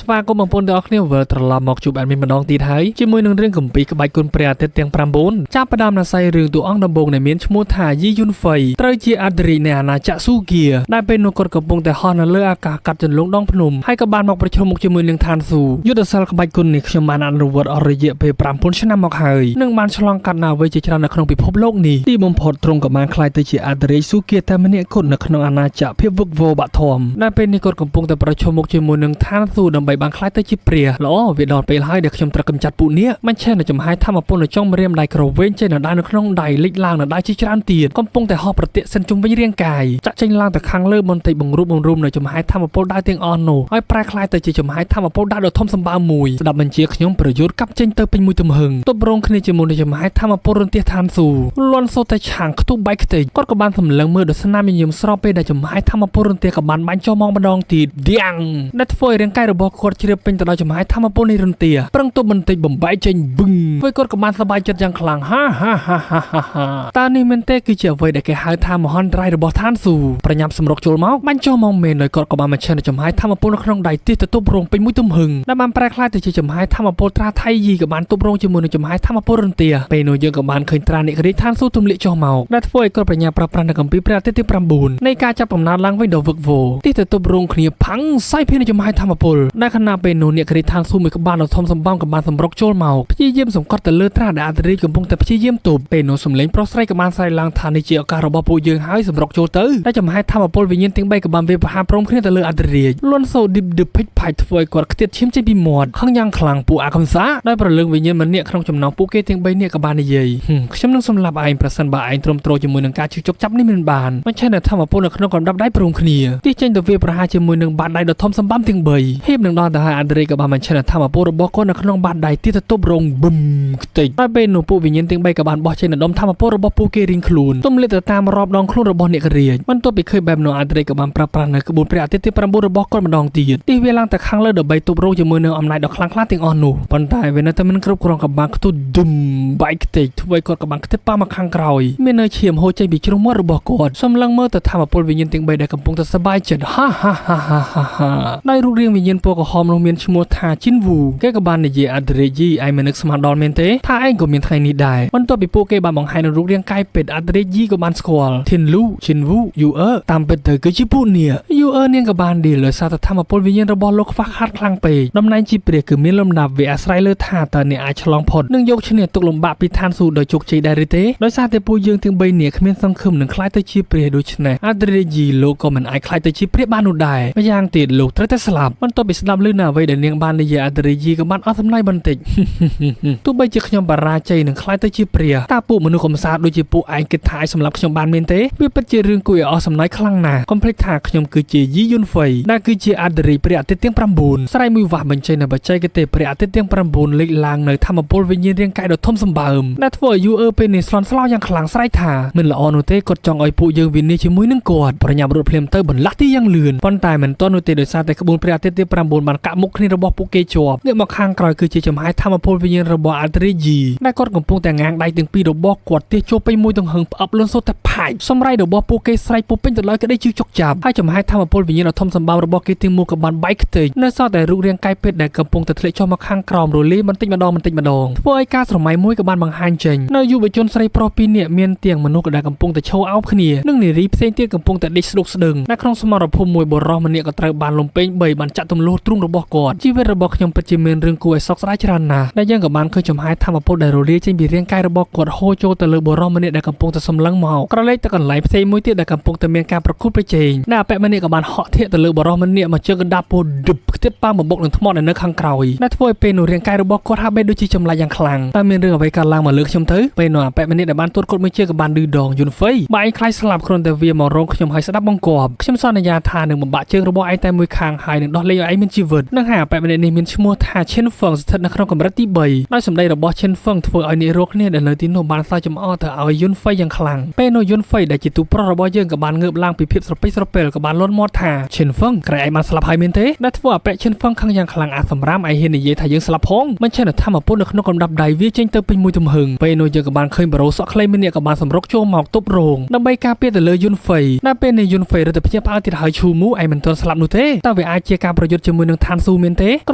ស្វាគមន៍បងប្អូនទាំងអស់គ្នាវិលត្រឡប់មកជួប admin ម្ដងទៀតហើយជាមួយនឹងរឿងគម្ពីរក្បាច់គុណព្រះអាទិត្យទាំង9ចាប់ផ្ដើមនៅសៃរឿងតួអង្គដំបូងដែលមានឈ្មោះថាយីយុនហ្វៃត្រូវជាអធិរាជនៃអាណាចក្រស៊ូគៀដែលពេលនោះគាត់កំពុងតែហោះនៅលើអាកាសកាត់ចន្លងដងភ្នំហើយក៏បានមកប្រឈមមុខជាមួយនឹងឋានស៊ូយុទ្ធសាស្ត្រក្បាច់គុណនេះខ្ញុំបានអនុវត្តអស់រយៈពេល5000ឆ្នាំមកហើយនិងបានឆ្លងកាត់ណាអ្វីជាច្រើននៅក្នុងពិភពលោកនេះទីបំផុតទ្រង់ក៏បានក្លាយទៅជាអធិរាជស៊ូគៀតែម្នាក់គត់នៅក្នុងអាណាចក្រភាពវឹកវរបាក់ធំដែលពេលនេះគាត់កំពុងតែប្រឈមមុខជាមួយនឹងឋានស៊ូដើម្បីបានក្លាយទៅជាព្រះល្អវាដល់ពេលហើយដែលខ្ញុំត្រូវកម្ចាត់ពួកនេះមិនឆេះនៅចំហាយធម្មពលនៅចុងម្រាមដៃក្រវែងចេញនៅដៃនៅក្នុងដៃលិចឡើងនៅដៃជាច្រើនទៀតកំពុងតែហោះប្រតិសិនជុំវិញរាងកាយចាក់ចេញឡើងទៅខាងលើបន្តិចបង្រួបបង្រួមនៅចំហាយធម្មពលដៅទាំងអស់នោះហើយប្រែក្លាយទៅជាចំហាយធម្មពលដៅដ៏ធំសម្បើមមួយស្ដាប់បញ្ជាខ្ញុំប្រយុទ្ធកាប់ចេញទៅពេញមួយទំហឹងទប់រងគ្នាជាមួយនឹងចំហាយធម្មពលរន្ទះឋានស៊ូលន់សូតែឆាងខ្ទុះបែកខ្ទេចគាត់ក៏បានសម្លឹងមើលដល់ស្នាមញញឹមស្របពេលដែលចំហាយធម្មពលរន្ទះក៏បានបាញ់ចុះមកម្ដងទៀតឌៀងដែលធ្វើឲ្យរាងកាយរបស់គាត់ជ្រាបពេញទៅដោយចំហាយធម្មពលនៃរន្ទះប្រឹងទប់បន្តិចបំបែកចេញបឹងធ្វើគាត់ក៏បានសប្បាយចិត្តយ៉ាងខ្លាំងហាហាហាហាហាតើនេះមែនទេគឺជាអ្វីដែលគេហៅថាមហន្តរាយរបស់ឋានស៊ូប្រញាប់សម្រុកចូលមកបាញ់ចុះមកមែនដោយគាត់ក៏បានមកឈិនចំហាយធម្មពលនៅក្នុងដៃទិសទៅទប់រងពេញមួយទំហឹងដែលបានប្រែក្លាយទៅជាចំហាយធម្មពលត្រាថៃយីក៏បានទប់រងជាមួយនឹងចំហាយធម្មពលរន្ទះពេលនោះយើងក៏បានឃើញត្រានិករាជឋានស៊ូទម្លាក់ចុះមកដែលធ្វើឲ្យគាត់ប្រញាប់ប្រើប្រាស់នៅកម្ពីព្រះអាទិត្យទី9នៃការចាប់កំណើតឡើងវិញដ៏វឹកវរទិសទៅទប់រងគ្នាផាំងសាយភានចំហាយធម្មពលដែលខណៈពេលនោះនិករាជឋានស៊ូមួយក្បាលដ៏ធំសម្បំក៏បានសម្រុកចូលមកព្យាយាមសង្កត់ទៅលើត្រាដែលអធិរាជកំពុងតែព្យាយាមទប់ពេលនោះសំឡេងប្រុសស្រីក៏បានស្រែកឡើងថានេះជាឱកាសរបស់ពួកយើងហើយសម្រុកចូលទៅតែចំហាយធម្មពលវិញ្ញាណទាំង3ក៏បានវាយប្រហារព្រមគ្នាទៅលើអធិរាជលន់សូឌីបឌឺភិចផាច់ធ្វើឲ្យគាត់ខ្ទាតឈាមចេញពីមាត់ខឹងយ៉ាងខ្លាំងពួកអាកំសាដោយប្រលឹងវិញ្ញាណម្នាក់ក្នុងចំណោមពួកគេទាំង3នាក់ក៏បាននិយាយខ្ញុំនឹងសម្លាប់ឯងប្រសិនបើឯងទ្រាំទ្រជាមួយនឹងការឈឺចុកចាប់នេះមិនបានមិនឆេះនៅធម្មពលនៅក្នុងកំដាប់ដៃព្រមគ្នាទីចេញទៅវាប្រហារជាមួយនឹងបាតដៃដ៏ធំសម្បំទាំង3ហៀបនឹងដល់ទៅហើយអធិរាជក៏បានបញ្ឆេះនៅធម្មពលរបស់គាត់នៅក្នុងបាតដៃទីទៅទប់រងបឹមខ្ទេចហើយពេលនោះពួកវិញ្ញាណទាំង3ក៏បានបោះចេញនៅដុំធម្មពលរបស់ពួកគេរៀងខ្លួនទំលាកទៅតាមរอบដងខ្លួនរបស់អ្នករាជបន្ទាប់ពីឃើញបែបនោះអធិរាជក៏បានប្រើប្រាស់នៅក្បួនព្រះអាទិត្យទី9របស់គាត់ម្ដងទៀតទីវាឡើងទៅខាងលើដើម្បីទប់រងជាមួយនឹងអំណាចដ៏ខ្លាំងក្លាទាំងអស់នោះប៉ុន្តែវានៅតែមិនគ្រប់គ្រងក៏បានខ្ទុះឌឹមបែកខ្ទេចធ្វើឲ្យគាត់ក៏បានខ្ទេចប៉មកខាងក្រោយមាននៅឈាមហូរចេញពីជ្រុងមាត់របស់គាត់សម្លឹងមើលទៅធម្មពលវិញ្ញាណទាំង3ដែលកំពុងតែសប្បាយចិត្តហាហាហាហាហាដោយរូបរាងវិញ្ញាណពណ៌ក្រហមនោះមានឈ្មោះថាជីនវូគេក៏បាននិយាយអធិរាជយីឯងមិននឹកស្មានដល់មែនទេថាឯងក៏មានថ្ងៃនេះដែរបន្ទាប់ពីពួកគេបានបង្ហាញនៅរូបរាងកាយពិតអធិរាជយីក៏បានស្គាល់ធានលូជីនវូយូអឺតាមពិតទៅគឺជាពួកនេះយូអឺនាងក៏បានឌីលដោយសារតែធម្មពលវិញ្ញាណរបស់លោកខ្វះខាតខ្លាំងពេកតំណែងជាព្រះគឺមានលំដាប់វាអាស្រ័យលើថាតើអ្នកអាចឆ្លងផុតនិងយកឈ្នះទុកលំបាកពីឋានសួគ៌ដោយជោគជ័យដែរឬទេដោយសារតែពួកយើងទាំង3នាក់គ្មានសង្ឃឹមនឹងក្លាយទៅជាព្រះដូច្នេះអធិរាជយីលោកក៏មិនអាចក្លាយទៅជាព្រះបាននោះដែរម្យ៉ាងទៀតលោកត្រូវតែស្លាប់បន្ទាប់ពីស្ដាប់ឮនៅអ្វីដែលនាងបាននិយាយអធិរាជយីក៏បានអស់សំណើចបន្តិចទោះបីជាខ្ញុំបរាជ័យនឹងក្លាយទៅជាព្រះតើពួកមនុស្សកំសាដូចជាពួកឯងគិតថាអាចសម្លាប់ខ្ញុំបានមែនទេវាពិតជារឿងគួរឲ្យអស់សំណើចខ្លាំងណាស់កុំភ្លេចថាខ្ញុំគឺជាយីយុនហ្វៃដែលគឺជាអធិរាជព្រះអាទិត្យទាំង9ស្រ័យមួយវាស់បញ្ចេញនៅបច្ចេកទេសព្រះអាទិត្យទាំង9លេចឡើងនៅធម្មពលវិញ្ញាណរាងកាយដ៏ធំសម្បើមដែលធ្វើឲ្យយូអឺពេលនេះស្លន់ស្លោយ៉ាងខ្លាំងស្រែកថាមិនល្អនោះទេគាត់ចង់ឲ្យពួកយើងវិនិច្ឆ័យជាមួយនឹងគាត់ប្រញាប់រត់ភ្លាមទៅបន្លាស់ទីយ៉ាងលឿនប៉ុន្តែមិនទាន់នោះទេដោយសារតែក្បួនព្រះអាទិត្យទី9បានកាក់មុខគ្នារបស់ពួកគេជាប់ងាកមកខាងក្រោយគឺជាចំហាយធម្មពលវិញ្ញាណរបស់អធិរាជយីដែលគាត់កំពុងតែងាងដៃទាំងពីររបស់គាត់ទះចូលពេញមួយទំហឹងផ្អឹបលន់សូតែផាច់សម្រៃរបស់ពួកគេស្រែកពោពេញទៅដោយក្តីជឿចុកចាប់ហើយចំហាយធម្មពលវិញ្ញាណដ៏ធំសម្បើមរបស់គេទាំងមូលក៏បានបែកខ្ទេចនៅសល់តែរូបរាងកាយពេទ្យដែលកំពុងតែធ្លាក់ចុះមកខាងក្រោមរលាយបន្តិចម្ដងបន្តិចម្ដងធ្វើឲ្យការស្រមៃមួយក៏បានបង្ហាញចេញនៅយុវជនស្រីប្រុសពីរនាក់មានទាំងមនុស្សដែលកំពុងតែឈរអោបគ្នានិងនារីផ្សេងទៀតកំពុងតែដេកស្ដុកស្ដឹងនៅក្នុងសមរភូមិមួយបុរសម្នាក់ក៏ត្រូវបានលំពេង3បានចាក់ទម្លុះទ្រូងរបស់គាត់ជីវិតរបស់ខ្ញុំពិតជាមានរឿងគួរឲ្យសោកស្ដាយច្រើនណាស់ដែលយើងក៏បានឃើញចំហាយធម្មពលដែលរលាយចេញពីរាងកាយរបស់គាត់ហូរចូលទៅលើបុរសម្នាក់ដែលកំពុងតែសម្លឹងមកក្រឡេកទៅកន្លែងផ្សេងមួយទៀតដែលកំពុងតែមានការប្រកួតប្រជែងដែលអពម្នាក់ក៏បានហក់ធាក់ទៅលើបុរសម្នាក់មកជើងកណ្ដាប់ពោឌឹបខ្ទេចប៉ាមកបុកនឹងថ្មដែលនៅខាងក្រោយដែលធ្វើឲ្យពេលនោះរាងកាយរបស់គាត់ហាក់បីដូចជាចម្លែកយ៉ាងខ្លាំងតែមានរឿងអ្វីកើតឡើងមកលើខ្ញុំទៅពេលនោះអពម្នាក់ដែលបានទួតគាត់មួយជើងក៏បានឌឺដងយុនហ្វៃបើឯងខ្លាចស្លាប់គ្រាន់តែវាមករងខ្ញុំឲ្យស្ដាប់បង្គាប់ខ្ញុំសន្យាថានឹងបំបាក់ជើងរបស់ឯងតែមួយខាងហើយនឹងដោះលែងឲ្យឯងមានជីវិតនឹងហើយអពម្នាក់នេះមានឈ្មោះថាឈិនហ្វឹងស្ថិតនៅក្នុងកម្រិតទី3ដោយសម្ដីរបស់ឈិនហ្វឹងធ្វើឲ្យអ្នករស់គ្នាដែលនៅទីនោះបានសើចចំអកទៅឲ្យយុនហ្វៃយ៉ាងខ្លាំងពេលនោះយុនហ្វៃដែលជាទូប្រុសរបស់យើងក៏បានងើបឡើងពីភាពស្រពេចស្រពិលក៏បានលន់មាត់ថាឈិនហ្វឹងក្រែឯងបានស្លាប់ហើយមែនទេដែលធ្វើឲ្យអពឈិនហ្វឹងខឹងយ៉ាងខ្លាំងអាសម្រាមឯងហ៊ាននិយាយថាយើងស្លាប់ផងមិនឆេះនៅធម្មពលនៅក្នុងកំដាប់ដៃវាចេញទៅពេញមួយទំហឹងពេលនោះយើងក៏បានឃើញបរោសក់ខ្លីម្នាក់ក៏បានសម្រុកចូលមកទប់រោងដើម្បីការពារទៅលើយុនហ្វៃដែលពេលនេះយុនហ្វៃរត់ទៅភ្ញាក់ផ្អើលទៀតហើយឈូមូឯងមិនទាន់ស្លាប់នោះទេតើវាអាចជាការប្រយុទ្ធជាមួយ នឹងឋានស៊ូមែនទេក្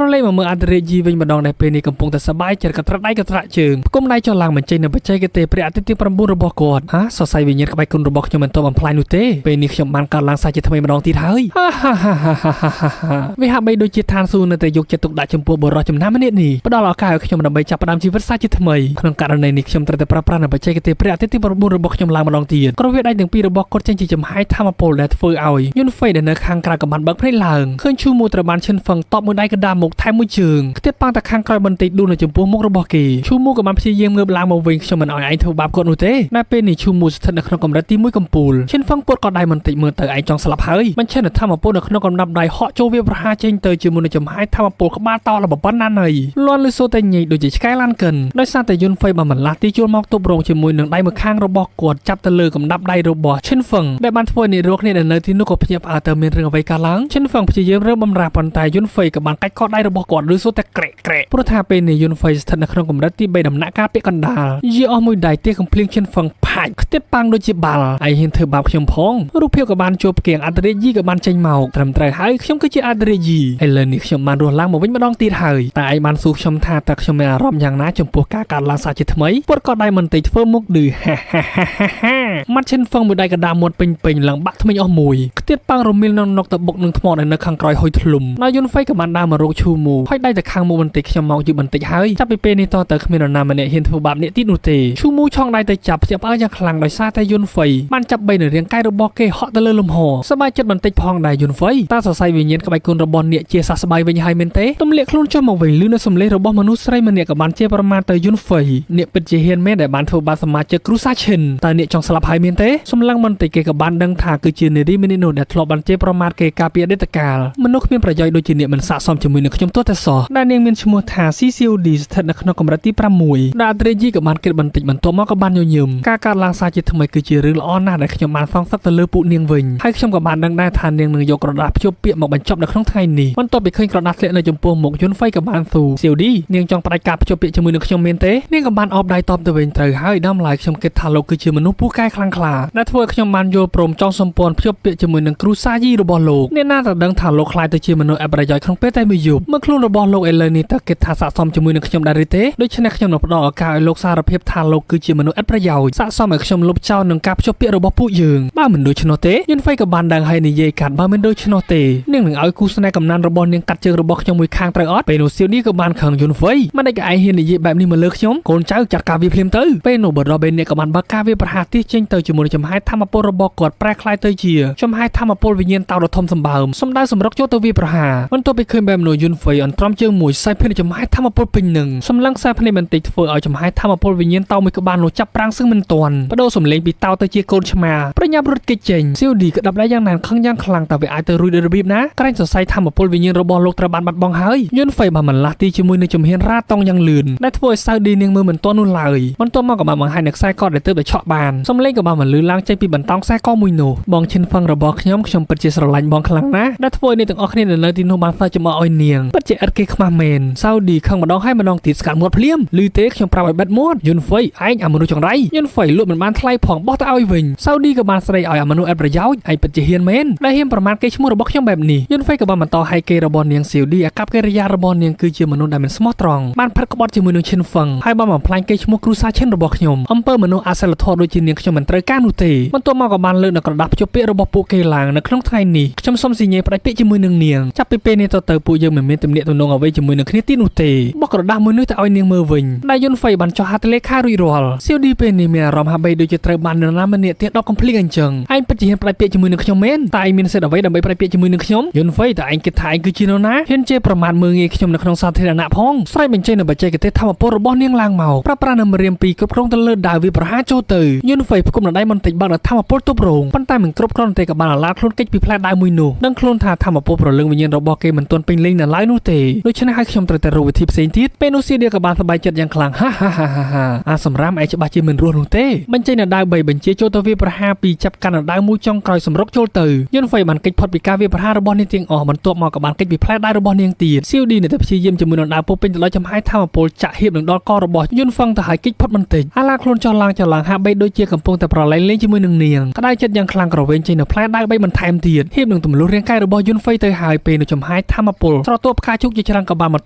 រឡេកមកមើលអន្តរាយីវិញម្ដងដែលពេលនេះកំពុងតែសប្បាយចិត្តកត្រាក់ដៃកត្រាក់ជើងផ្គុំដៃចុះឡើងបញ្ចេញនៅបច្ចេកទេសព្រះអាទិត្យទី9របស់គាត់ហាសរសៃវិញ្ញាណក្បាច់គុណរបស់ខ្ញុំមិនទាន់បំផ្លាញនោះទេពេលនេះខ្ញុំបានកើតឡើងសាជាថ្មីម្ដងទៀតហើយហាហាហាហាហាហាវាហាក់បីដូចជាឋានស៊ូនៅតែយកចិត្តទុកដាក់ចំពោះបុរសចំណាស់ម្នាក់នេះផ្ដល់ឱកាសឲ្យខ្ញុំដើម្បីចាប់ផ្ដើមជីវិតសាជាថ្មីក្នុងករណីនេះខ្ញុំត្រូវតែប្រើប្រាស់នៅបច្ចេកទេសព្រះអាទិត្យទី9របស់ខ្ញុំឡើងម្ដងទៀតក្រវាដៃទាំងពីររបស់គាត់ចេញជាចំហាយធម្មពលដែលធ្វើឲ្យយុនហ្វេដែលនៅខាងក្រៅក៏បានបើកភ្នែកឡើងឃើញឈូមូត្រូវបានឈិនហ្វឹងតបមួយដៃកណ្ដាលមុខថែមមួយជើងខ្ទាតប៉ាំងតែខាងក្រោយបន្តិចដួលនៅចំពោះមុខរបស់គេឈូមូក៏បានព្យាយាមងើបឡើងមកវិញខ្ញុំមិនឲ្យឯងធ្វើបាបគាត់នោះទេតែពេលនេះឈូមូស្ថិតនៅក្នុងកម្រិតទី1កំពូលឈិនហ្វឹងពត់ក៏ដៃបន្តិចមើលទៅឯងចង់ស្លាប់ហើយបញ្ឆេះនៅធម្មពលនៅក្នុងកំដាប់ដៃហក់ចូលវាប្រហារចេញទៅជាមួយនឹងចំហាយធម្មពលក្បាលតលប៉ុណ្ណាណីលន់លឺសូតែញីដូចជាឆ្កែឡានកិនដោយសារតែយុនហ្វៃបានបន្លាស់ទីជួលមកទប់រងជាមួយនឹងដៃមួយខាងរបស់គាត់ចាប់ទៅលើកំដាប់ដៃរបស់ឈិនហ្វឹងដែលបានធ្វើឲ្យអ្នករកគ្នាដែលនៅទីនោះក៏ភ្ញាក់ផ្អើលទៅមានរឿងអ្វីកើតឡើងឈិនហ្វឹងព្យាយាមរើបំរាស់ប៉ុន្តែយុនហ្វៃក៏បានកាច់កដៃរបស់គាត់ឬសូតែក្រែកក្រែកព្រោះថាពេលនេះយុនហ្វៃស្ថិតនៅក្នុងកម្រិតទី3ដំណាក់កាលពាក់កណ្ដាលយាអស់មួយដៃទេកំភ្លៀងឈិនហ្វឹងផាច់ខ្ទេចប៉ាំងដូចជាបាល់ឯងហ៊ានធ្វើបាបខ្ញុំផងរូបភាពក៏បានជួបផ្គៀងអន្តរាយីក៏បានចេញមកត្រឹមត្រូវហើយខ្ញុំគឺជាអន្តរាយីឥឡូវនេះខ្ញុំបានរស់ឡើងមកវិញម្ដងទៀតហើយតែឯងបានសួរខ្ញុំថាតើខ្ញុំមានអារម្មណ៍យ៉ាងណាចំពោះការកើតឡើងសាជាថ្មីពត់ក៏ដៃបន្តិចធ្វើមុខឌឺហាហាហាហាម៉ាត់ឈិនហ្វឹងមួយដៃកណ្ដាលមាត់ពេញពេញឡើងបាក់ថ្មិញអស់មួយខ្ទាតប៉ាំងរមៀលនៅនុកទៅបុកនឹងថ្មដែលនៅខាងក្រោយហុយធ្លុំដល់យុនហ្វៃក៏បានដើរមករកឈូមូហើយដៃទៅខាងមុខបន្តិចខ្ញុំមកយឺបន្តិចហើយចាប់ពីពេលនេះតទៅគ្មាននរណាម្នាក់ហ៊ានធ្វើបាបអ្នកទៀតនោះទេឈូមូឆောងដៃទៅចាប់ភ្ញាក់ផ្អើលយ៉ាងខ្លាំងដោយសារតែយុនហ្វៃបានចាប់បីនៅរាងកាយរបស់គេហក់ទៅលើលំហសប្បាយចិត្តបន្តិចផងដែរយុនហ្វៃតើសរសៃវិញ្ញាណក្បាច់គុណរបស់អ្នកជាសះស្បើយវិញហើយមែនទេទម្លាក់ខ្លួនចុះមកវិញលឺនៅសំឡេងរបស់មនុស្សស្រីម្នាក់ក៏បានជាប្រមាថទៅយុនហ្វៃអ្នកពិតជាហ៊ានមែនដែលបានធ្វើបាបសមាជិកគ្រួសារឈិនតើអ្នកចង់ស្លាប់ហើយមែនទេសម្លឹងបន្តិចគេក៏បានដឹងថាគឺជានារីម្នាក់នោះដែលធ្លាប់បានជាប្រមាថគេកាលពីអតីតកាលមនុស្សគ្មានប្រយោជន៍ដូចជាអ្នកមិនស័ក្តិសមជាមួយនឹងខ្ញុំទោះតែសោះដែលនាងមានឈ្មោះថា CCOD ស្ថិតនៅក្នុងកម្រិតទី6ដែលអត្រេយីក៏បានគិតបន្តិចបន្ទាប់មកក៏បានញញឹមការកើតឡើងសារជាថ្មីគឺជារឿងល្អណាស់ដែលខ្ញុំបានសងសឹកទៅលើពួកនាងវិញហើយខ្ញុំក៏បានដឹងដែរថានាងនឹងយកក្រដាសភ្ជាប់ពាក្យមកបញ្ចប់នៅក្នុងថ្ងៃនេះបន្ទាប់ពីឃើញក្រដាសធ្លាក់នៅចំពោះមុខយុនហ្វៃក៏បានស៊ូ COD នាងចង់ផ្ដាច់ការភ្ជាប់ពាក្យជាមួយនឹងខ្ញុំមែនទេនាងក៏បានអបដៃតបទៅវិញត្រូវហើយដើមឡើយខ្ញុំគិតថាលោកគឺជាមនុស្សពូកែខ្លាំងក្លាដែលធ្វើឲ្យខ្ញុំបានយល់ព្រមចង់សម្ព័ន្ធភ្ជាប់ពាក្យជាមួយនឹងគ្រូសាយីរបស់លោកអ្នកណាតែដឹងថាលោកខ្លាយទៅជាមនុស្សអបប្រយោជន៍ក្នុងពេលតែមួយយប់មើលខ្លួនរបស់លោកឥឡូវនេះតើគិតថាស័ក្តិសមជាមួយនឹងខ្ញុំដែរឬទេដូច្នេះខ្ញុំនឹងផ្ដល់ឱកាសឲ្យលោកសារភាពថាលោកគឺជាមនុស្សឥតប្រយោជន៍ស័ក្តិសមឲ្យខ្ញុំលុបចោលនឹងការភ្ជាប់ពាក្យរបស់ពួកយើងបើមិនដូច្នោះទេយុនហ្វៃក៏បានដឹងហើយនិយាយកាត់បើមិនដូច្នោះទេនាងនឹងឲ្យគូស្នេហ៍កំណានរបស់នាងកាត់ជើងរបស់ខ្ញុំមួយខាងត្រូវអត់ពេលនោះសៀវនេះក៏បានខឹងយុនហ្វៃមិនដេចក៏ឯងហ៊ាននិយាយបែបនេះមកលើខ្ញុំកូនចៅចាត់ការវាភ្លាមទៅពេលនោះបរោះបេនេះក៏បានបើកការវាប្រហារទីចេញទៅជាមួយនឹងចំហាយធម្មពលរបស់គាត់ប្រែក្លាយទៅជាចំហាយធម្មពលវិញ្ញាណតោដ៏ធំសម្បើមសម្ដៅសម្រុកចូលទៅវាប្រហារបន្ទាប់ពីឃើញបែបនោះយុនហ្វៃអន្ទ្រាំជើងមួយសាយភ្នែកចំហាយធម្មពលពេញនឹងសម្លឹងខ្សែភ្នែកបន្តិចធ្វើឲ្យចំហាយធម្មពលវិញ្ញាណតោមួយក្បាលនោះចាប់ប្រាំងសឹងមិនទាន់បដូរសំឡេងពីតោទៅជាកូនឆ្មាប្រញាប់រត់គេចចេញសៀវឌីក៏ដាប់ដៃយ៉ាងណានខឹងយ៉ាងខ្លាំងតើវាអាចទៅរួចដោយរបៀបណាក្រែងសរសៃធម្មពលវិញ្ញាណរបស់លោកត្រូវបានបាត់បង់ហើយយុនហ្វៃបានបន្លាស់ទីជាមួយនឹងជំហានរ៉ាតង់យ៉ាងលឿនដែលធ្វើឲ្យសៅឌីនាងមើលមិនទាន់នោះឡើយបន្ទាប់មកក៏បានបង្ហាញនៅខ្សែកដែលទើបតែឆក់បានសំឡេងក៏បានបន្លឺឡើងចេញពីបន្តោងខ្សែកមួយនោះបងឈិនហ្វឹងរបស់ខ្ញុំខ្ញុំពិតជាស្រឡាញ់បងខ្លាំងណាស់ដែលធ្វើឲ្យអ្នកទាំងអស់គ្នានៅទីនោះបានសើចចំអកឲ្យនាងពិតជាឥតគេខ្មាស់មែនសៅឌីខឹងម្ដងហើយម្ដងទៀតស្កាត់មាត់ភ្លាមឮទេខ្ញុំប្រាប់ឲ្យបិទមាត់យុនហ្វៃឯងអាមនុស្សចង្រៃយុនហ្វៃលក់មិនបានថ្លៃផងបោះទៅឲ្យវិញសៅឌីក៏បានស្រីឲ្យអាមនុស្សឥតប្រយោជន៍ឯងពិតជាហ៊ានមែនដែលហ៊ានប្រមាថគេឈ្មោះរបស់ខ្ញុំបែបនេះយុនហ្វៃក៏បានបន្តឲ្យគេរបស់នាងសៀវឌីអាកប្បកិរិយារបស់នាងគឺជាមនុស្សដែលមិនស្មោះត្រង់បានផិតក្បត់ជាមួយនឹងឈិនហ្វឹងហើយបានបំផ្លាញគេឈ្មោះគ្រូសាឈិនរបស់ខ្ញុំអំពើមនុស្សអសិលធម៌ដូចជានាងខ្ញុំមិនត្រូវការនោះទេបន្ទាប់មកក៏បានលើកនៅក្រដាសភ្ជាប់ពាក្យរបស់ពួកគេឡើងនៅក្នុងថ្ងៃនេះខ្ញុំសូមស៊ីញ៉េផ្ដាច់ពាក្យជាមួយនឹងនាងចាប់ពីពេលនេះទៅពួកយើងមិនមានទំនាក់ទំនងអ្វីជាមួយនឹងគ្នាទៀតនោះទេបោះក្រដាសមួយនោះទៅឲ្យនាងមើលវិញដែលយុនហ្វៃបានចុះហត្ថលេខារួចរាល់សៀវឌីពេលនេះមានអារម្មណ៍ហាក់បីដូចជាត្រូវបាននរណាម្នាក់ទៀតដកកំភ្លៀងអញ្ចឹងឯងពិតជាហ៊ានផ្ដាច់ពាក្យជាមួយនឹងខ្ញុំមែនតែឯងមានសិទ្ធិអ្វីដើម្បីផ្ដាច់ពាក្យជាមួយនឹងខ្ញុំយុនហ្វៃតើឯងគិតថាឯងគឺជានរណាហ៊ានជេរប្រមាថមើលងាយខ្ញុំនៅក្នុងសាធារណៈផងស្រែកបញ្ចេញនៅបច្ចេកទេសធម្មពលរបស់នាងឡើងមកប្រើប្រាស់នៅម្រាមពីរគ្រប់គ្រងទៅលើដាវវាប្រហារចូលទៅយុនហ្វៃផ្គុំនៅដៃបន្តិចបើកនៅធម្មពលទប់រងប៉ុន្តែមិនគ្រប់គ្រាន់ទេក៏បានអាឡាខ្លួនគេចពីផ្លែដាវមួយនោះដឹងខ្លួនថាធម្មពលប្រលឹងវិញ្ញាណរបស់គេមិនទាន់ពេញលេញនៅឡើយនោះទេដូច្នេះហើយខ្ញុំត្រូវតែរកវិធីផ្សេងទៀតពេលនោះសៀឌីក៏បានសប្បាយចិត្តយ៉ាងខ្លាំងហាហាហាហាអាសម្រាមឯងច្បាស់ជាមិនរស់នោះទេបញ្ចេញនៅដាវ3បញ្ជាចូលទៅវាប្រហារពីចាប់កាន់នៅដាវមួយចុងក្រោយសម្រុកចូលទៅយុនហ្វៃបានគេចផុតពីការវាប្រហាររបស់នាងទាំងអស់បន្ទាប់មកក៏បានគេចពីផ្លែដាវរបស់នាងទៀតសៀវឌីនៅតែព្យាយាមជាមួយនឹងដាវពោពេញទៅដោយចំហាយធម្មពលចាក់ហៀបនឹងដល់ករបស់យុនហ្វឹងទៅហើយគេចផុតបន្តិចអាឡាខ្លួនចុះឡើងចុះឡើងហាក់បីដូចជាកំពុងតែប្រឡែងលេងជាមួយនឹងនាងក្តៅចិត្តយ៉ាងខ្លាំងក្រវែងចេញនៅផ្លែដាវ3បន្ថែមទៀតហៀបនឹងទម្លុះរាងកាយរបស់យុនហ្វៃទៅហើយពេលនៅចំហា ហែធម្មពលស្រទាប់ផ្កាឈូកជាច្រើនក៏បានមក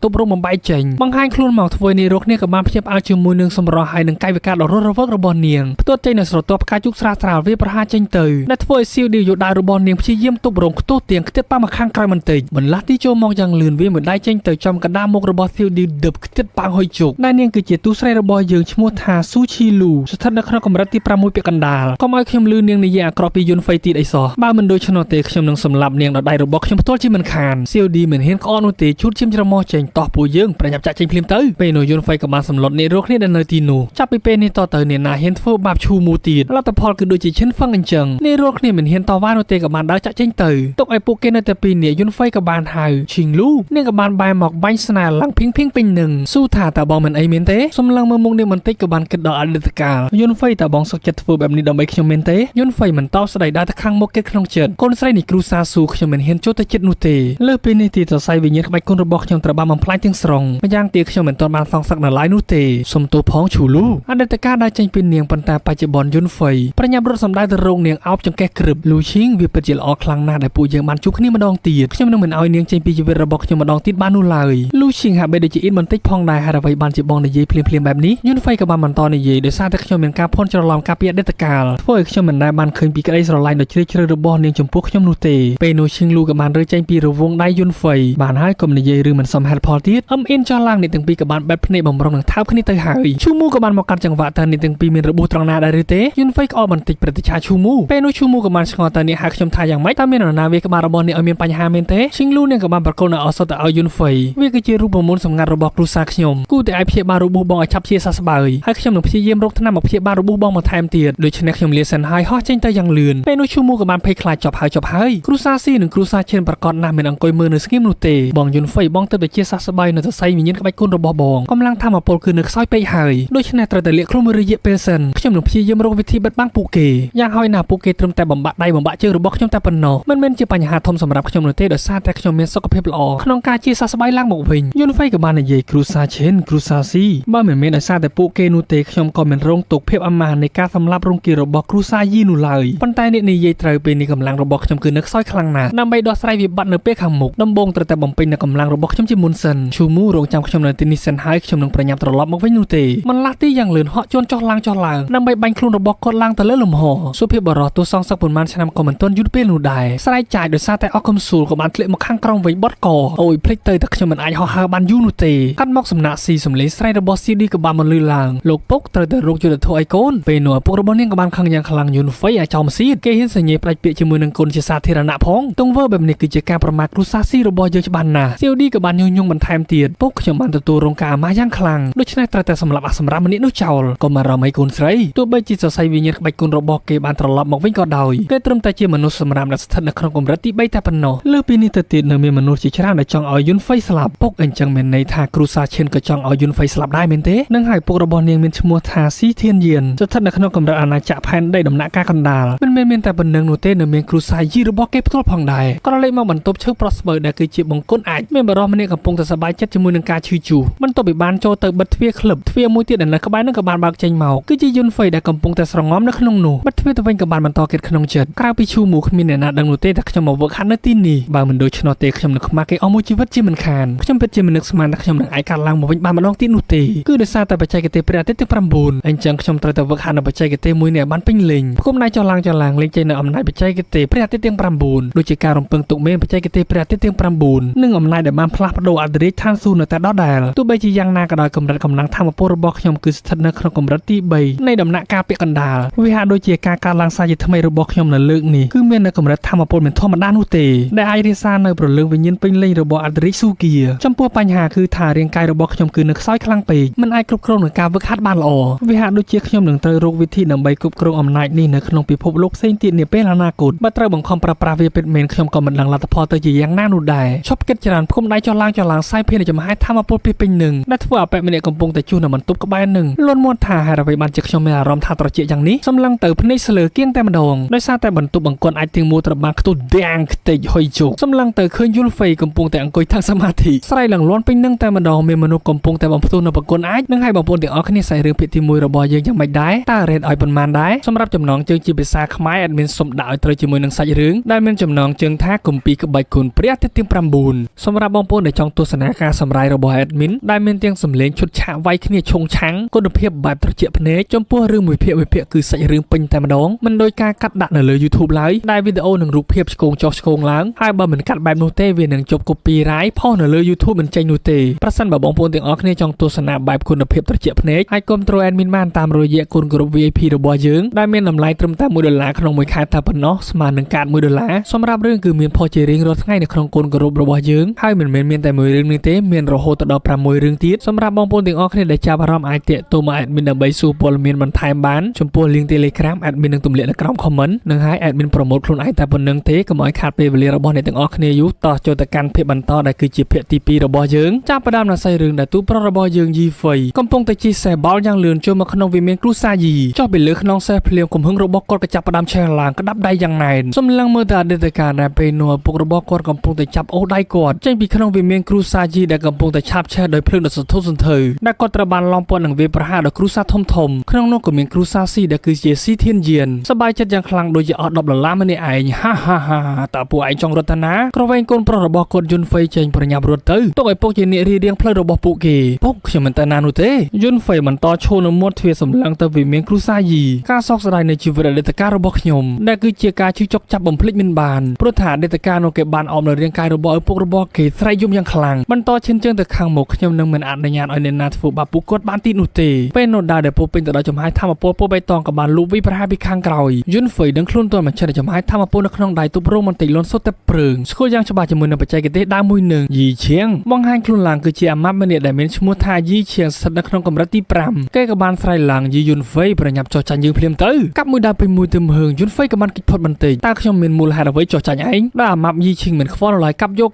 ទប់រំបំបែកចេញបង្ហាញខ្លួនមកធ្វើនេះរកគ្នាក៏បានភ្ញាក់ផ្អើលជាមួយនឹងសម្រស់ហើយនឹងកាយវិការដ៏រស់រវើករបស់នាងផ្ទាត់ចេញនៅស្រទាប់ផ្កាឈូកស្រាលស្រាលវាប្រហារចេញទៅដែលធ្វើឲ្យស៊ីវឌីយោដៅរបស់នាងព្យាយាមទប់រងខ្ទោះទៀងខ្ទាតប៉ាមកខាងក្រោយបន្តិចបន្លាស់ទីចូលមកយ៉ាងលឿនវាមួយដៃចេញទៅចំកណ្ដាលមុខរបស់ស៊ីវឌីដឹបខ្ទាតប៉ាងហុយជុកដែលនាងគឺជាទូស្រីរបស់យើងឈ្មោះថាស៊ូឈីលូស្ថិតនៅក្នុងកម្រិតទី6ពាក់កណ្ដាលកុំឲ្យខ្ញុំលឺនាងនិយាយអាក្រក់ពីយុនហ្វៃទៀតអីសោះបើមិនដូច្នោះទេខ្ញុំនឹងសម្លាប់នាងដល់ដៃរបស់ខ្ញុំផ្ទាល់ជាមិនខានស៊ីវឌីមិនហ៊ានក្អកនោះទេជូតឈាមច្រមុះចេញតោះពួកយើងប្រញាប់ចាក់ចេញភ្លាមទៅពេលនោះយុនហ្វៃក៏បានសម្លុតអ្នករកគ្នាដែលនៅទីនោះចាប់ពីពេលនេះតទៅអ្នកណាហ៊ានធ្វើបាបឈូមូទៀតលទ្ធផលគឺដូចជាឈិនហ្វឹងអញ្ចឹងអ្នករកគ្នាមិនហ៊ានតវ៉ានោះទេក៏បានដើរចាក់ចេញទៅទុកឲ្យពួកគេនៅតែពីរនាក់យុនហ្វៃក៏បានហៅឈីងលូនាងក៏បានបែរមកបាញ់ស្នេហ៍ឡើងភីងភីងពេញនឹងស៊ូថាតើបងមិនអីមែនទេសំឡឹងមើលមុខនាងបន្តិចក៏បានគិតដល់អតីតកាលយុនហ្វៃតើបងសុខចិត្តធ្វើបែបនេះដើម្បីខ្ញុំមែនទេយុនហ្វៃមិនតបស្ដីដើរទៅខាងមុខគេក្នុងចិត្តកូនស្រីនេះគ្រូសាស៊ូខ្ញុំមិនហ៊ានចូលទៅចិត្តនោះទេលើសពីនេះទីសរសៃវិញ្ញាណក្បាច់គុណរបស់ខ្ញុំត្រូវបានបំផ្លាញទាំងស្រុងម្យ៉ាងទៀតខ្ញុំមិនទាន់បានសងសឹកនៅឡើយនោះទេសុំទោសផងឈូលូអតីតកាលដើរចេញពីនាងប៉ុន្តែបច្ចុប្បន្នយុនហ្វៃប្រញាប់រត់សម្ដៅទៅរោងនាងអោបចង្កេះក្រឹបលូឈីងវាពិតជាល្អខ្លាំងណាស់ដែលពួកយើងបានជួបគ្នាម្ដងទៀតខ្ញុំនឹងមិនឲ្យនាងចេញពីជីវិតរបស់ខ្ញុំម្ដងទៀតបាននោះឡើយលូឈីងហាក់បីដូចជាអ៊ីនបន្តិចផងដែរហើយអ្វីបានជាបងនិយាយភ្លាមៗបែបនេះយុនហ្វៃក៏បានបន្តនិយាយដោយសារតែខ្ញុំមានការភ័ន្តច្រឡំការពីអតីតកាលធ្វើឲ្យខ្ញុំមិនដែលបានឃើញពីក្តីស្រឡាញ់ដ៏ជ្រាលជ្រៅរបស់នាងចំពោះខ្ញុំនោះទេពេលនោះឈីងលូក៏បានរើចេញពីរវងដៃយុនហ្វៃបានហើយកុំនិយាយរឿងមិនសមហេតុផលទៀតអឹមអ៊ីនចោះឡើងអ្នកទាំងពីរក៏បានបែបភ្នែកបំរុងនឹងថើបគ្នាទៅហើយឈូមូក៏បានមកកាត់ចង្វាក់តើអ្នកទាំងពីរមានរបួសត្រង់ណាដែរឬទេយុនហ្វៃក្អកបន្តិចប្រតិឆាឈូមូពេលនោះឈូមូក៏បានឆ្ងល់តើអ្នកហៅខ្ញុំថាយ៉ាងម៉េចតើមាននរណាវាក្បាលរបស់អ្នកឲ្យមានបញ្ហាមែនទេឈីងលូនាងក៏បានប្រគល់នៅឱសថទៅឲ្យយុនហ្វៃវាគឺជារូបមន្តសម្ងាត់របស់គ្រួសារខ្ញុំគូតែឲ្យព្យាបាលរបួសបងឲ្យឆាប់ជាសះស្បើយហើយខ្ញុំនឹងព្យាយាមរកថ្នាំមកព្យាបាលរបួសបងបន្ថែមទៀតដូច្នេះខ្ញុំលាសិនហើយហោះចេញទៅយ៉ាងលឿនពេលនោះឈូមូក៏បានភ័យខ្លាចចប់ហើយចប់ហើយគ្រួសារស៊ីនិងគ្រួសារឈិនប្រកាសណាស់មិនអង្គុយមើលនៅស្ងៀមនោះទេបងយុនហ្វៃបងទៅជាសះស្បើយនៅសរសៃវិញ្ញាណក្បាច់គុណរបស់បងកម្លាំងធម្មពលគឺនៅខ្សោយពេកហើយដូច្នេះត្រូវតែលាកខ្លួនមួយរយៈពេលសិនខ្ញុំនឹងព្យាយាមរកវិធីបិទបាំងពួកគេយ៉ាងហោចណាស់ពួកគេត្រឹមតែបំបាក់ដៃបំបាក់ជើងរបស់ខ្ញុំតែប៉ុណ្ណោះមិនមែនជាបញ្ហាធំសម្រាប់ខ្ញុំនោះទេដោយសារតែខ្ញុំមានសុខភាពល្អក្នុងការជាសះស្បើយឡើងមកវិញយុនហ្វៃក៏បាននិយាយគ្រួសារឈិនគ្រួសារស៊ីបើមិនមែនដោយសារតែពួកគេនោះទេខ្ញុំក៏មិនរងទុក្ខភាពអាម៉ាស់នៃការសម្លាប់រង្គាលរបស់គ្រួសារយីនោះឡើយប៉ុន្តែអ្នកនិយាយត្រូវពេលនេះកម្លាំងរបស់ខ្ញុំគឺនៅខ្សោយខ្លាំងណាស់ដើម្បីដោះស្រាយវិបត្តិនៅពេលខាងមុខដំបូងត្រូវតែបំពេញនូវកម្លាំងរបស់ខ្ញុំជាមុនសិនឈូមូរងចាំខ្ញុំនៅទីនេះសិនហើយខ្ញុំនឹងប្រញាប់ត្រឡប់មកវិញនោះទេមិនលាស់ទីយ៉ាងលឿនហក់ជន់ចុះឡើងចុះឡើងដើម្បីបាញ់ខ្លួនរបស់គាត់ឡើងទៅលើលំហសុភាពបរោះទោះសងសឹកប៉ុន្មានឆ្នាំក៏មិនទាន់យូរពេលនោះដែរស្រែកចាយដោយសារតែអស់កំសួលក៏បានធ្លាក់មកខាងក្រោមវិញបត់កអូយភ្លេចទៅតែខ្ញុំមិនអាចហោះហើរបានយូរនោះទេកាត់មកសំណាក់ស៊ីសំលេងស្រែករបស់ស៊ីឌីក៏បានបន្លឺឡើងលោកពុកត្រូវតែរកយុទ្ធធម៌ឲ្យកូនពេលនោះឪពុករបស់នាងក៏បានខឹងយ៉ាងខ្លាំងយុនហ្វៃអាចោមស៊ីគេហ៊ានសញ្ញេផ្ដាច់ពាក្យជាមួយនឹងកូនជាសាធារណៈផងទង្វើបែបនេះគឺជាការប្រមាថគ្រួសារស៊ីរបស់យើងច្បាស់ណាស់ស៊ីឌីក៏បានញុះញង់បន្ថែមទៀតពុកខ្ញុំបានទទួលរងការអាម៉ាស់យ៉ាងខ្លាំងដូច្នេះត្រូវតែសម្លាប់អាសម្រាប់ម្នាក់នោះចោលកុំបារម្ភអីកូនស្រីទោះបីជាសរសៃវិញ្ញាណក្បាច់គុណរបស់គេបានត្រឡប់មកវិញក៏ដោយគេត្រឹមតែជាមនុស្សសម្រាប់ដែលស្ថិតនៅក្នុងកម្រិតទី3តែប៉ុណ្ណោះលើសពីនេះទៅទៀតនៅមានមនុស្សជាច្រើនដែលចង់ឲ្យយុនហ្វៃស្លាប់ពុកអញ្ចឹងមានន័យថាគ្រួសារឈិនក៏ចង់ឲ្យយុនហ្វៃស្លាប់ដែរមែនទេនឹងហើយពុករបស់នាងមានឈ្មោះថាស៊ីធានយានស្ថិតនៅក្នុងកម្រិតអាណាចក្រផែនដីដំណាក់កាលកណ្ដាលមិនមែនមានតែប៉ុណ្្នឹងនោះទេនៅមានគ្រួសារយីរបស់គេផ្ទាល់ផងដែរក្រឡេកមកបន្ទប់ឈើប្រស្បើដែលគឺជាបង្គន់អាចមានបរិសម្នាក់កំពុងតែសប្បាយចិត្តជាមួយនឹងការឈឺជូសបន្ទាប់ពីបានចូលទៅបិទទ្វារក្លឹបទ្វារមួយទៀតដែលនៅក្បែរនឹងក៏បានបើកចេញមកគឺជាយុនហ្វៃដែលកំពុងតែស្រងំនៅក្នុងនោះបិទទ្វារទៅវិញក៏បានបន្តគិតក្នុងចិត្តក្រៅពីឈូមូគ្មានអ្នកណាដឹងនោះទេថាខ្ញុំមកវឹកហាត់នៅទីនេះបើមិនដូច្នោះទេខ្ញុំនឹងខ្មាស់គេអស់មួយជីវិតជាមិនខានខ្ញុំពិតជាមិននឹកស្មានថាខ្ញុំនឹងអាចកាត់ឡើងមកវិញបានម្ដងទៀតនោះទេគឺដោយសារតែបច្ចេកទេសព្រះអាទិត្យទី9អញ្ចឹងខ្ញុំត្រូវតែវឹកហាត់នៅបច្ចេកទេសមួយនេះឲ្យបានពេញលេញផ្គុំដៃចុះឡើងចុះឡើងលេងចេញនៅអំណាចបច្ចេកទេសព្រះអាទិត្យទាំង9ដូចជាការរំពឹងទុកមានបច្ចេកទេសព្រះអាទិត្យទាំង9និងអំណាចដែលបានផ្លាស់ប្ដូរអន្តរាយឋានសួគ៌នៅតែដដែលទោះបីជាយ៉ាងណាក៏ដោយកម្រិតកម្លាំងធម្មពលរបស់ខ្ញុំគឺស្ថិតនៅក្នុងកម្រិតទី3នៃដំណាក់កាលពាក់កណ្ដាលវាហាក់ដូចជាការកើនឡើងសាជាថ្មីរបស់ខ្ញុំនៅលើកនេះគឺមាននៅកម្រិតធម្មពលមិនធម្មតានោះទេដែលអាចរាសានៅព្រលឹងវិញ្ញាណពេញលេញរបស់អន្តរាយស៊ូគាចំពោះបញ្ហាគឺថារាងកាយរបស់ខ្ញុំគឺនៅខ្សោយខ្លាំងពេកមិនអាចគ្រប់គ្រងនឹងការវឹកហាត់បានល្អវាហាក់ដូចជាខ្ញុំនឹងត្រូវរកវិធីដើម្បីគ្រប់គ្រងអំណាចនេះនៅក្នុងពិភពលោកផ្សេងទៀតនាពេលអនាគតបើត្រូវបង្ខំប្រើប្រាស់វាពិតមែនខ្ញុំក៏មិនដឹងលទ្ធផលទៅជាយ៉ាងណានោះដែរឈប់គិតច្រើនផ្គុំដៃចុះឡើងចុះឡើងសាយភានចំហាយធម្មពលពីពេញនឹងដែលធ្វើឲ្យប៉ែកម្នាក់កំពុងតែជួសនៅបន្ទប់ក្បែរនឹងលន់មាត់ថាហេតុអ្វីបានជាខ្ញុំមានអារម្មណ៍ថាត្រជាក់យ៉ាងនេះសម្លឹងទៅភ្នែកស្លើគៀងតែម្ដងដោយសារតែបន្ទប់បង្គន់អាចទាំងមូលត្រូវបានខ្ទុះដាងខ្ទេចហុយជោគសម្លឹងទៅឃើញយុលហ្វៃកំពុងតែអង្គុយថឹងសមាធិស្រែកឡើងលន់ពេញនឹងតែម្ដងមានមនុស្សកំពុងតែបំផ្ទុះនៅបង្គន់អាចនឹងឲ្យបងប្អូនទាំងអស់គ្នាសាច់រឿងភាគទី1របស់យើងយ៉ាងម៉េចដែរតើរ៉េតឲ្យប៉ុន្មានដែរសម្រាប់ចំណងជើងជាភាសាខ្មែរអត់មានសុំដាក់ឲ្យត្រូវជាមួយនឹងសាច់រឿងដែលមានចំណងជើងថាគម្ពីរក្បាច់គុណព្រះ ព្រះអាទិត្យទាំង9សម្រាប់បងប្អូនដែលចង់ទស្សនាការសម្រាយរបស់ admin ដែលមានទាំងសំឡេងឈុតឆាកវាយគ្នាឆុងឆាំងគុណភាពបែបត្រជាក់ភ្នែកចំពោះរឿងមួយភាគគឺសាច់រឿងពេញតែម្ដងមិនដោយការកាត់ដាក់នៅលើ YouTube ឡើយដែលវីដេអូនឹងរូបភាពឆ្កងចុះឆ្កងឡើងហើយបើមិនកាត់បែបនោះទេវានឹងជប់ copyright ផុសនៅលើ YouTube មិនចេញនោះទេប្រសិនបើបងប្អូនទាំងអស់គ្នាចង់ទស្សនាបែបគុណភាពត្រជាក់ភ្នែកអាចគាំទ្រ admin បានតាមរយៈគុណគ្រប់ VIP របស់យើងដែលមានតម្លៃត្រឹមតែ1ដុល្លារក្នុងមួយខែតែប៉ុណ្ណោះស្មើនឹងកាត1ដុល្លារសម្រាប់រឿងគឺមានផុសជារៀងរាល់ថ្ងៃនៅក្នុងគុណគ្រប់របស់យើងហើយមិនមែនមានតែមួយរឿងនេះទេមានរហូតដល់6រឿងទៀតសម្រាប់បងប្អូនទាំងអស់គ្នាដែលចាប់អារម្មណ៍អាចទាក់ទងមក admin ដើម្បីសួរព័ត៌មានបន្ថែមបានចំពោះ link Telegram admin នឹងទម្លាក់នៅក្រោម comment និងហើយ admin promote ខ្លួនឯងតែប៉ុណ្្នឹងទេកុំឲ្យខាតពេលវេលារបស់អ្នកទាំងអស់គ្នាយូរតោះចូលទៅកាន់ភាគបន្តដែលគឺជាភាគទី2របស់យើងចាប់ផ្ដើមនៅសាច់រឿងដែលទូប្រុសរបស់យើងយីហ្វៃកំពុងតែជិះសេះបោលយ៉ាងលឿនចូលមកក្នុងវិមានគ្រួសារយីចុះពីលើខ្នងសេះភ្លាមកំហឹងរបស់គាត់ក៏ចាប់ផ្ដើមឆេះឡើងក្តាប់ដៃយ៉ាងណែនសម្លឹងមើលទៅអតីតកាលដែលពេលនោះឪពុករបស់គាត់កំពុងតែចាប់អូសដៃគាត់ចេញពីក្នុងវិមានគ្រួសារយីដែលកំពុងតែឆាបឆេះដោយភ្លើងដ៏សន្ធោសន្ធៅដែលគាត់ត្រូវបានឡោមព័ទ្ធនឹងវាប្រហារដោយគ្រួសារធំក្នុងនោះក៏មានគ្រួសារស៊ីដែលគឺជាស៊ីធានយានសប្បាយចិត្តយ៉ាងខ្លាំងដូចជាអស់10ដុល្លារម្នាក់ឯងហាហាហាតើពួកឯងចង់រត់តាណាក្រវែងកូនប្រុសរបស់គាត់យុនហ្វៃចេញប្រញាប់រត់ទៅទុកឲ្យពុកជាអ្នករៀបរៀងផ្លូវរបស់ពួកគេពុកខ្ញុំមិនទៅណានោះទេយុនហ្វៃបន្តឈរនៅមាត់ទ្វារសម្លឹងទៅវិមានគ្រួសារយីការសោកស្ដាយនៃជីវិតអតីតកាលរបស់ខ្ញុំដែលគឺជាការឈឺចុកចាប់បំភ្លេចមិនបានព្រោះថាអតីតកាលនោះគេបានអោបនៅរាងកាយរបស់ឪពុករបស់គេស្រែកយំយ៉ាងខ្លាំងបន្តឈានជើងទៅខាងមុខខ្ញុំនឹងមិនអនុញ្ញាតឲ្យអ្នកណាធ្វើបាបពួកគាត់បានទីនោះទេពេលនោះដែរដែលពោពេញទៅដល់ចំហាយធម្មពលពោបៃតងក៏បានលូកវិប្រហារពីខាងក្រោយយុនហ្វៃដឹងខ្លួនទាន់មិនចេះចំហាយធម្មពលនៅក្នុងដៃទប់រោងបន្តិចលន់សុទ្ធតែព្រើងស្គាល់យ៉ាងច្បាស់ជាមួយនឹងបច្ចេកទេសដើមមួយនឹងយីឈៀងបង្ហាញខ្លួនឡើងគឺជាអាម៉ាប់ម្នាក់ដែលមានឈ្មោះថាយីឈៀងស្ថិតនៅក្នុងកម្រិតទី5គេក៏បានស្រែកឡើងយីយុនហ្វៃប្រញាប់ចោះចាញ់យើងភ្លាមទៅកាប់មួយដើមពេញមួយទៅមហឹងយុនហ្វៃក៏បានគេចផុតបន្តិចតើខ្ញុំមានមូលហេតុអ្វីចោះចាញ់ឯងដល់អាម៉ាប់យីឈៀងមិនខ្វល់ឡើយកាប់យក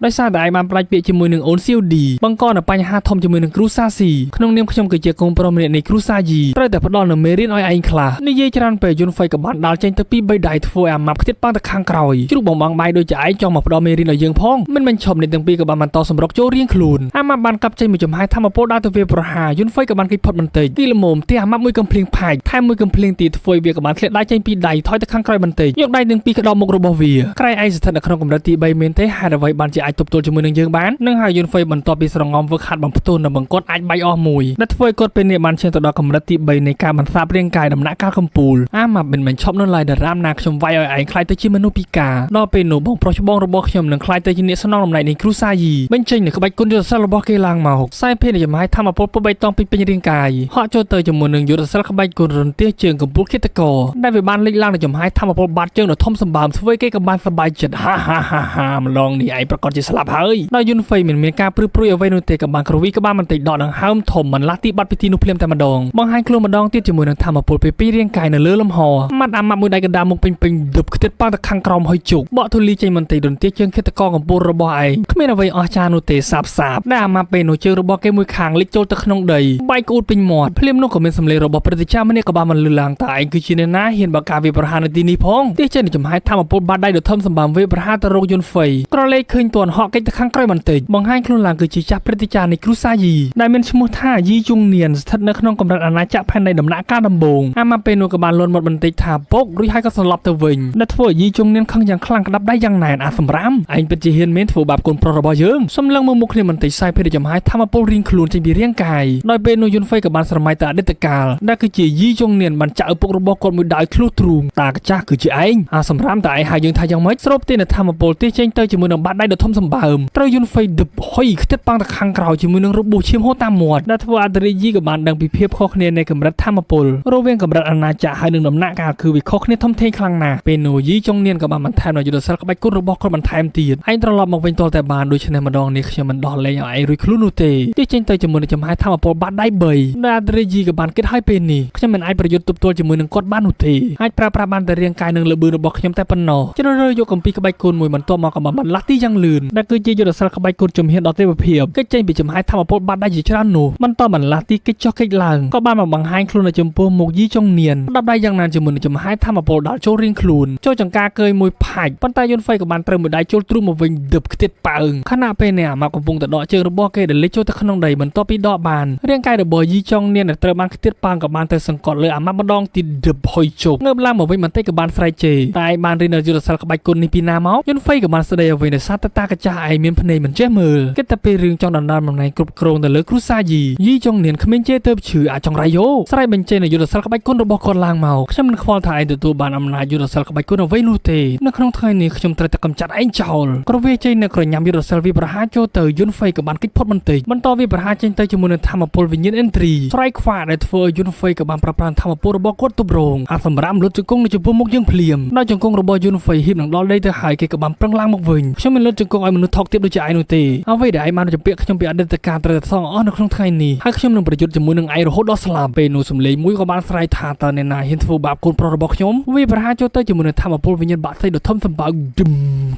ដោយសារតែឯងបានផ្លាច់ពាក្យជាមួយនឹងអូនសៀវឌីបង្កនៅបញ្ហាធំជាមួយនឹងគ្រូសាស៊ីក្នុងនាមខ្ញុំគឺជាកូនប្រុសម្នាក់នៃគ្រូសាយីត្រូវតែផ្ដល់នូវមេរៀនឲ្យឯងខ្លះនិយាយច្រើនពេលយុនហ្វៃក៏បានដាល់ចេញទៅពីបីដៃធ្វើឲ្យអាម៉ាប់ខ្ទាតប៉ាំងទៅខាងក្រោយជ្រូកបងបងបាយដូចជាឯងចង់មកផ្ដល់មេរៀនឲ្យយើងផងមិនបញ្ឈប់នេះទាំងពីរក៏បានបន្តសម្រុកចូលរៀងខ្លួនអាម៉ាប់បានកាប់ចេញមួយចំហាយធម្មពលដើរទៅវាប្រហារយុនហ្វៃក៏បានគេចផុតបន្តិចទីល្មមទីអាម៉ាប់មួយកំភ្លៀងផាច់ថែមមួយកំភ្លៀងទីធ្វើវាក៏បានធ្លាក់ដៃចេញពីដៃថយទៅខាងក្រោយបន្តិចយកដៃទាំងពីរក្តោបមុខរបស់វាក្រែងឯងស្ថិតនៅក្នុងកម្រិតទី3មែនទេហេតុអ្វីបានជាអាចទប់ទល់ជាមួយនឹងយើងបាននឹងហើយយុនហ្វៃបន្ទាប់ពីស្រងំវឹកហាត់បំផ្ទុះនៅបង្គាត់អាចបាយអស់មួយដែលធ្វើឲ្យគាត់ពេលនេះបានឈានទៅដល់កម្រិតទី3នៃការបន្សាបរាងកាយដំណាក់កាលកំពូលអាម៉ាប់មិនបញ្ឈប់នៅឡើយដរាបណាខ្ញុំវាយឲ្យឯងខ្លាយទៅជាមនុស្សពិការដល់ពេលនោះបងប្រុសច្បងរបស់ខ្ញុំនឹងខ្លាយទៅជាអ្នកស្នងតំណែងនៃគ្រួសារយីបញ្ចេញនៅក្បាច់គុណយុទ្ធសាស្ត្ររបស់គេឡើងមកខ្សែភេទចំហាយធម្មពលពុបៃតងពីពេញរាងកាយហក់ចូលទៅជាមួយនឹងយុទ្ធសាស្ត្រក្បាច់គុណរន្ទះជើងកំពូលឃាតករដែលវាបានលេចឡើងនៅចំហាយធម្មពលបាត់ជើងដ៏ធំសម្បើមធ្វើគេក៏បានសប្បាយចិត្តហាហាហាហាម្ដងនេះឯងប្រកាសជាស្លាប់ហើយដល់យុនហ្វៃមិនមានការព្រឺព្រួយអ្វីនោះទេក៏បានក្រវីក្បាលបន្តិចដកដង្ហើមធំមិនលាស់ទីបាត់ពីទីនោះភ្លាមតែម្ដងបង្ហាញខ្លួនម្ដងទៀតជាមួយនឹងធម្មពលពីពីរាងកាយនៅលើលំហម៉ាត់អាម៉ាប់មួយដៃកណ្ដាលមុខពេញពេញដប់ខ្ទេចប៉ាំងទៅខាងក្រោមហើយជុកបក់ធូលីចេញបន្តិចរន្ទះជើងឃាតករកំពូលរបស់ឯងគ្មានអ្វីអស្ចារ្យនោះទេសាបសាបដែលអាម៉ាប់ពេលនោះជើងរបស់គេមួយខាងលិចចូលទៅក្នុងដីបែកក្អួតពេញមាត់ភ្លាមនោះក៏មានសម្លេងរបស់ព្រឹទ្ធាចារ្យម្នាក់ក៏បានបន្លឺឡើងតើឯងគឺជាអ្នកណាហ៊ានបើការវាប្រហារនៅទីនេះផងទះចេញចំហាយធម្មពលបាត់ដៃដ៏ធំសម្បើមវាប្រហារទៅរកយុនហ្វៃក្រឡេកឃើញទាន់ហក់កិច្ចទៅខាងក្រោយបន្តិចបង្ហាញខ្លួនឡើងគឺជាចាស់ព្រឹទ្ធាចារ្យនៃគ្រួសារយីដែលមានឈ្មោះថាយីជុងនៀនស្ថិតនៅក្នុងកម្រិតអាណាចក្រផែនដីដំណាក់កាលដំបូងអាម៉ាពេលនោះក៏បានលន់មាត់បន្តិចថាពុករួចហើយក៏សន្លប់ទៅវិញដែលធ្វើឲ្យយីជុងនៀនខឹងយ៉ាងខ្លាំងក្តាប់ដៃយ៉ាងណែនអាសម្រាមឯងពិតជាហ៊ានមែនធ្វើបាបកូនប្រុសរបស់យើងសំឡឹងមើលមុខគ្នាបន្តិចខ្សែភេទចំហាយធម្មពលរៀងខ្លួនចេញពីរាងកាយដោយពេលនោះយុនហ្វៃក៏បានស្រមៃទៅអតីតកាលដែលគឺជាយីជុងនៀនបានចាក់ឪពុករបស់គាត់មួយដៃធ្លុះទ្រូងតាកាចាស់គឺជាឯងអាសម្រាមតើឯងហៅយើងថាយ៉ាងម៉េចស្រូបទេនៅធម្មពលទីចេញទៅជាមួយនឹងបាតដៃដ៏ធំសម្បើមត្រូវយុនហ្វៃដឹបហុយខ្ទេចប៉ាំងទៅខាងក្រោយជាមួយនឹងរបួសឈាមហូរតាមមាត់ដែលធ្វើអត្តរិយីក៏បានដឹងពីភាពខុសគ្នានៃកម្រិតធម្មពលរវាងកម្រិតអាណាចក្រហើយនឹងដំណាក់កាលគឺវាខុសគ្នាធំធេងខ្លាំងណាស់ពេលនោះយីចុងនៀនក៏បានបន្ថែមនៅយុទ្ធសាស្ត្រក្បាច់គុណរបស់គាត់បន្ថែមទៀតឯងត្រឡប់មកវិញទាល់តែបានដូច្នេះម្ដងនេះខ្ញុំមិនដោះលែងឲ្យឯងរួចខ្លួននោះទេទីចេញទៅជាមួយនឹងចំហាយធម្មពលបាតដៃ3ដែលអត្តរិយីក៏បានគិតឲ្យពេលនេះខ្ញុំមិនអាចប្រយុទ្ធទប់ទល់ជាមួយនឹងគាត់បាននោះទេអាចប្រើប្រាស់បានតែរាងកាយនិងល្បឿនរបស់ខ្ញុំតែប៉ុណ្ណោះជ្រើសរើសយកកំពីក្បាច់គុណមួយបន្ទាប់មកក៏បានបន្លាស់ទីយ៉ាងលឿនដែលគឺជាយុទ្ធសាស្ត្រក្បាច់គុណជំហានដល់ទេវភាពគេចេញពីចំហាយធម្មពលបាត់ដៃជាច្រើននោះបន្តបន្លាស់ទីគេចុះគេចឡើងក៏បានមកបង្ហាញខ្លួននៅចំពោះមុខយីចុងនៀនដាប់ដៃយ៉ាងណាជាមួយនឹងចំហាយធម្មពលដល់ចូលរៀងខ្លួនចូលចង្ការកើយមួយផាច់ប៉ុន្តែយុនហ្វៃក៏បានត្រូវមួយដៃចូលទ្រូងមកវិញដឹបខ្ទេចប៉ើងខណៈពេលនេះអាម៉ាប់កំពុងតែដកជើងរបស់គេដែលលិចចូលទៅក្នុងដីបន្ទាប់ពីដកបានរាងកាយរបស់យីចុងនៀនដែលត្រូវបានខ្ទេចប៉ើងក៏បានទៅសង្កត់លើអាម៉ាប់ម្ដងទីដឹបហុយជប់ងើបឡើងមកវិញបន្តិចក៏បានស្រែកជេរតែឯងបានរៀននៅយុទ្ធសាស្ត្រក្បាច់គុណនេះពីណាមកយុនហ្វៃក៏បាន បានស្ដីអ្វីដោយសារតែតាកាចាស់ឯងមានភ្នែកមិនចេះមើលគិតតែពេលរឿងចង់ដណ្ដើមតំណែងគ្រប់គ្រងទៅលើគ្រួសារយីយីចុងនានក្មេងជេទៅឈឺអាចចង្រៃយោស្រ័យបញ្ចេញនូវយុទ្ធសាស្ត្រក្បាច់គុណរបស់គាត់ឡើងមកខ្ញុំមិនខ្វល់ថាឯងទទួលបានអំណាចយុទ្ធសាស្ត្រក្បាច់គុណអ្វីនោះទេនៅក្នុងថ្ងៃនេះខ្ញុំត្រូវតែកម្ចាត់ឯងចោលក្រវាចេញនៅក្រញ៉ាំយុទ្ធសាស្ត្រវាប្រហារចូលទៅយុនហ្វៃក៏បានគេចផុតបន្តិចបន្តវាប្រហារចេញទៅជាមួយនឹងធម្មពលវិញ្ញាណឥន្ទ្រីស្រ័យខ្វាដែលធ្វើឲ្យយុនហ្វៃក៏បានប្រប្រានធម្មពលរបស់គាត់ទប់រងអាសម្រាប់លុតជង្គង់នៅចំពោះមុខយើងភ្លាមដល់ជង្គង់របស់យុនហ្វៃហ៊ីបនឹងដល់ដីទៅហើយគេក៏បានប្រឹងឡើងមកវិញខ្ញុំមិនលុតជង្គង់ឲ្យមនុស្សថោកទាបដូចជាឯងនោះទេអ្វីដែលឯងបានជំពាក់ខ្ញុំពីអតីតកាលត្រូវតែសងអស់នៅក្នុងថ្ងៃនេះហើយខ្ញុំនឹងប្រយុទ្ធជាមួយនឹងឯងរហូតដល់ស្លាប់ពេលនោះសំឡេងមួយក៏បានស្រែកថាតើអ្នកណាហ៊ានធ្វើបាបកូនប្រុសរបស់ខ្ញុំវាប្រហារចូលទៅជាមួយនឹងធម្មពលវិញ្ញាណបាក់សីដ៏ធំសម្បើមឌឹម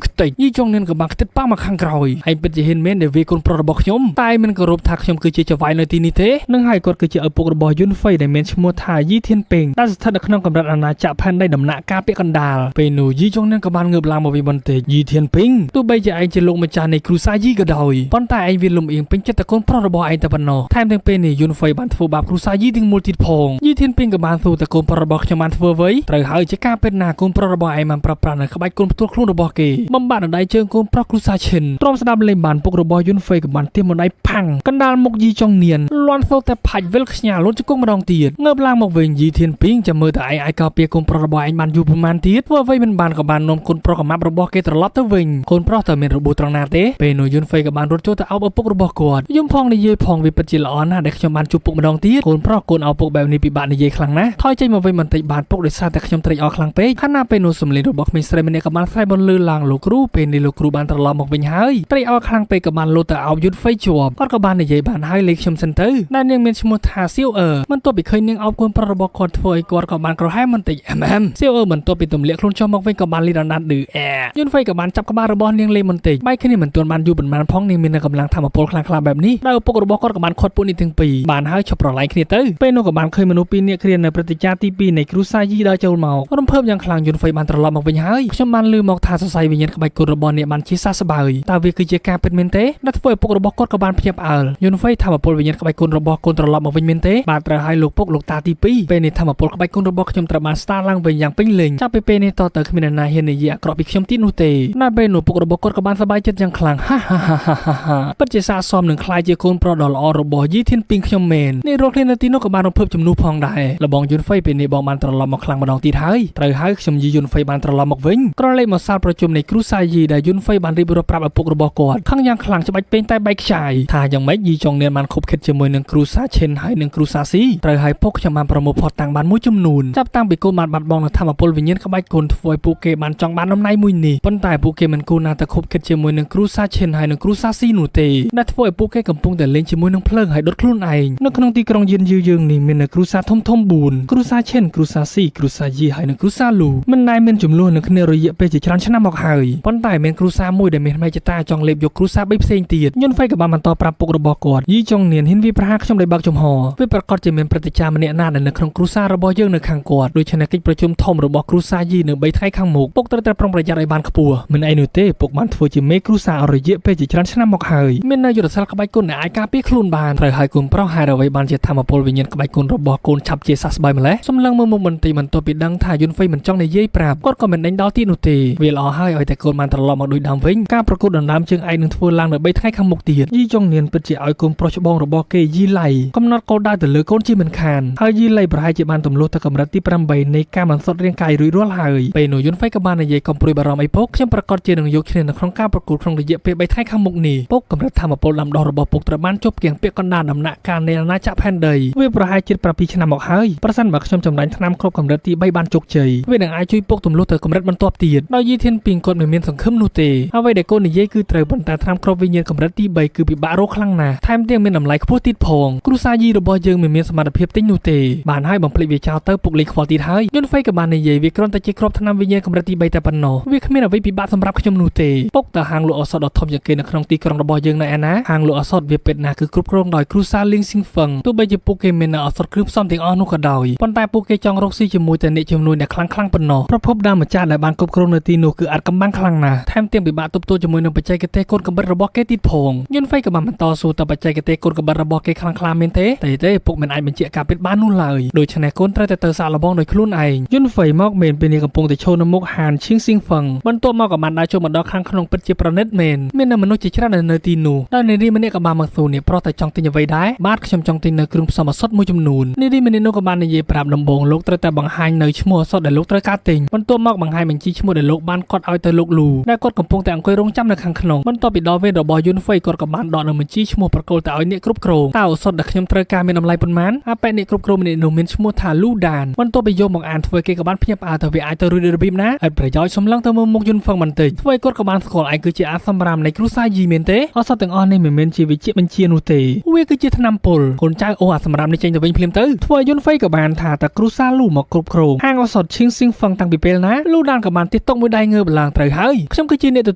ខ្ទេចយីចុងនានក៏បានខ្ទេចប៉ាមកខាងក្រោយឯងពិតជាហ៊ានមែនដែលវាកូនប្រុសរបស់ខ្ញុំតែមិនគោរពថាខ្ញុំគឺជាចៅហ្វាយនៅទីនេះទេនឹងហើយគាត់គឺជាឪពុករបស់យុនហ្វៃដែលមានឈ្មោះថាយីធានពេងដែលស្ថិតនៅក្នុងកម្រិតអាណាចក្រផែនដីដំណាក់កាលពាក្យកណ្ដាលពេលនោះយីចុងនានក៏បានងើបឡើងមកវិញបន្តិចយីធានពេងទោះបីជាឯងជាលោកម្ចាស់នៃគ្រួសារយីក៏ដោយប៉ុន្តែឯងវាលំអៀងពេញចិត្តតែកូនប្រុសរបស់ឯងតែប៉ុណ្ណោះថែមទាំងពេលនេះយុនហ្វៃបានធ្វើបាបគ្រួសារយីទាំងមូលទៀតផងយីធានពេងក៏បានសួរតែកូនប្រុសរបស់ខ្ញុំបានធ្វើអ្វីត្រូវហើយជាការពិតណាកូនប្រុសរបស់ឯងបានប្រប្រាស់នៅក្បាច់កូនផ្ទួលខ្លួនរបស់គេបំបាក់ដណ្ដៃជើងកូនប្រុសគ្រួសារឈិនទ្រាំស្ដាប់លេងបានពុករបស់យុនហ្វៃក៏បានទៀមបណ្ដៃផាំងកណ្ដាលមុខយីចុងនានលាន់សូតែផាច់វិលខ្ញាល់លុតជង្គង់ម្ដងទៀតងើបឡើងមកវិញយីធានពីងចាំមើលតែឯងអាចកោពាកូនប្រុសរបស់ឯងបានយូរប្រហែលទៀតធ្វើអ្វីមិនបានក៏បាននាំកូនប្រុសកំាប់របស់គេត្រឡប់ទៅវិញកូនប្រុសតើមានរបួសត្រង់ណាទេពេលនោះយុនហ្វៃក៏បានរត់ចូលទៅអោបឪពុករបស់គាត់យំផងនិយាយផងវាពិតជាល្អណាស់ដែលខ្ញុំបានជួបពុកម្ដងទៀតកូនប្រុសកូនអោបពុកបែបនេះពិបាកនិយាយខ្លាំងណាស់ថយចេញមកវិញបន្តិចបានពុកដោយសារតែខ្ញុំត្រេកអរខ្លាំងពេកខណៈពេលនោះសំឡេងរបស់ក្មេងស្រីម្នាក់ក៏បានស្រែកបន្លឺឡើងលោកគ្រូពេលនេះលោកគ្រូបានត្រឡប់មកវិញហើយត្រេកអរខ្លាំងពេកក៏បានលោតទៅអោបយុនហ្វៃជាប់គាត់ក៏បាននិយាយបានហើយលេខខ្ញុំសិនទៅដែលនាងមានឈ្មោះថាសៀវអឺបន្ទាប់ពីឃើញនាងអោបកូនប្រុសរបស់គាត់ធ្វើឲ្យគាត់ក៏បានក្រហែមបន្តិចអឹមសៀវអឺបន្ទាប់ពីទម្លាក់ខ្លួនចុះមកវិញក៏បានលីដណ្ដានឌឺអែយុនហ្វៃក៏បានចាប់ក្បាលរបស់នាងលេងបន្តិចបែកគ្នាមិនទាន់បានយូរប៉ុន្មានផងនាងមានកម្លាំងធម្មពលខ្លាំងក្លាបែបនេះដោយឪពុករបស់គាត់ក៏បានខាត់ពួកនេះទាំងពីរបានហើយឈប់ប្រឡែងគ្នាទៅពេលនោះក៏បានឃើញមនុស្សពីរនាក់គ្រានៅព្រឹត្តិការណ៍ទី2នៃគ្រួសារយីដើរចូលមករំភើបយ៉ាងខ្លាំងយុនហ្វៃបានត្រឡប់មកវិញហើយខ្ញុំបានឮមកថាសរសៃវិញ្ញាណក្បាច់គុណរបស់អ្នកបានជាសះស្បើយតើវាគឺជាការពិតមែនទេដែលធ្វើឲ្យពុករបស់គាត់ក៏បានភ្ញាក់ផ្អើលយុនហ្វៃធម្មពលវិញ្ញាណក្បាច់គុណរបស់កូនត្រឡប់មកវិញមែនទេបាទត្រូវឲ្យលោកពុកលោកតាទី2ពេលនេះធម្មពលក្បាច់គុណរបស់ខ្ញុំត្រូវបានស្ដារឡើងវិញយ៉ាងពេញលេញចាប់ពីពេលនេះតទៅគ្មានអ្នកណាហ៊ាននិយាយអាក្រក់ពីខ្ញុំទៀតនោះទេនៅពេលនោះពុករបស់គាត់ក៏បានសប្បាយចិត្តយ៉ាងខ្លាំងហាហាហាហាពិតជាស័ក្តិសមនឹងក្លាយជាកូនប្រុសដ៏ល្អរបស់យីធានពីងខ្ញុំមែននេះរកគ្នានៅទីនោះក៏បានរំភើបជំនួសផងដែរលបងយុនហ្វៃពេលនេះបងបានត្រឡប់មកខ្លាំងម្ដងទៀតហើយត្រូវហើយខ្ញុំយីយុនហ្វៃបានត្រឡប់មកវិញក្រឡេកមកសាលប្រជុំនៃគ្រួសារយីដែលយុនហ្វៃបានរៀបរាប់ប្រាប់ឪពុករបស់គាត់ខឹងយ៉ាងខ្លាំងច្បាច់ពេញតែបែកខ្ចាយថាយ៉ាងម៉េចយីចុងនានបានខົບខិតជាមួយនឹងគ្រួសារឈិនហើយនឹងគ្រួសារស៊ីត្រូវហើយពុកខ្ញុំបានប្រមូលភស្តុតាងបានមួយចំនួនចាប់តាំងពីកូនបានបាត់បង់នូវធម្មពលវិញ្ញាណក្បាច់កូនធ្វើឲ្យពួកគេបានចង់បានតំណែងមួយនេះប៉ុន្តែពួកគេមិនគួរណាតែខົບខិតជាមួយនឹងគ្រួសារឈិនហើយនឹងគ្រួសារស៊ីនោះទេដែលធ្វើឲ្យពួកគេកំពុងតែលេងជាមួយនឹងភ្លើងហើយដុតខ្លួនឯងនៅក្នុងទីក្រុងយិនយឺយើងនេះមាននៅគ្រួសារធំធំ4គ្រួសារឈិនគ្រួសារស៊ីគ្រួសារយីហើយនិងគ្រួសារលូមិនដែលមានចំនួននឹងគ្នារយៈពេលជាច្រើនឆ្នាំមកហើយប៉ុន្តែមានគ្រួសារមួយដែលមានមហិច្ឆតាចង់លេបយកគ្រួសារ3ផ្សេងទៀតយុនហ្វៃក៏បានបន្តប្រាប់ពុករបស់គាត់យីចុងនានហ៊ានវាប្រហារខ្ញុំដោយបើកចំហវាប្រកាសជាមានព្រឹត្តិការណ៍ម្នាក់ណាដែលនៅក្នុងគ្រួសាររបស់យើងនៅខាងគាត់ដូច្នេះកិច្ចប្រជុំធំរបស់គ្រួសារយីនៅ3ថ្ងៃខាងមុខពុកត្រូវតែប្រុងប្រយ័ត្នឲ្យបានខ្ពស់មិនអីនោះទេពុកបានធ្វើជាមេគ្រួសាររយៈពេលជាច្រើនឆ្នាំមកហើយមាននៅយុទ្ធសាស្ត្រក្បាច់គុណដែលអាចការពារខ្លួនបានត្រូវឲ្យកូនប្រុសហេតុអ្វីបានជាធម្មពលវិញ្ញាណក្បាច់គុណរបស់កូនឆាប់ជាសះស្បើយម្ល៉េះសំឡឹងមើលមុខបន្តិចបន្ទាប់ពីដឹងថាយុនហ្វៃមិនចង់និយាយប្រាប់គាត់ក៏មិនដេញដល់ទៀតនោះទេវាល្អហើយឲ្យតែកូនបានត្រឡប់មកដូចដើមវិញការប្រកួតដណ្ដើមជើងឯងនឹងធ្វើឡើងនៅ3ថ្ងៃខាងមុខទៀតយីចុងនានពិតជាឲ្យកូនប្រុសច្បងរបស់គេយីឡៃកំណត់គោលដៅទៅលើកូនជាមិនខានហើយយីឡៃប្រហែលជាបានទម្លុះទៅកម្រិតទី8នៃការបន្សុទ្ធរាងកាយរួចរាល់ហើយពេលនោះយុនហ្វៃក៏បាននិយាយកុំព្រួយបារម្ភអីពុកខ្ញុំប្រកាសជានឹងយកឈ្នះនៅក្នុងការប្រកួតក្នុងរយៈពេល3ថ្ងៃខាងមុខនេះពុកកម្រិតធម្មពលដាំដុះរបស់ពុកត្រូវបានជប់គៀងពាក្យកណ្ដាលដំណាក់កាលនៃអាណាចក្រផែនដីវាប្រហែលជិត7ឆ្នាំមកហើយប្រសិនបើខ្ញុំចម្រាញ់ថ្នាំគ្រប់កម្រិតទី3បានជោគជ័យវានឹងអាចជួយពុកទម្លុះទៅកម្រិតបន្ទាប់ទៀតដោយយីធានពីងគាត់មិនមានសង្ឃឹមនោះទេអ្វីដែលកូននិយាយគឺត្រូវប៉ុន្តែថ្នាំគ្រប់វិញ្ញាណកម្រិតទី3គឺពិបាករកខ្លាំងណាស់ថែមទាំងមានតម្លៃខ្ពស់ទៀតផងគ្រួសារយីរបស់យើងមិនមានសមត្ថភាពទិញនោះទេបានហើយបំភ្លេចវាចោលទៅពុកលេងខ្វល់ទៀតហើយយុនហ្វៃក៏បាននិយាយវាគ្រាន់តែជាគ្រាប់ថ្នាំវិញ្ញាណកម្រិតទី3តែប៉ុណ្ណោះវាគ្មានអ្វីពិបាកសម្រាប់ខ្ញុំនោះទេពុកតើហាងលក់ឱសថដ៏ធំជាងគេនៅក្នុងទីក្រុងរបស់យើងនៅឯណាហាងលក់ឱសថវាពិតណាស់គឺគ្រប់គ្រងដោយគ្រួសារលៀងស៊ីងហ្វឹងទោះបីជាពួកគេមានឱសថគ្រឿងផ្សំទាំងអស់នោះក៏ដោយប៉ុន្តែពួកគេចង់រកស៊ីជាមួយតែអ្នកជំនួញដែលខ្លាំងៗប៉ុណ្ណោះប្រភពដើមម្ចាស់ដែលបានគ្រប់គ្រងនៅទីនោះគឺអាចកំបាំងខ្លាំងណាស់ថែមទាំងពិបាកទប់ទល់ជាមួយនឹងបច្ចេកទេសកូនកំបិតរបស់គេទៀតផងយុនហ្វៃក៏បានបន្តសួរតើបច្ចេកទេសកូនកំបិតរបស់គេខ្លាំងក្លាមែនទេទេពុកមិនអាចបញ្ជាក់ការពិតបាននោះឡើយដូច្នេះកូនត្រូវតែទៅសាកល្បងដោយខ្លួនឯងយុនហ្វៃមកមែនពេលនេះកំពុងតែឈរនៅមុខហានឈៀងស៊ីងហ្វឹងបន្ទាប់មកក៏ បានដើរចូលមកដល់ខាងក្នុងពិតជាប្រណិតមែនមាននៅមនុស្សជាច្រើននៅទីនោះដោយនារីម្នាក់ក៏បានមកសួរនេះប្រុសតែចង់ទិញអ្វីដែរបាទខ្ញុំចង់ទិញនៅគ្រឿងផ្សំឱសថមួយចំនួននារីម្នាក់នោះក៏បាននិយាយប្រាប់ដំបូងលោកត្រូវតែបង្ហាញនៅឈ្មោះឱសថដែលលោកត្រូវការទិញបន្ទាប់មកបង្ហាញបញ្ជីឈ្មោះដែលលោកបានកត់ឲ្យទៅលោកលូដែលគាត់កំពុងតែអង្គុយរងចាំនៅខាងក្នុងបន្ទាប់ពីដល់វេនរបស់យុនហ្វៃគាត់ក៏បានដកនៅបញ្ជីឈ្មោះប្រគល់ទៅឲ្យអ្នកគ្រប់គ្រងតើឱសថដែលខ្ញុំត្រូវការមានតម្លៃប៉ុន្មានអបិអ្នកគ្រប់គ្រងម្នាក់នោះមានឈ្មោះថាលូដានបន្ទាប់ពីយកមកអានធ្វើគេក៏បានភ្ញាក់ផ្អើលទៅវាអាចទៅរួចរបៀបណាឥតប្រយោជន៍សំឡឹងទៅមើលមុខយុនហ្វឹងបន្តិចធ្វើឲ្យគាត់ក៏បានស្គាល់ឯងគឺជាអាសម្រាមនៃគ្រួសារយីមែនទេឱសថទាំងអស់នេះមិនមែនជាវិជ្ជាបញ្ជានោះទេវាគឺជាថ្នាំពុលកូនចៅអូអាសម្រាមនេះចេញទៅវិញភ្លាមទៅធ្វើឲ្យយុនហ្វៃក៏បានថាតើគ្រួសារលូមកគ្រប់គ្រងហាងឱសថឈៀងស៊ីងហ្វឹងតាំងពីពេលណាលូដានក៏បានទាស់តុកមួយដៃងើបឡើងត្រូវហើយខ្ញុំគឺជាអ្នកទទ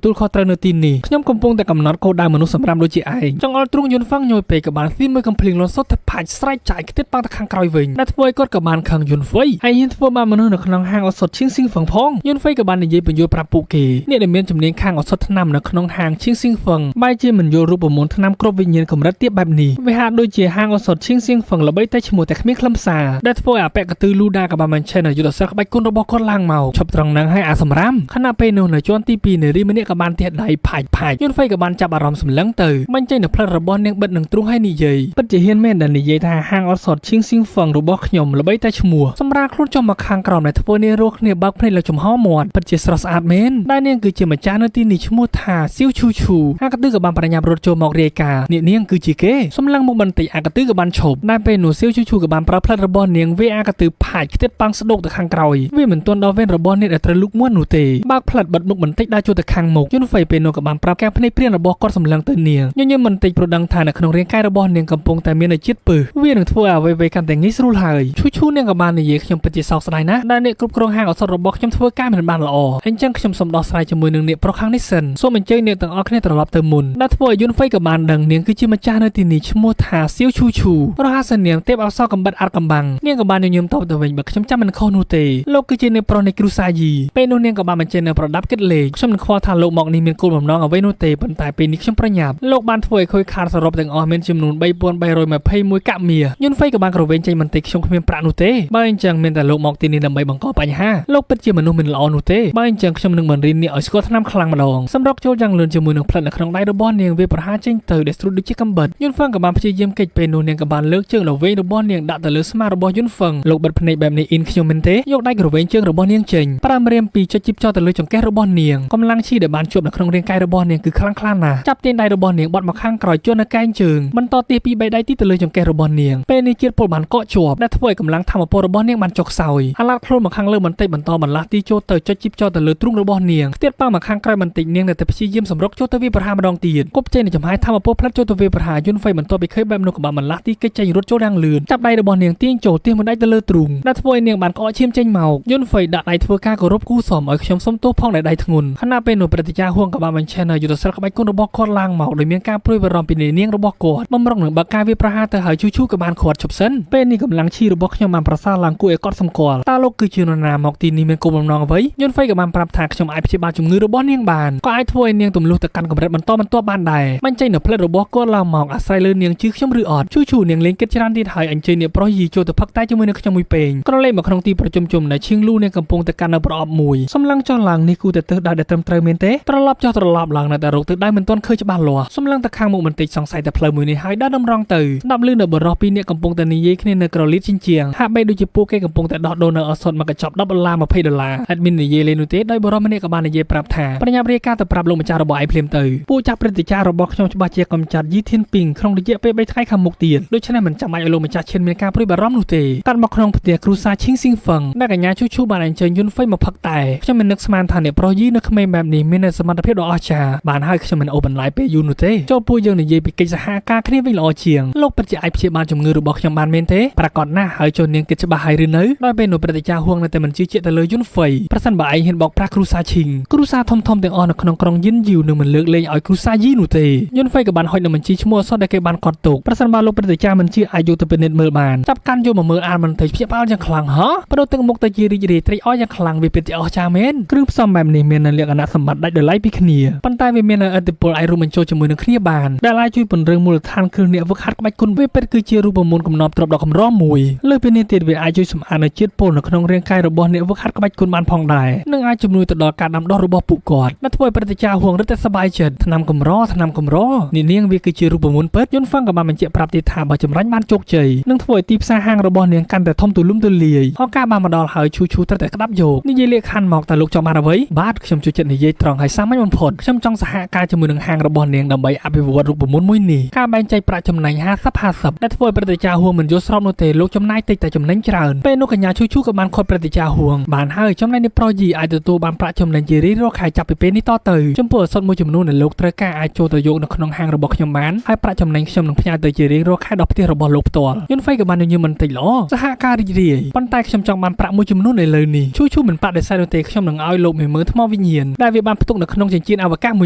ួលខុសត្រូវនៅទីនេះខ្ញុំកំពុងតែកំណត់គោលដៅមនុស្សសម្រាមដូចជាឯងចង្អុលទ្រូងយុនហ្វឹងញយពេកក៏បានស៊ីមួយកំភ្លៀងលន់សុទ្ធតែផាច់ស្រែកចាយខ្ទេចប៉ាំងទៅខាងក្រោយវិញដែលធ្វើឲ្យគាត់ក៏បានខឹងយុនហ្វៃឯងហ៊ានធ្វើបានមនុស្សនៅក្នុងហាងឱសថឈៀងស៊ីងហ្វឹងផងយុនហ្វៃក៏បាននិយាយបញ្យល់ប្រាប់ពួកគេអ្នកដែលមានជំនាញខាងឱសថថ្នាំនៅក្នុងហាងឈៀងស៊ីងហ្វឹងបែរជាមិនយល់រូបមន្តថ្នាំគ្រប់វិញ្ញាណកម្រិតទាបបែបនេះវាហាក់ដូចជាហាងឱសថឈៀងស៊ីងហ្វឹងល្បីតែឈ្មោះតែគ្មានខ្លឹមសារដែលធ្វើឲ្យអបកទឺលូដាក៏បានបញ្ឆេះនៅយុទ្ធសាស្ត្រក្បាច់គុណរបស់គាត់ឡើងមកឈប់ត្រង់នឹងឲ្យអាសម្រាមខណៈពេលនោះនៅជាន់ទី2នារីម្នាក់ក៏បានទះដៃផាច់ផាច់យុនហ្វៃក៏បានចាប់អារម្មណ៍សម្លឹងទៅបញ្ចេញនៅផ្លិតរបស់នាងបិទនឹងទ្រូងឲ្យនិយាយពិតជាហ៊ានមែនដែលនិយាយថាហាងឱសថឈៀងស៊ីងហ្វឹងរបស់ខ្ញុំល្បីតែឈ្មោះសម្រាប់ខ្លួនចុះមកខាងក្រោមដែលធ្វើនាងរស់គ្នាបើកភ្នែកលើចំហមាត់ពិតជាស្រស់ស្អាតមែនដែលនាងគឺជាម្ចាស់នៅទីនេះឈ្មោះថាសៀវឈូឈូអាកទឺក៏បានប្រញាប់រត់ចូលមករាយការណ៍អ្នកនាងគឺជាគេសម្លឹងមកបន្តិចអាកទឺក៏បានឈប់ដែលពេលនោះសៀវឈូឈូក៏បានប្រើផ្លិតរបស់នាងវាអាកទឺផាច់ខ្ទេចប៉ាំងស្ដោកទៅខាងក្រោយវាមិនទាន់ដល់វេនរបស់អ្នកដែលត្រូវលូកមាត់នោះទេបើកផ្លិតបិទមុខបន្តិចដើរចូលទៅខាងមុខយុនហ្វៃពេលនោះក៏បានប្រាប់ការភ្នែកព្រានរបស់គាត់សម្លឹងទៅនាងញញឹមបន្តិចព្រោះដឹងថានៅក្នុងរាងកាយរបស់នាងកំពុងតែមានជាតិពឹសវានឹងធ្វើឲ្យអ្វីៗកាន់តែងាយស្រួលហើយឈូឈូនាងក៏បាននិយាយខ្ញុំពិតជាសោកស្ដាយណាស់ដែលអ្នកគ្រប់គ្រងហាងឱសថរបស់ខ្ញុំធ្វើការមិនបានល្អអញ្ចឹងខ្ញុំសូមដោះស្រាយជាមួយនឹងអ្នកប្រុសខាងនេះសិនសូមអញ្ជើញអ្នកទាំងអស់គ្នាត្រឡប់ទៅមុនដែលធ្វើឲ្យយុនហ្វៃក៏បានដឹងនាងគឺជាម្ចាស់នៅទីនេះឈ្មោះថាសៀវឈូឈូរហស្សនាមទេពអប្សរកំបិតអាត់កំបាំងនាងក៏បានញញឹមតបទៅវិញបើខ្ញុំចាំមិនខុសនោះទេលោកគឺជាអ្នកប្រុសនៃគ្រួសារយីពេលនោះនាងក៏បានបញ្ចេញនៅប្រដាប់គិតលេខខ្ញុំមិនខ្វល់ថាលោកមកនេះមានគោលបំណងអ្វីនោះទេប៉ុន្តែពេលនេះខ្ញុំប្រញាប់លោកបានធ្វើឲ្យខូចខាតសរុបទាំងអស់មានចំនួន3321កាក់មាសយុនហ្វៃក៏បានក្រវែងចេញបន្តិចខ្ញុំគ្មានប្រាក់នោះទេបើអញ្ចឹងមានតែលោកមកទីនេះដើម្បីបង្កបញ្ហាលោកពិតជាមនុស្សមិនល្អនោះទេបើអញ្ចឹងខ្ញុំនឹងបង្រៀនអ្នកឲ្យស្គាល់ថ្នាំខ្លាំងម្ដងសម្រុកចូលយ៉ាងលឿនជាមួយនឹងផ្លិតនៅក្នុងដៃរបស់នាងវាប្រហារចេញទៅដែលស្រួតដូចជាកំបិតយុនហ្វឹងក៏បានព្យាយាមគេចពេលនោះនាងក៏បានលើកជើងដ៏វែងរបស់នាងដាក់ទៅលើស្មារបស់យុនហ្វឹងលោកបិទភ្នែកបែបនេះអ៊ីនខ្ញុំមិនទេយកដៃក្រវែងជើងរបស់នាងចេញប្រាំរៀមពីចុចជីបចោលទៅលើចង្កេះរបស់នាងកម្លាំងឈីដែលបានជួបនៅក្នុងរាងកាយរបស់នាងគឺខ្លាំងខ្លាណាស់ចាប់ទាញដៃរបស់នាងបត់មកខាងក្រោយជួននៅកែងជើងបន្តទាសពីបីដៃទីទៅលើចង្កេះរបស់នាងពេលនេះជាតិពុលបានកកជាប់ដែលធ្វើឲ្យកម្លាំងធម្មពលរបស់នាងបានចុះខ្សោយអាឡាត់ខ្លួនមកខាងលើបន្តិចបន្តបន្លាស់ទីចូលទៅចុចជីបចោលទៅលើទ្រូងរបស់នាងខ្ទាតប៉ាមកខាងក្រោយបន្តិចនាងនៅតែព្យាយាមសម្រុកចូលទៅវាប្រហារម្ដងទៀតគប់ចេញនៅចំហាយធម្មពលផ្លិតចូលទៅវាប្រហារយុនហ្វៃបន្ទាប់ពីឃើញបែបនោះក៏បានបន្លាស់ទីគេចចេញរត់ចូលយ៉ាងលឿនចាប់ដៃរបស់នាងទាញចូលទាសមួយដៃទៅលើទ្រូងដែលធ្វើឲ្យនាងបានក្អកឈាមចេញមកយុនហ្វៃដាក់ដៃធ្វើការគោរពគូសមឲ្យខ្ញុំសុំទោសផងដែលដៃធ្ងន់ខណៈពេលនោះព្រឹទ្ធាចារ្យហួងក៏បានបញ្ឆេះនៅយុទ្ធសាស្ត្រក្បាច់គុណរបស់គាត់ឡើងមកដោយមានការព្រួយបារម្ភពីនាងរបស់គាត់បំរុងនឹងបើកការវាប្រហារទៅហើយឈូឈូក៏បានខាត់ឈប់សិនពេលនេះកម្លាំងឈីរបស់ខ្ញុំបានប្រសើរឡើងគួរឲ្យកត់សម្គាល់តើលោកគឺជានរណាមកទីនេះមានគោលបំណងអ្វីយុនហ្វៃក៏បានប្រាប់ថាខ្ញុំអាចព្យាបាលជំងឺរបស់នាងបានក៏អាចធ្វើឲ្យនាងទម្លុះទៅកាន់កម្រិតបន្តបន្ទាប់បានដែរបញ្ចេញនៅផ្លិតរបស់គាត់ឡើងមកអាស្រ័យលើនាងជឿខ្ញុំឬអត់ឈូឈូនាងលេងគិតច្រើនទៀតហើយអញ្ជើញអ្នកប្រុសយីចូលទៅផឹកតែជាមួយនឹងខ្ញុំមួយពេងក្រឡេកមកក្នុងទីប្រជុំជននៅឈៀងលូនាងកំពុងតែកាន់នៅប្រអប់មួយសម្លឹងចុះឡើងនេះគូតែទិសដៅដែលត្រឹមត្រូវមែនទេត្រឡប់ចុះត្រឡប់ឡើងនៅតែរកទិសដៅមិនទាន់ឃើញច្បាស់លាស់សម្លឹងទៅខាងមុខបន្តិចសង្ស័យតែផ្លូវមួយនេះហើយដើរតម្រង់ទៅស្ដាប់ឮនៅបរិសពីរនាក់កំពុងតែនិយាយគ្នានៅក្រលៀតជញ្ជាំងហាក់បីដូចជាពួកគេកំពុងតែដោះដូរនៅឱសថមកញ្ចប់10ដុល្លារ20ដុល្លារអេដមីននិយាយលេងនោះទេដោយបរិសម្នាក់ក៏បាននិយាយប្រាប់ថាប្រញាប់រាយការណ៍ទៅប្រាប់លោកម្ចាស់របស់ឯងភ្លាមទៅពួកចាស់ព្រឹទ្ធាចារ្យរបស់ខ្ញុំច្បាស់ជាកំចាត់យីធានពីងក្នុងរយៈពេល3ថ្ងៃខាងមុខទៀតដូច្នេះមិនចាំបាច់ឲ្យលោកម្ចាស់ឈានមានការព្រួយបារម្ភនោះទេកាត់មកក្នុងផ្ទះគ្រួសារឈីងស៊ីងហ្វឹងដែលកញ្ញាឈូឈូបានអញ្ជើញយុនហ្វៃមកផឹកតែខ្ញុំមិននឹកស្មានថាអ្នកប្រុសយីនៅក្មេងបែបនេះមានសមត្ថភាពដ៏អស្ចារ្យបានហើយខ្ញុំមិនអូសបន្លាយពេលយូរនោះទេចូលពួកយើងនិយាយពីកិច្ចសហការគ្នាវិញល្អជាងលោកពិតជាអាចព្យាបាលជំងឺរបស់ខ្ញុំបានមែនទេប្រាកដណាស់ហើយចូលនាងគិតច្បាស់ហើយឬនៅដោយពេលនោះព្រឹទ្ធាចារ្យហួងនៅតែមិនជឿជាក់ទៅលើយុនហ្វៃប្រសិនបើឯងហ៊ានបោកប្រាស់គ្រួសារឈីងគ្រួសារធំធំទាំងអស់នៅក្នុងក្រុងយិនយូនឹងមិនលើកលែងឲ្យគ្រួសារយីនោះទេយុនហ្វៃក៏បានហុចនៅបញ្ជីឈ្មោះអសតដែលគេបានកត់ទុកប្រសិនបើលោកព្រឹទ្ធាចារ្យមិនជឿអាចយកទៅពិនិត្យមើលបានចាប់កាន់យកមកមើលអានបន្តិចភ្ញាក់ផ្អើលយ៉ាងខ្លាំងហ៎បដូរទឹកមុខទៅជារីករាយត្រេកអរយ៉ាងខ្លាំងវាពិតជាអស្ចារ្យមែនគ្រឿងផ្សំបែបនេះមានលក្ខណៈសម្បត្តិដាច់ដោយឡែកពីគ្នាប៉ុន្តែវាមានឥទ្ធិពលអាចរួមបញ្ចូលជាមួយនឹងគ្នាបានដែលអាចជួយពង្រឹងមូលដ្ឋានគ្រឹះអ្នកវឹកហាត់ក្បាច់គុណវាពិតគឺជារូបមន្តកំណប់ទ្រព្យដ៏កម្រមួយលើសពីនេះទៀតវាអាចជួយសម្អាតនៅជាតិពុលនៅក្នុងរាងកាយរបស់អ្នកវឹកហាត់ក្បាច់គុណបានផងដែរនិងអាចជំនួយទៅដល់ការដាំដុះ ោះរបស់ពួកគាត់ដែលធ្វើឲ្យព្រឹទ្ធាចារ្យហួងរឹតតែសប្បាយចិត្តថ្នាំកម្រថ្នាំកម្រនេះនាងវាគឺជារូបមន្តពិតយុនហ្វឹងក៏បានបញ្ជាក់ប្រាប់ទៀតថាបើចម្រាញ់បានជោគជ័យនឹងធ្វើឲ្យទីផ្សារហាងរបស់នាងកាន់តែធំទូលំទូលាយឱកាសបានមកដល់ហើយឈូឈូត្រូវតែក្តាប់យកនិយាយលាកខណ្ឌមកតើលោកចង់បានអ្វីបាទខ្ញុំជួយចិត្តនិយាយត្រង់ហើយសាមញ្ញបំផុតខ្ញុំចង់សហការជាមួយនឹងហាងរបស់នាងដើម្បីអភិវឌ្ឍរូបមន្តមួយនេះការបែងចែកប្រាក់ចំណេញ50-50ដែលធ្វើឲ្យព្រឹទ្ធាចារ្យហួងមិនយល់ស្របនោះទេលោកចំណាយតិចតែចំណេញច្រើនពេលនោះកញ្ញាឈូឈូក៏បានខត់ព្រឹទ្ធាចារ្យហួងបានហើយចំណែកនេះប្រុសយីអាចទទួលបានប្រាក់ចំណេញជារៀងរាល់ខែចាប់ពីពេលនេះតទៅចំពោះឱសថមួយចំនួនដែលលោកត្រូវការអាចចូលទៅយកនៅក្នុងហាងរបស់ខ្ញុំបានហើយប្រាក់ចំណេញខ្ញុំនឹងផ្ញើទៅជារៀងរាល់ខែដល់ផ្ទះរបស់លោកផ្ទាល់យុនហ្វៃក៏បានញញឹមបន្តិចល្អសហការរីករាយប៉ុន្តែខ្ញុំចង់បានប្រាក់មួយចំនួននៅលើនេះឈូឈូមិនបដិសេធនោះទេខ្ញុំនឹងឲ្យលោក10000ថ្មវិញ្ញាណដែលវាបានផ្ទុកនៅក្នុងចិញ្ចៀនអវកាសមួ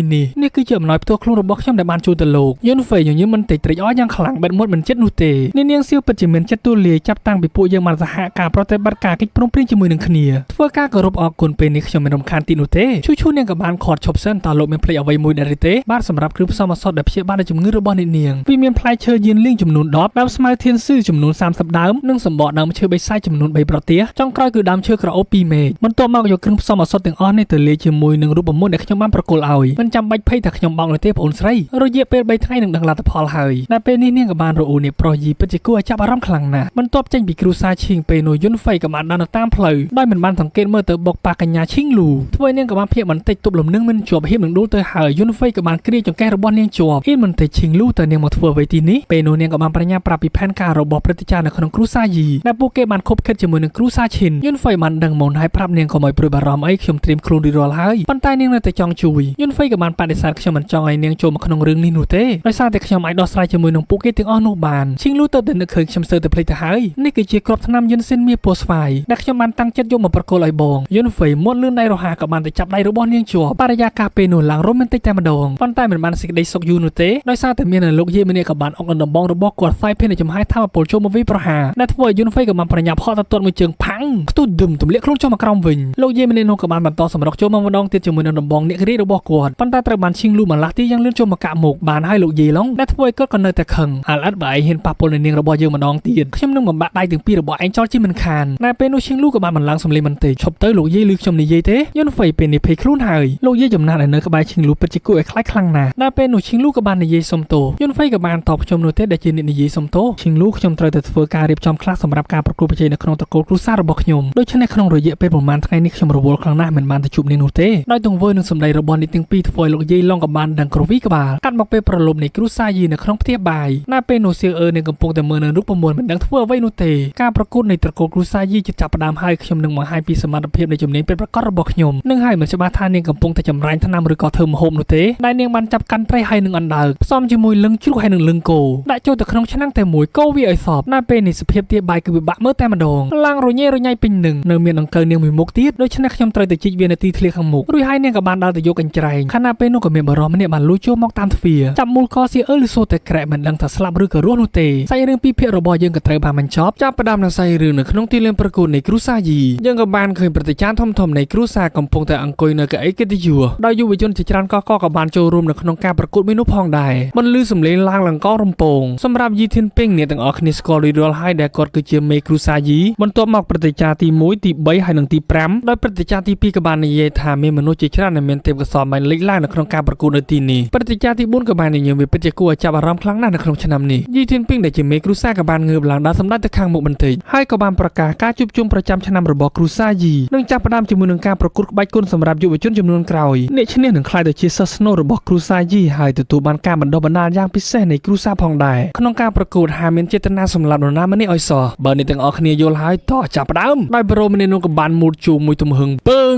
យនេះនេះគឺជាអំណោយផ្ទាល់ខ្លួនរបស់ខ្ញុំដែលបានជួយទៅលោកយុនហ្វៃញញឹមបន្តិចត្រេកអរយ៉ាងខ្លាំងបែបមុតមិនចិត្តនោះទេនាងសៀវពិតជាមានចិត្តទូលាយចាប់តាំងពីពួកយើងបានសហការប្រតិបត្តិការកិច្ចព្រមព្រៀងជាមួយនឹងគ្នាធ្វើការគោរពអរគុណពេលនេះខ្ញុំមិនរំខានទីនោះទេឈូឈូនាងក៏បានខត់ឈប់សិនតើលោកមានភ្លេចអ្វីមួយដែរទេបាទសម្រាប់គ្រឿងផ្សំឱសថដែលព្យាបាលជំងឺរបស់អ្នកនាងវាមានផ្លែឈើយានលៀងចំនួន10ដើមស្មៅធានស៊ឺចំនួន30ដើមនិងសម្បកដើមឈើបិសាចចំនួន3ប្រទេសចុងក្រោយគឺដើមឈើក្រអូប2មែកបន្ទាប់មកយកគ្រឿងផ្សំឱសថទាំងអស់នេះទៅលាយជាមួយនឹងរូបមន្តដែលខ្ញុំបានប្រគល់ឲ្យមិនចាំបាច់ភ័យថាខ្ញុំបោកនោះទេបងអូនស្រីរយៈពេល3ថ្ងៃនឹងដឹងលទ្ធផលហើយតែពេលនេះនាងក៏បានរអ៊ូនេះប្រុសយីពិតជាគួរឲ្យចាប់អារម្មណ៍ខ្លាំងណាស់បន្ទាប់ចេញពីគ្រួសារឈៀងពេលនោះយុនហ្វៃក៏បានដើរនៅតាមផ្លូវដោយមិនបានសង្កេតមើលទៅបុកប៉ះកញ្ញាឈៀងលូធ្វើឲ្យនាងក៏បានភ្ញាក់បន្តិចទប់លំនឹងមិនជាប់ហៀបនឹងដួលទៅហើយយុនហ្វៃក៏បានគ្រាចង្កេះរបស់នាងជាប់អៀនបន្តិចឈៀងលូតើនាងមកធ្វើអ្វីទីនេះពេលនោះនាងក៏បានប្រញាប់ប្រាប់ពីផែនការរបស់ព្រឹទ្ធាចារ្យនៅក្នុងគ្រួសារយីដែលពួកគេបានខົບខិតជាមួយនឹងគ្រួសារឈិនយុនហ្វៃបានដឹងមុនហើយប្រាប់នាងកុំឲ្យព្រួយបារម្ភអីខ្ញុំត្រៀមខ្លួនរួចរាល់ហើយប៉ុន្តែនាងនៅតែចង់ជួយយុនហ្វៃក៏បានបដិសេធខ្ញុំមិនចង់ឲ្យនាងចូលមកក្នុងរឿងនេះនោះទេដោយសារតែខ្ញុំអាចដោះស្រាយជាមួយនឹងពួកគេទាំងអស់នោះបានឈៀងលូទៅតែនឹកឃើញខ្ញុំស្ទើរតែភ្លេចទៅហើយនេះគឺជាគ្រាប់ថ្នាំយិនស៊ិនមាសពណ៌ស្វាយដែលខ្ញុំបានតាំងចិត្តយកមកប្រគល់ឲ្យបងយុនហ្វៃមុនលឿនដៃរហ័សក៏បានទៅចាប់ដៃរបស់នាងជាប់បរិយាកាសពេលនោះឡើងរ៉ូមែនទិកតែម្ដងប៉ុន្តែមិនបានសេចក្តីសុខយូរនោះទេដោយសារតែមានលោកយាយម្នាក់ក៏បានអុកដំបងរបស់គាត់ផ្សាយភេទចំហាយធម្មពលចូលមកវាយប្រហារដែលធ្វើឲ្យយុនហ្វៃក៏បានប្រញាប់ហក់ទៅទាត់មួយជើងផាំងខ្ទុះឌឹមទម្លាក់ខ្លួនចុះមកក្រោមវិញលោកយាយម្នាក់នោះក៏បានបន្តសម្រុកចូលមកម្ដងទៀតជាមួយនឹងដំបងអ្នករាជរបស់គាត់ប៉ុន្តែត្រូវបានឈៀងលូបន្លាស់ទីយ៉ាងលឿនចូលមកកាក់មុខបានហើយលោកយាយឡុងដែលធ្វើឲ្យគាត់ក៏នៅតែខឹងអាល់អិតបើឯងហ៊ានប៉ះពលនៅនាងរបស់យើងម្ដងទៀតខ្ញុំនឹងបំបាក់ដៃទាំងពីររបស់ឯងចោលជាមិនខានតែពេលនោះឈៀងលូក៏បានបន្លំសំលេងបន្តិចឈប់ទៅលោកយាយឮខ្ញុំនិយាយទេយុនហ្វៃពេលនេះភ័យខ្លួនហើយលោកយាយចំណាស់ដែលនៅក្បែរឈៀងលូពិតជាគួរឲ្យខ្លាចខ្លាំងណាស់តែពេលនោះឈៀងលូក៏បាននិយាយសុំទោសយុនហ្វៃក៏បានតបខ្ញុំនោះទេដែលជាអ្នកនិយាយសុំទោសឈៀងលូខ្ញុំត្រូវតែធ្វើការរៀបចំខ្លះសម្រាប់ការប្រកួតប្រជែងនៅក្នុងត្រកូលគ្រួសាររបស់ខ្ញុំដូច្នេះក្នុងរយៈពេលប្រហែលថ្ងៃនេះខ្ញុំរវល់ខ្លាំងណាស់មិនបានទៅជួបនាងនោះទេដោយទង្វើនឹងសម្ដីរបស់នេះទាំងពីរធ្វើឲ្យលោកយាយឡុងក៏បានដឹងគ្រវីក្បាលកាត់មកពេលប្រលប់នៃគ្រួសារយីនៅក្នុងផ្ទះបាយណាពេលនោះសៀវអឺនឹងកំពុងតែមើលនៅរូបមន្តមិនដឹងធ្វើអ្វីនោះទេការប្រកួតនៃត្រកូលគ្រួសារយីជិតចាប់ផ្ដើមហើយខ្ញុំនឹងបង្ហាញពីសមត្ថភាពនៃជំនាញពិតប្រាកដរបស់ខ្ញុំនឹងហើយមិនច្បាស់ថានាងកំពុងតែចម្រាញ់ថ្នាំឬក៏ធ្វើម្ហូបនោះទេដែលនាងបានចាប់កាន់ត្រីហើយនឹងអណ្ដើកផ្សំជាមួយលឹងជ្រូកហើយនឹងលឹងគោដាក់ចូលទៅក្នុងឆ្នាំងតែមួយកូរវាឲ្យសព្វណាពេលនេះសភាពទាបាយគឺពិបាកមើលតែម្ដងឡើងរញ៉េរញ៉ៃពេញនឹងនៅមានដង្កូវនាងមួយមុខទៀតដូច្នេះខ្ញុំត្រូវទៅជីកវានៅទីធ្លាខាងមុខរួចហើយនាងក៏បានដើរទៅយកកញ្ច្រែងខណៈពេលនោះក៏មានបរិសម្នាក់បានលួចចូលមកតាមទ្វារចាប់មូលកសៀអឺលឺសូតែក្រែមិនដឹងថាស្លាប់ឬក៏រស់នោះទេសាច់រឿងពីរភាគរបស់យើងក៏ត្រូវបានបញ្ចប់ចាប់ផ្ដើមនៅសាច់រឿងនៅក្នុងទីលានប្រកួតនៃគ្រួសារយីយើងក៏បានឃើញព្រឹទ្ធាចារ្យធំៗនៃគ្រួសារកំពុងតែអង្គុយនៅកៅអីកិត្តិយសដោយយុវជនជាច្រើនកកក៏បានចូលរួមនៅក្នុងការប្រកួតមួយនោះផងដែរបន្លឺសំឡេងឡើងលង្កងរំពងសម្រាប់យីធានពេងអ្នកទាំងអស់គ្នាស្គាល់រួចរាល់ហើយដែលគាត់គឺជាមេគ្រួសារយីបន្ទាប់មកព្រឹទ្ធាចារ្យទី1ទី3ហើយនិងទី5ដោយព្រឹទ្ធាចារ្យទី2ក៏បាននិយាយថាមានមនុស្សជាច្រើនដែលមានទេពកោសល្យបានលេចឡើងនៅក្នុងការប្រកួតនៅទីនេះព្រឹទ្ធាចារ្យទី4ក៏បាននិយាយវាពិតជាគួរឲ្យចាប់អារម្មណ៍ខ្លាំងណាស់នៅក្នុងឆ្នាំនេះយីធានពេងដែលជាមេគ្រួសារក៏បានងើបឡើងដល់សម្ដេចទៅខាងមុខបន្តិចហើយក៏បានប្រកាសការជួបជុំប្រចាំឆ្នាំរបស់គ្រួសារយីនឹងចាប់ផ្ដើមជាមួយនឹងការប្រកួតក្បាច់គុណសម្រាប់យុវជនចំនួនក្រោយអ្នកឈ្នះនឹងក្លាយទៅជាសិស្សស្នូលរបស់គ្រួសារយីហើយទទួលបានការបណ្ដុះបណ្ដាលយ៉ាងពិសេសនៃគ្រួសារផងដែរក្នុងការប្រកួតហាមមានចេតនាសម្លាប់នរណាម្នាក់ឲ្យសោះបើអ្នកទាំងអស់គ្នាយល់ហើយតោះចាប់ផ្ដើមដោយប្រូម្នាក់នោះក៏បានមូតជូមួយទំហឹងពឹង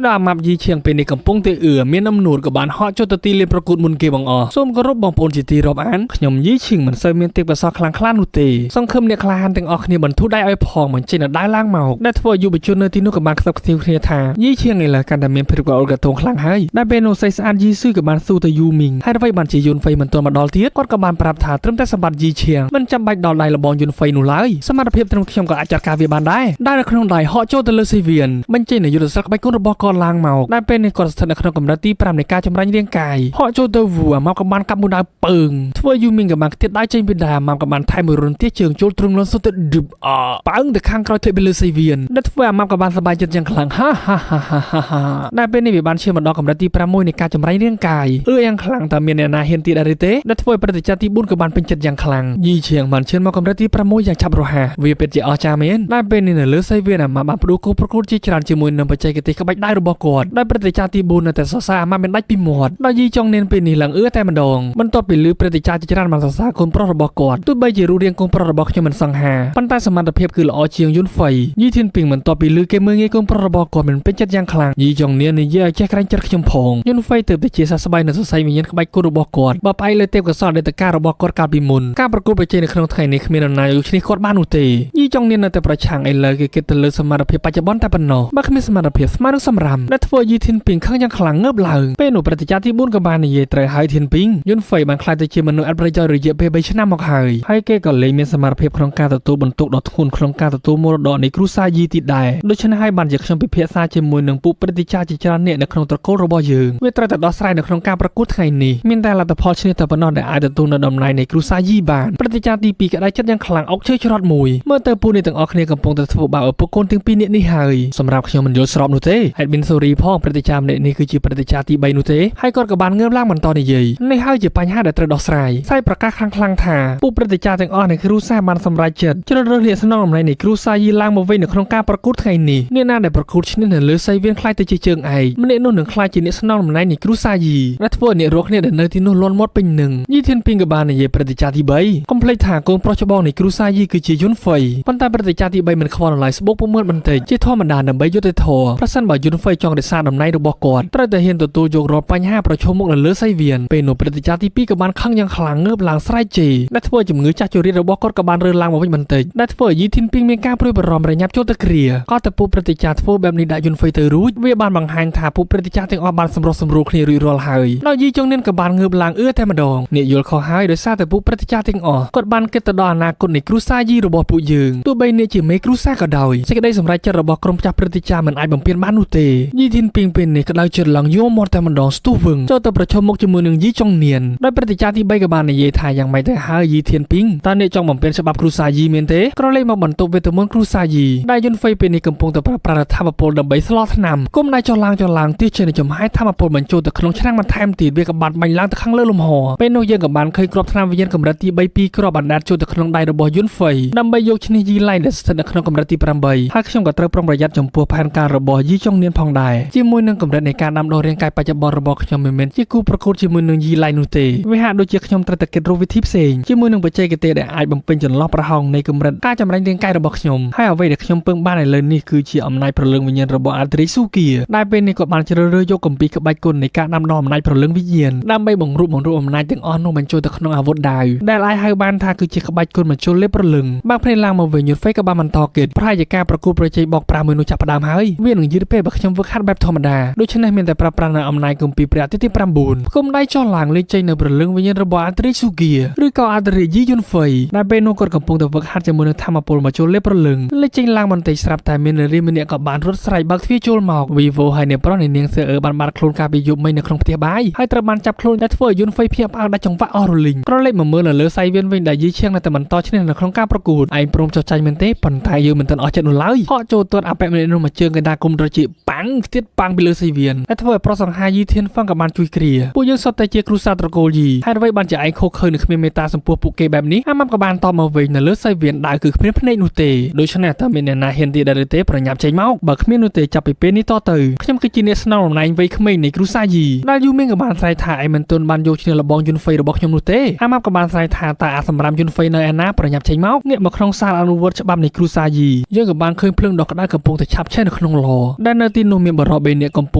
ដល់អាម៉ាប់យីឈៀងពេលនេះកំពុងតែអឿមានអំនួតក៏បានហក់ចូលទៅទីលានប្រកួតមុនគេបង្អស់សូមគោរពបងប្អូនជាទីរាប់អានខ្ញុំយីឈៀងមិនសូវមានទេពកោសល្យខ្លាំងក្លានោះទេសង្ឃឹមអ្នកក្លាហានទាំងអស់គ្នាបន្ធូរដៃឲ្យផងបញ្ចេញដៃឡើងមកដែលធ្វើឲ្យយុវជននៅទីនោះក៏បានខ្សឹបខ្សៀវគ្នាថាយីឈៀងឥឡូវកាន់តែមានភាពក្រអួតក្រទងខ្លាំងហើយដែលពេលនោះស្អីស្អាតយីស៊ឺក៏បានស៊ូទៅយូមីងហើយអ្វីបានជាយុនហ្វៃមិនទាន់មកដល់ទៀតគាត់ក៏បានប្រាប់ថាត្រឹមតែសម្បត្តិយីឈៀងមិនចាំបាច់ដល់ដៃលបងយុនហ្វៃនោះឡើយសមត្ថភាពត្រឹមខ្ញុំក៏អាចចាត់ការវាបានដែរដែលនៅក្នុងដៃហក់ចូលទៅលើសេវៀនបញ្ចេញនូវយុទ្ធសាស្ត្រក្បាច់គុណរបស់គាត់ឡើងមកដែលពេលនេះគាត់ស្ថិតនៅក្នុងកម្រិតទី5នៃការចម្រាញ់រាងកាយហក់ចូលទៅវូអាម៉ាប់ក៏បានកាប់មួយដាវពើងធ្វើយូមីងក៏បានខ្ទាតដៃចេញពីដៃអាម៉ាប់ក៏បានថែមមួយរុនទៀតជើងចូលទ្រង់លន់សុទ្ធទៅឌឹបអប៉ើងទៅខាងក្រោយធ្លាក់ពីលើសេវៀនដែលធ្វើអាម៉ាប់ក៏បានសប្បាយចិត្តយ៉ាងខ្លាំងហាហាហាហាហា ដែលពេលនេះវាបានឈានមកដល់កម្រិតទី6នៃការចម្រាញ់រាងកាយអឺយ៉ាងខ្លាំងតើមានអ្នកណាហ៊ានទៀតដែរឬទេដែលធ្វើឲ្យព្រឹត្តិការណ៍ទី4ក៏បានពេញចិត្តយ៉ាងខ្លាំងយីឈៀងបានឈានមកកម្រិតទី6យ៉ាងឆាប់រហ័សវាពិតជាអស្ចារ្យមែនដែលពេលនេះនៅលើសីវៀនអាម៉ាបានផ្ដួលគូប្រកួតជាច្រើនជាមួយនឹងបច្ចេកទេសក្បាច់ដៃរបស់គាត់ដោយព្រឹត្តិការណ៍ទី4នៅតែសរសើរអាម៉ាមិនដាច់ពីមាត់ដោយយីចង់នានពេលនេះឡើងអឺតែម្ដងបន្ទាប់ពីលឺព្រឹត្តិការណ៍ជាច្រើនបានសរសើរកូនប្រុសរបស់គាត់ទោះបីជារូបរាងកូនប្រុសរបស់ខ្ញុំមិនសង្ហាប៉ុន្តែសមត្ថភាពគឺល្អជាងយុនហ្វៃយីធានពីងបន្ទាប់ពីលឺគេមើលងាយកូនប្រុសរបស់គាត់មិនពេញចិត្តយ៉ាងខ្លាំងយីចង់នាននិយាយឲ្យចេះក្រែងចិត្តខ្ញុំផងយុនហ្វៃទើបតែជាសះស្បើយនៅសរសៃវិញ្ញាណក្បាច់គូរបស់គាត់បើផ្អែកលើទេពកោសល្យអតីតកាលរបស់គាត់កាលពីមុនការប្រកួតប្រជែងនៅក្នុងថ្ងៃនេះគ្មាននរណាយកឈ្នះគាត់បាននោះទេយីចង់នាននៅតែប្រឆាំងឥឡូវគេគិតទៅលើសមត្ថភាពបច្ចុប្បន្នតែប៉ុណ្ណោះបើគ្មានសមត្ថភាពស្មើនឹងសម្រាមដែលធ្វើឲ្យយីធានពីងខឹងយ៉ាងខ្លាំងងើបឡើងពេលនោះព្រឹត្តិការណ៍ទី4ក៏បាននិយាយត្រូវហើយធានពីងយុនហ្វៃបានក្លាយទៅជាមនុស្សអត់ប្រយោជន៍រយៈពេល3ឆ្នាំមកហើយហើយគេក៏លែងមានសមត្ថភាពក្នុងការទទួលបន្ទុកដ៏ធ្ងន់ក្នុងការទទួលមរតកនៃគ្រួសារយីទីដែរដូច្នេះហើយបានជាខ្ញុំពិភាក្សាជាមួយនឹងពួកព្រឹត្តិការណ៍ជាច្រើនអ្នកនៅក្នុងត្រកូលរបស់យើងវាត្រូវតែដោះស្រាយនៅក្នុងការប្រកួតថ្ងៃនេះមានតែលទ្ធផលឈ្នះតែប៉ុណ្ណោះដែលអាចទទួលនៅតំណែងនៃគ្រួសារយីបានព្រឹត្តិការណ៍ទី2ក៏ได้ចិត្តយ៉ាងខ្លាំងអុកឈើច្រត់មួយមើលទៅពួកនេះទាំងអស់គ្នាកំពុងតែធ្វើបាបឪពុកកូនទាំងពីរនាក់នេះហើយសម្រាប់ខ្ញុំមិនយល់ស្របនោះទេ Admin Sorry ផងព្រឹត្តិការណ៍ម្នាក់នេះគឺជាព្រឹត្តិការណ៍ទី3នោះទេហើយគាត់ក៏បានងើបឡើងបន្តនិយាយនេះហើយជាបញ្ហាដែលត្រូវដោះស្រាយស្រាយប្រកាសខ្លាំងៗថាពួកព្រឹត្តិការណ៍ទាំងអស់នៃគ្រួសារបានសម្រេចចិត្តជ្រើសរើសលាកស្នងតំណែងនៃគ្រួសារយីឡើងមកវិញនៅក្នុងការប្រកួតថ្ងៃនេះអ្នកណាដែលប្រកួតឈ្នះនៅលើសីវៀនក្លាយទៅជាជើងឯកម្នាក់នោះនឹងក្លាយជាអ្នកស្នងតំណែងនៃគ្រួសារយីដែលធ្វើឲ្យអ្នករស់គ្នាដែលនៅទីនោះលន់មាត់ពេញនឹងយីធានពីងក៏បាននិយាយព្រឹត្តិការណ៍ទី3កុំភ្លេចថាកូនប្រុសច្បងនៃគ្រួសារយីគឺជាយុនហ្វៃប៉ុន្តែព្រឹត្តិការណ៍ទី3មិនខ្វល់ឡើយស្បុកពុំមើលបន្តិចជាធម្មតាដើម្បីយុត្តិធម៌ប្រសិនបើយុនហ្វៃចង់រក្សាតំណែងរបស់គាត់ត្រូវតែហ៊ានទទួលយករាល់បញ្ហាប្រឈមមុខនៅលើសីវៀនពេលនោះព្រឹត្តិការណ៍ទី2ក៏បានខឹងយ៉ាងខ្លាំងងើបឡើងស្រែកជេរដែលធ្វើឲ្យជំងឺចាស់ជរារបស់គាត់ក៏បានរើឡើងមកវិញបន្តិចដែលធ្វើឲ្យយីធានពីងមានការព្រួយបារម្ភរញាប់ចូលទៅគ្រាក៏តែពួកព្រឹត្តិការណ៍ធ្វើបែបនេះដាក់យុនហ្វៃទៅរួចវាបានបង្ហាញថាពួកព្រឹត្តិការណ៍ទាំងអស់បានសម្រុះសម្រួលគ្នារួចរាល់ហើយដោយយីចុងនានក៏បានងើបឡើងអឿតែម្ដងអ្នកយល់ខុសហើយដោយសារតែពួកព្រឹត្តិការណ៍ទាំងអស់គាត់បានគិតទៅដល់អនាគតនៃគ្រួសារយីរបស់ពួកយើងទោះបីអ្នកជាមេគ្រួសារក៏ដោយសេចក្តីសម្រេចចិត្តរបស់ក្រុមចាស់ព្រឹត្តិការណ៍មិនអាចបំពេញបាននោះទេយីធានពីងពេលនេះក៏ដោយចិត្តឡើងយកមាត់តែម្ដងស្ទុះវឹងចូលទៅប្រឈមមុខជាមួយនឹងយីចុងនានដោយព្រឹត្តិការណ៍ទី3ក៏បាននិយាយថាយ៉ាងម៉េចទៅហើយយីធានពីងតើអ្នកចង់បំពេញច្បាប់គ្រួសារយីមែនទេក្រឡេកមកបន្ទប់វេទមន្តគ្រួសារយីដែលយុនហ្វៃពេលនេះកំពុងតែប្រើប្រាស់ធម្មពលដើម្បីស្លោថ្នាំគុំដៃចុះឡើងចុះឡើងទីជាចំហាយធម្មពលបញ្ចូលទៅក្នុងឆ្នាំងបន្ថែមទៀតវាក៏បានបាញ់ឡើងទៅខាងលើលំហពេលនោះយើងក៏បានឃើញគ្រាប់ថ្នាំវិញ្ញាណកម្រិតទី3 2គ្រាប់បានដាតចូលទៅក្នុងដៃរបស់យុនហ្វៃដើម្បីយកឈ្នះយីឡៃដែលស្ថិតនៅក្នុងកម្រិតទី8ហើយខ្ញុំក៏ត្រូវប្រុងប្រយ័ត្នចំពោះផែនការរបស់យីចុងនានផងដែរជាមួយនឹងកម្រិតនៃការដាំដុះរាងកាយបច្ចុប្បន្នរបស់ខ្ញុំមិនមែនជាគូប្រកួតជាមួយនឹងយីឡៃនោះទេវាហាក់ដូចជាខ្ញុំត្រូវតែគិតរកវិធីផ្សេងជាមួយនឹងបច្ចេកទេសដែលអាចបំពេញចន្លោះប្រហោងនៃកម្រិតការចម្រាញ់រាងកាយរបស់ខ្ញុំហើយអ្វីដែលខ្ញុំពឹងបានឥឡូវនេះគឺជាអំណាចព្រលឹងវិញ្ញាណរបស់អាត្រីស៊ូគីដែលពេលនេះគាត់បានជ្រើសរើសយកគម្ពីរក្បាច់គុណនៃការដាំដុះអំណាចព្រលឹងវិញ្ញាណដើម្បីបង្រួបបង្រួមអំណាចទាំងអស់នោះបញ្ចូលទៅក្នុងអាវុធដាវដែលអាចហៅបានថាគឺជាក្បាច់គុណបញ្ចូលលេបព្រលឹងបើភ្នែកឡើងមកវិញយុនហ្វេក៏បានបន្តគិតប្រហែលជាការប្រកួតប្រជែងបោកប្រាស់មួយនោះចាប់ផ្ដើមហើយវានឹងយឺតពេលបើខ្ញុំវឹកហាត់បែបធម្មតាដូច្នេះមានតែប្រើប្រាស់នៅអំណាចគម្ពីរព្រះអាទិត្យទី9គុំដៃចុះឡើងលេចចេញនៅព្រលឹងវិញ្ញាណរបស់អាត្រីស៊ូគីឬក៏អាត្រីយីយុនហ្វេដែលពេលនោះគាត់កំពុងតែវឹកហាត់ជាមួយនឹងធម្មពលមកចូលលេបព្រលឹងលេចចេញឡើងបន្តិចស្រាប់តែមាននារីម្នាក់ក៏បានរត់ស្រែកបើកទ្វារចូលមកវីវ៉ូហើយអ្នកប្រុសនៃនាងសើអឺបានបាត់ខ្លួនកាលពីយប់មិញនៅក្នុងផ្ទះបាយហើយត្រូវបានចាប់ខ្លួនដែលធ្វើឲ្យយុនហ្វេភ្ញាក់ផ្អើលដាច់ចង្វាក់អស់រលីងក្រឡេកមកមើលនៅលើសៃវៀនវិញដែលយីឈៀងនៅតែបន្តឈ្នះនៅក្នុងការប្រកួតឯងព្រមចុះចាញ់មែនទេប៉ុន្តែយើងមិនទាន់អស់ចិត្តនោះឡើយហក់ចូលទាត់អបិម្នាក់នោះមកជើងកណ្ដាលគុំត្រជាប៉ាំងទៀតប៉ាំងពីលើសៃវៀនដែលធ្វើឲ្យប្រុសសង្ហាយីធានហ្វឹងក៏បានជួយគ្រាពួកយើងសុទ្ធតែជាគ្រួសារត្រកូលយីហេតុអ្វីបានជាឯងខុសខើនឹងគ្មានមេត្តាចំពោះពួកគេបែបនេះអាម៉ាំក៏បានតបមកវិញនៅលើសៃវៀនដើរគឺគ្មានភ្នែកនោះទេដូច្នេះតើមានអ្នកណាហ៊ានទៀតដែរឬទេប្រញាប់ចេញមកបើគ្មាននោះទេចាប់ពីពេលនេះតទៅខ្ញុំគឺជាអ្នកស្នងតំណែងវ័យក្មេងនៃគ្រួសារយីដែលយូមីងក៏បានស្រែកថាឯងមិនទាន់បានយកឈ្នះលបងយុនហ្វេរបស់ខ្ញុំនោះទេអាម៉ាប់ក៏បានស្រែកថាតើអាសម្រាមយុនហ្វេនៅឯណាប្រញាប់ចេញមកងាកមកក្នុងសាលអនុវត្តច្បាប់នៃគ្រួសារយីយើងក៏បានឃើញភ្លើងដ៏ក្តៅកំពុងតែឆាបឆេះនៅក្នុងឡដែលនៅទីនោះមានបរិប3នាក់កំពុ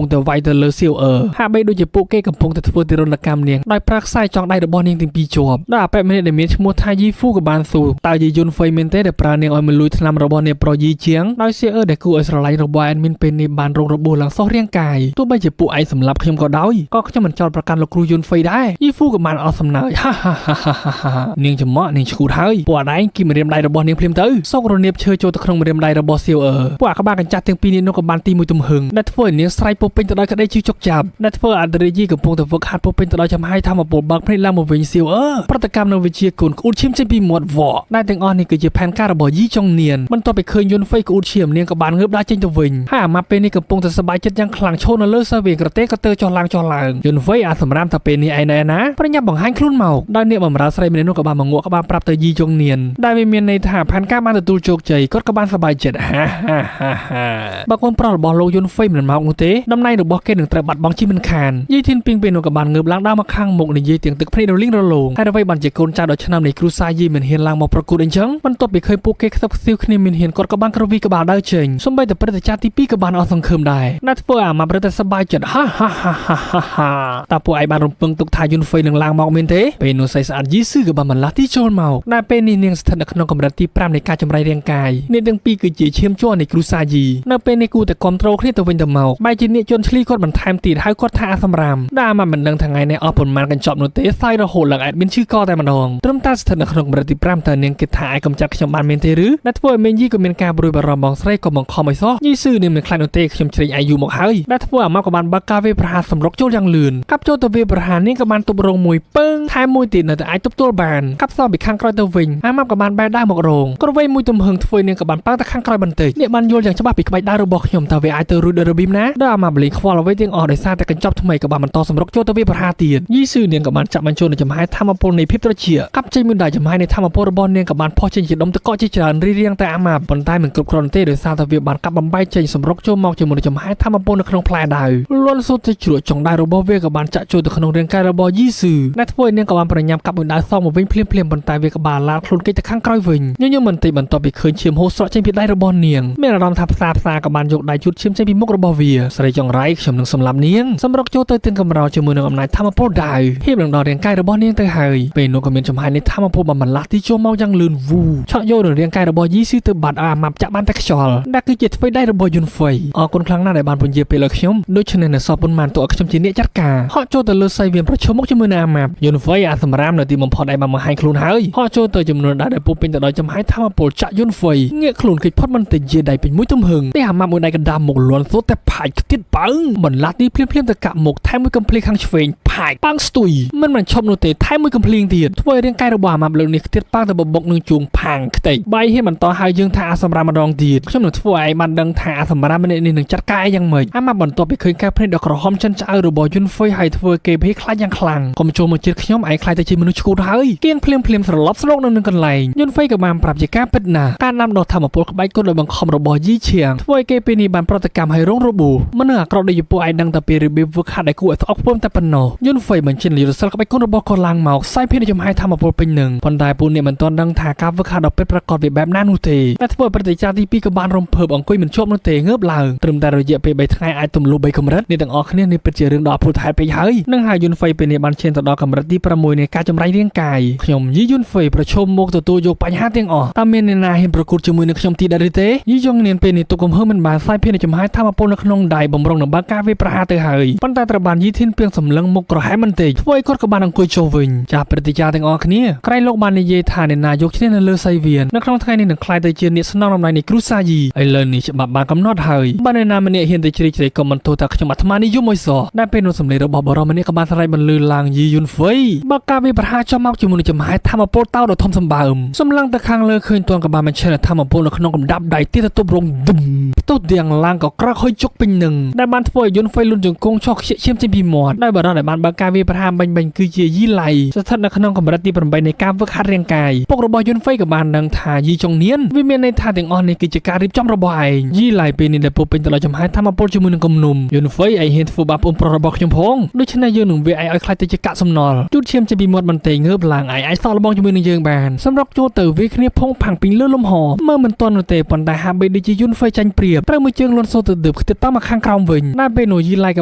ងតែវាយទៅលើសៀវអឺហាក់បីដូចជាពួកគេកំពុងតែធ្វើទារុណកម្មនាងដោយប្រើខ្សែចង់ដៃរបស់នាងទាំងពីរជាប់ដល់អបិម្នាក់ដែលមានឈ្មោះថាយីហ្វូក៏បានសួរតើយីយុនហ្វេមែនទេដែលប្រើនាងឲ្យមកលួចថ្នាំរបស់នាងប្រុសយីជាងដោយសៀវអឺដែលគួរឲ្យស្រឡាញ់របស់អេដមីនពេលនេះបានរងរបួសឡើងសោះរាងកាយទោះបីជាពួកឯងសម្លាប់ខ្ញុំក៏ដោយក៏ខ្ញុំមិនចោទប្រកាន់លោកគ្រូយុនហ្វេដែរយីហ្វូក៏បានអស់សំណើចហាហាហានាងចំមកនាងឈួតហើយពួកឯងគីម្រាមដៃរបស់នាងភ្លាមទៅសុករនាបឈើចូលទៅក្នុងម្រាមដៃរបស់សៀវអឺពួកអាក្បាលកញ្ចាស់ទាំងពីរនេះនោះក៏បានទីមួយទំហឹងដែលធ្វើឲ្យនាងស្រែកពោពេញទៅដោយក្តីជឿចុកចាប់ដែលធ្វើឲ្យអន្តរាយីកំពុងតែវឹកហាត់ពោពេញទៅដោយចំហាយធម្មពលបើកភ្នែកឡើងមកវិញសៀវអឺប្រតិកម្មនឹងវិជាគុណក្អួតឈាមចេញពីមាត់វក់ដែលទាំងអស់នេះគឺជាផែនការរបស់យីចុងនានបន្ទាប់ពីឃើញយុនហ្វេក្អួតឈាមនាងក៏បានងើបដើរចេញទៅវិញហើយអាម៉ាប់ពេលនេះកំពុងតែ សប្បាយចិត្តយ៉ាងខ្លាំងឈរនៅលើសាវៀងក្រទេក៏ទៅចុះឡើងចុះឡើងយុនហ្វៃអាសម្រាមថាពេលនេះឯណែណាប្រញាប់បង្ហាញខ្លួនមកដោយអ្នកបម្រើស្រីម្នាក់នោះក៏បានមកងក់ក្បាលប្រាប់ទៅយីចុងនានដែលវាមានន័យថាផែនការបានទទួលជោគជ័យគាត់ក៏បានសប្បាយចិត្តហាហាហាហាបើកូនប្រុសរបស់លោកយុនហ្វៃមិនមកនោះទេតំណែងរបស់គេនឹងត្រូវបាត់បង់ជាមិនខានយីធានពីងពេលនោះក៏បានងើបឡើងដើរមកខាងមុខនិយាយទាំងទឹកភ្នែករលីងរលោងហើយអ្វីបានជាកូនចៅដ៏ឆ្នាំនៃគ្រូសាយីមិនហ៊ានឡើងមកប្រកួតអញ្ចឹងបន្ទាប់ពីឃើញពួកគេខ្សឹបខ្សៀវគ្នាមានហ៊ានគាត់ក៏បានក្រវីក្បាលដើរចេញសូម្បីតែព្រឹទ្ធាចារ្យទី2ក៏បានអស់សង្ឃឹមដែរណាស់ធ្វើអាម៉ាប់រឹតតែសប្បាយចិត្តហាហាហាហាហាតើពួកឯងបានរំពឹងទុកថាយុនហ្វៃនឹងឡើងមកមែនទេពេលនោះស្រីស្អាតយីស៊ឺក៏បានបន្លាស់ទីចូលមកដែលពេលនេះនាងស្ថិតនៅក្នុងកម្រិតទី5នៃការចម្រៃរាងកាយនាងទាំងពីរគឺជាឈាមជ័រនៃគ្រូសាយីនៅពេលនេះគួរតែគ្រប់គ្រងគ្នាទៅវិញទៅមកបែរជានាងជន់ឈ្លីគាត់បន្ថែមទៀតហើយគាត់ថាអាសម្រាមដែលអាម៉ាប់មិនដឹងថ្ងៃនេះអស់ប៉ុន្មានកញ្ចប់នោះទេសាយរហូតឡើងអេដមានឈឺកតែម្ដងត្រឹមតែស្ថិតនៅក្នុងកម្រិតទី5តើនាងគិតថាអាចកំចាត់ខ្ញុំបានមែនទេឬដែលធ្វើឲ្យមេងយីក៏មានការព្រួយបារម្ភបងស្រីក៏បង្ខំឲ្យសោះយីស៊ឺនាងមិនខ្លាចនោះទេខ្ញុំជ្រែងអាយុមកហើយដែលធ្វើអាម៉ាប់ក៏បានបើកការវាយប្រហារសម្រុកចូលយ៉ាងលឿនកាប់ចូលទៅវាយប្រហារនាងក៏បានទប់រងមួយពឹងថែមមួយទៀតនៅតែអាចទប់ទល់បានកាប់សងពីខាងក្រោយទៅវិញអាម៉ាប់ក៏បានបែរដៃមករងក្រវៃមួយទំហឹងធ្វើនាងក៏បានប៉ាំងទៅខាងក្រោយបន្តិចអ្នកបានយល់យ៉ាងច្បាស់ពីក្បាច់ដៅរបស់ខ្ញុំតើវាអាចទៅរួចដោយរបៀបណាដល់អាម៉ាប់លេងខ្វល់អ្វីទាំងអស់ដោយសារតែកញ្ចប់ថ្មីក៏បានបន្តសម្រុកចូលទៅវាយប្រហារទៀតយីស៊ឺនាងក៏បានចាក់បញ្ចូលនៅចំហាយធម្មពលនៃភាពត្រជាកាប់ចេញមួយដៃចំហាយនៃធម្មពលរបស់នាងក៏បានផុសចេញជាដុំទឹកកកជាច្រើនរីរាងតែអាម៉ាប់ប៉ុន្តែមិនគ្រប់គ្រាន់ទេដោយសារតែវាបានកាប់បំបែកចេញសម្រុកចូលមកជាមួយនឹងចំហាយធម្មពលនៅក្នុងផ្លែដៅលន់សូត្រទៅជ្រក់ចុងដៃរបស់វាក៏បានចាក់ចូលទៅក្នុងរាងកាយរបស់យីស៊ឺដែលធ្វើឲ្យនាងក៏បានប្រញាប់កាប់មួយដៅសងមកវិញភ្លាមភ្លាមប៉ុន្តែវាក៏បានឡានខ្លួនគេទៅខាងក្រោយវិញញញឹមបន្តិចបន្ទាប់ពីឃើញឈាមហូរស្រក់ចេញពីដៃរបស់នាងមានអារម្មណ៍ថាផ្សាក៏បានយកដៃជូតឈាមចេញពីមុខរបស់វាស្រីចង្រៃខ្ញុំនឹងសម្លាប់នាងសម្រុកចូលទៅទាំងកម្រោលជាមួយនឹងអំណាចធម្មពលដៅហៀបនឹងដល់រាងកាយរបស់នាងទៅហើយពេលនោះក៏មានចំហាយនៃធម្មពលបានបន្លាស់ទីចូលមកយ៉ាងលឿនវូឆក់យកនឹងរាងកាយរបស់យីស៊ឺទៅបាត់ឲ្យអាម៉ាប់ចាក់បានតែខ្យល់ដែលគឺជាទ្វេដៃរបស់យុនហ្វៃអរគុណខ្លាំងណាស់ដែលបានពន្យាពេលឲ្យខ្ញុំដូច្នេះនៅសល់ប៉ុន្មានតួឲ្យខ្ញុំជាអ្នកចាត់ការហក់ចូលទៅលើសៃវៀនប្រឈមមុខជាមួយនឹងអាម៉ាប់យុនហ្វៃអាសម្រាមនៅទីបំផុតឯបានបង្ហាញខ្លួនហើយហក់ចូលទៅចំនួនដៅដែលពុះពេញទៅដោយចំហាយធម្មពលចាក់យុនហ្វៃងាកខ្លួនគេចផុតបន្តិចជាដៃពេញមួយទំហឹងតែអាម៉ាប់មួយដៃកណ្ដាលមុខលន់សូត្រតែផាច់ខ្ទៀតបើងបន្លាស់ទីភ្លាមភ្លាមទៅកាក់មុខថែមមួយកំភ្លៀងខាងឆ្វេងផាច់ប៉ាងស្ទុយមិនបានឈប់នោះទេថែមមួយកំភ្លៀងទៀតធ្វើឲ្យរាងកាយរបស់អាម៉ាប់លើកនេះខ្ទៀតប៉ាងទៅបបុកនឹងជួងផាងខ្ទេចបាយហ៊ានបន្តឲ្យយើងថាអាសម្រាមម្ដងទៀតខ្ញុំនឹងធ្វើឲ្យឯងបានដឹងថាអាសម្រាមម្នាក់នេះនឹងចាត់ការឯងយ៉ាងម៉េចអាម៉ាប់បន្ទាប់ពីឃើញកែវភ្នែកដ៏ក្រហមចិនឆ្អៅរបស់យុនហ្វុយហើយធ្វើគេភ័យខ្លាចយ៉ាងខ្លាំងកុំចូលមកជាតិខ្ញុំឯងខ្លាចទៅជាមនុស្សឈួតហើយគៀងភ្លាមភ្លាមស្រឡប់ស្លុកនៅនឹងកន្លែងយុនហ្វុយក៏បានប្រាប់ជាការពិតណាស់ការដាំដុះធម្មពលក្បាច់គុណដោយបង្ខំរបស់យីឈៀងធ្វើឲ្យគេពេលនេះបានប្រតិកម្មឲ្យរងរបួសមនុស្សអាក្រក់ដូចជាពួកឯងដឹងតែពីរបៀបវឹកហាត់ដែលគួរឲ្យស្អប់ខ្ពើមតែប៉ុណ្ណោះយុនហ្វុយបញ្ចេញលីរសិលក្បាច់គុណរបស់គាត់ឡើងមកសាយភានចំហាយធម្មពលពេញនឹងប៉ុន្តែពួកអ្នកមិនទាន់ដឹងថាការវឹកហាត់ដ៏ពិតប្រាកដវាបែបណានោះទេតែធ្វើឲ្យព្រឹត្តិការណ៍ទី2ក៏បានរំភើបអង្គុយមិនជាប់នោះទេងើបឡើងត្រឹមតែរយៈពេល3ថ្ងៃអាចទម្លុះ3កម្រិតនេះទាំងអស់គ្នានេះពិតជារឿងដ៏អភូតហេតុពេកហើយនឹងហើយយុនហ្វៃពេលនេះបានឈានទៅដល់កម្រិតទី6នៃការចម្រាញ់រាងកាយខ្ញុំយីយុនហ្វៃប្រឈមមុខទទួលយកបញ្ហាទាំងអស់តើមានអ្នកណាហ៊ានប្រកួតជាមួយនឹងខ្ញុំទីដែរឬទេយីយ៉ងនានពេលនេះទុកកំហឹងមិនបានសាយភានចំហាយធម្មពលនៅក្នុងដៃបំរុងនឹងបើកការវាយប្រហារទៅហើយប៉ុន្តែត្រូវបានយីធានពីងសម្លឹងមុខក្រហែមបន្តិចធ្វើឲ្យគាត់ក៏បានអង្គុយចុះវិញចាស់ព្រឹត្តិការណ៍ទាំងអស់គ្នាក្រែងលោកបាននិយាយថាអ្នកណាយកឈ្នះនៅលើសៃវៀននៅក្នុងថ្ងៃនេះនឹងក្លាយទៅជាអ្នកស្នងតំណែងនៃគ្រូសាយីឥឡូវនេះច្បាប់បានកំណត់ហើយបើអ្នកណាម្នាក់ហ៊ានទៅជ្រៀតជ្រែកក៏មិនទោសថាខ្ញុំអាត្មានិយមឲ្យសោះដែលពេលនោះសម្លេងរបស់បរិសម្នាក់ក៏បានស្រែកបន្លឺឡើងយីយុនហ្វៃបើការវាយប្រហារចំមកជាមួយនឹងចំហាយធម្មពលតោដ៏ធំសម្បើមសម្លឹងទៅខាងលើឃើញទាន់ក៏បានបញ្ឆេះធម្មពលនៅក្នុងកំដាប់ដៃទៀតទៅទប់រងឌឹមផ្ទុះទាំងឡើងក៏ក្រោកហុយជុកពេញនឹងដែលបានធ្វើឲ្យយុនហ្វៃលុនជង្គង់ឆោះខ្ជិកឈាមចេញពីមាត់ដោយបរិសដែលបានបើកការវាយប្រហារបាញ់បាញ់គឺជាយីឡៃស្ថិតនៅក្នុងកម្រិតទី8នៃការវឹកហាត់រាងកាយពុករបស់យុនហ្វៃក៏បានដឹងថាយីចុងនានវាមានន័យថាទាំងអស់នេះគឺជាការរៀបចំរបស់ឯងយីឡៃពេលនេះដែលពុកពេញទៅដល់ចំហាយធម្មពលជាមួយនឹងគំនុំយុនហ្វៃឯងហ៊ានធ្វើបាបអ៊ំប្រុសរបស់ខ្ញុំផងដូច្នេះយើងនឹងវាឯងឲ្យខ្លាចទៅជាកាក់សំណល់ជូតឈាមចេញពីមាត់បន្តិចងើបឡើងឯងអាចសល់លបងជាមួយនឹងយើងបានសម្រុកចូលទៅវាគ្នាផុងផាំងពីលើលំហមើលមិនទាន់នោះទេប៉ុន្តែហាក់បីដូចជាយុនហ្វៃចាញ់ព្រៀបត្រូវមួយជើងលន់សូទៅដឺបខ្ទេចតមកខាងក្រោមវិញដែលពេលនោះយីឡៃក៏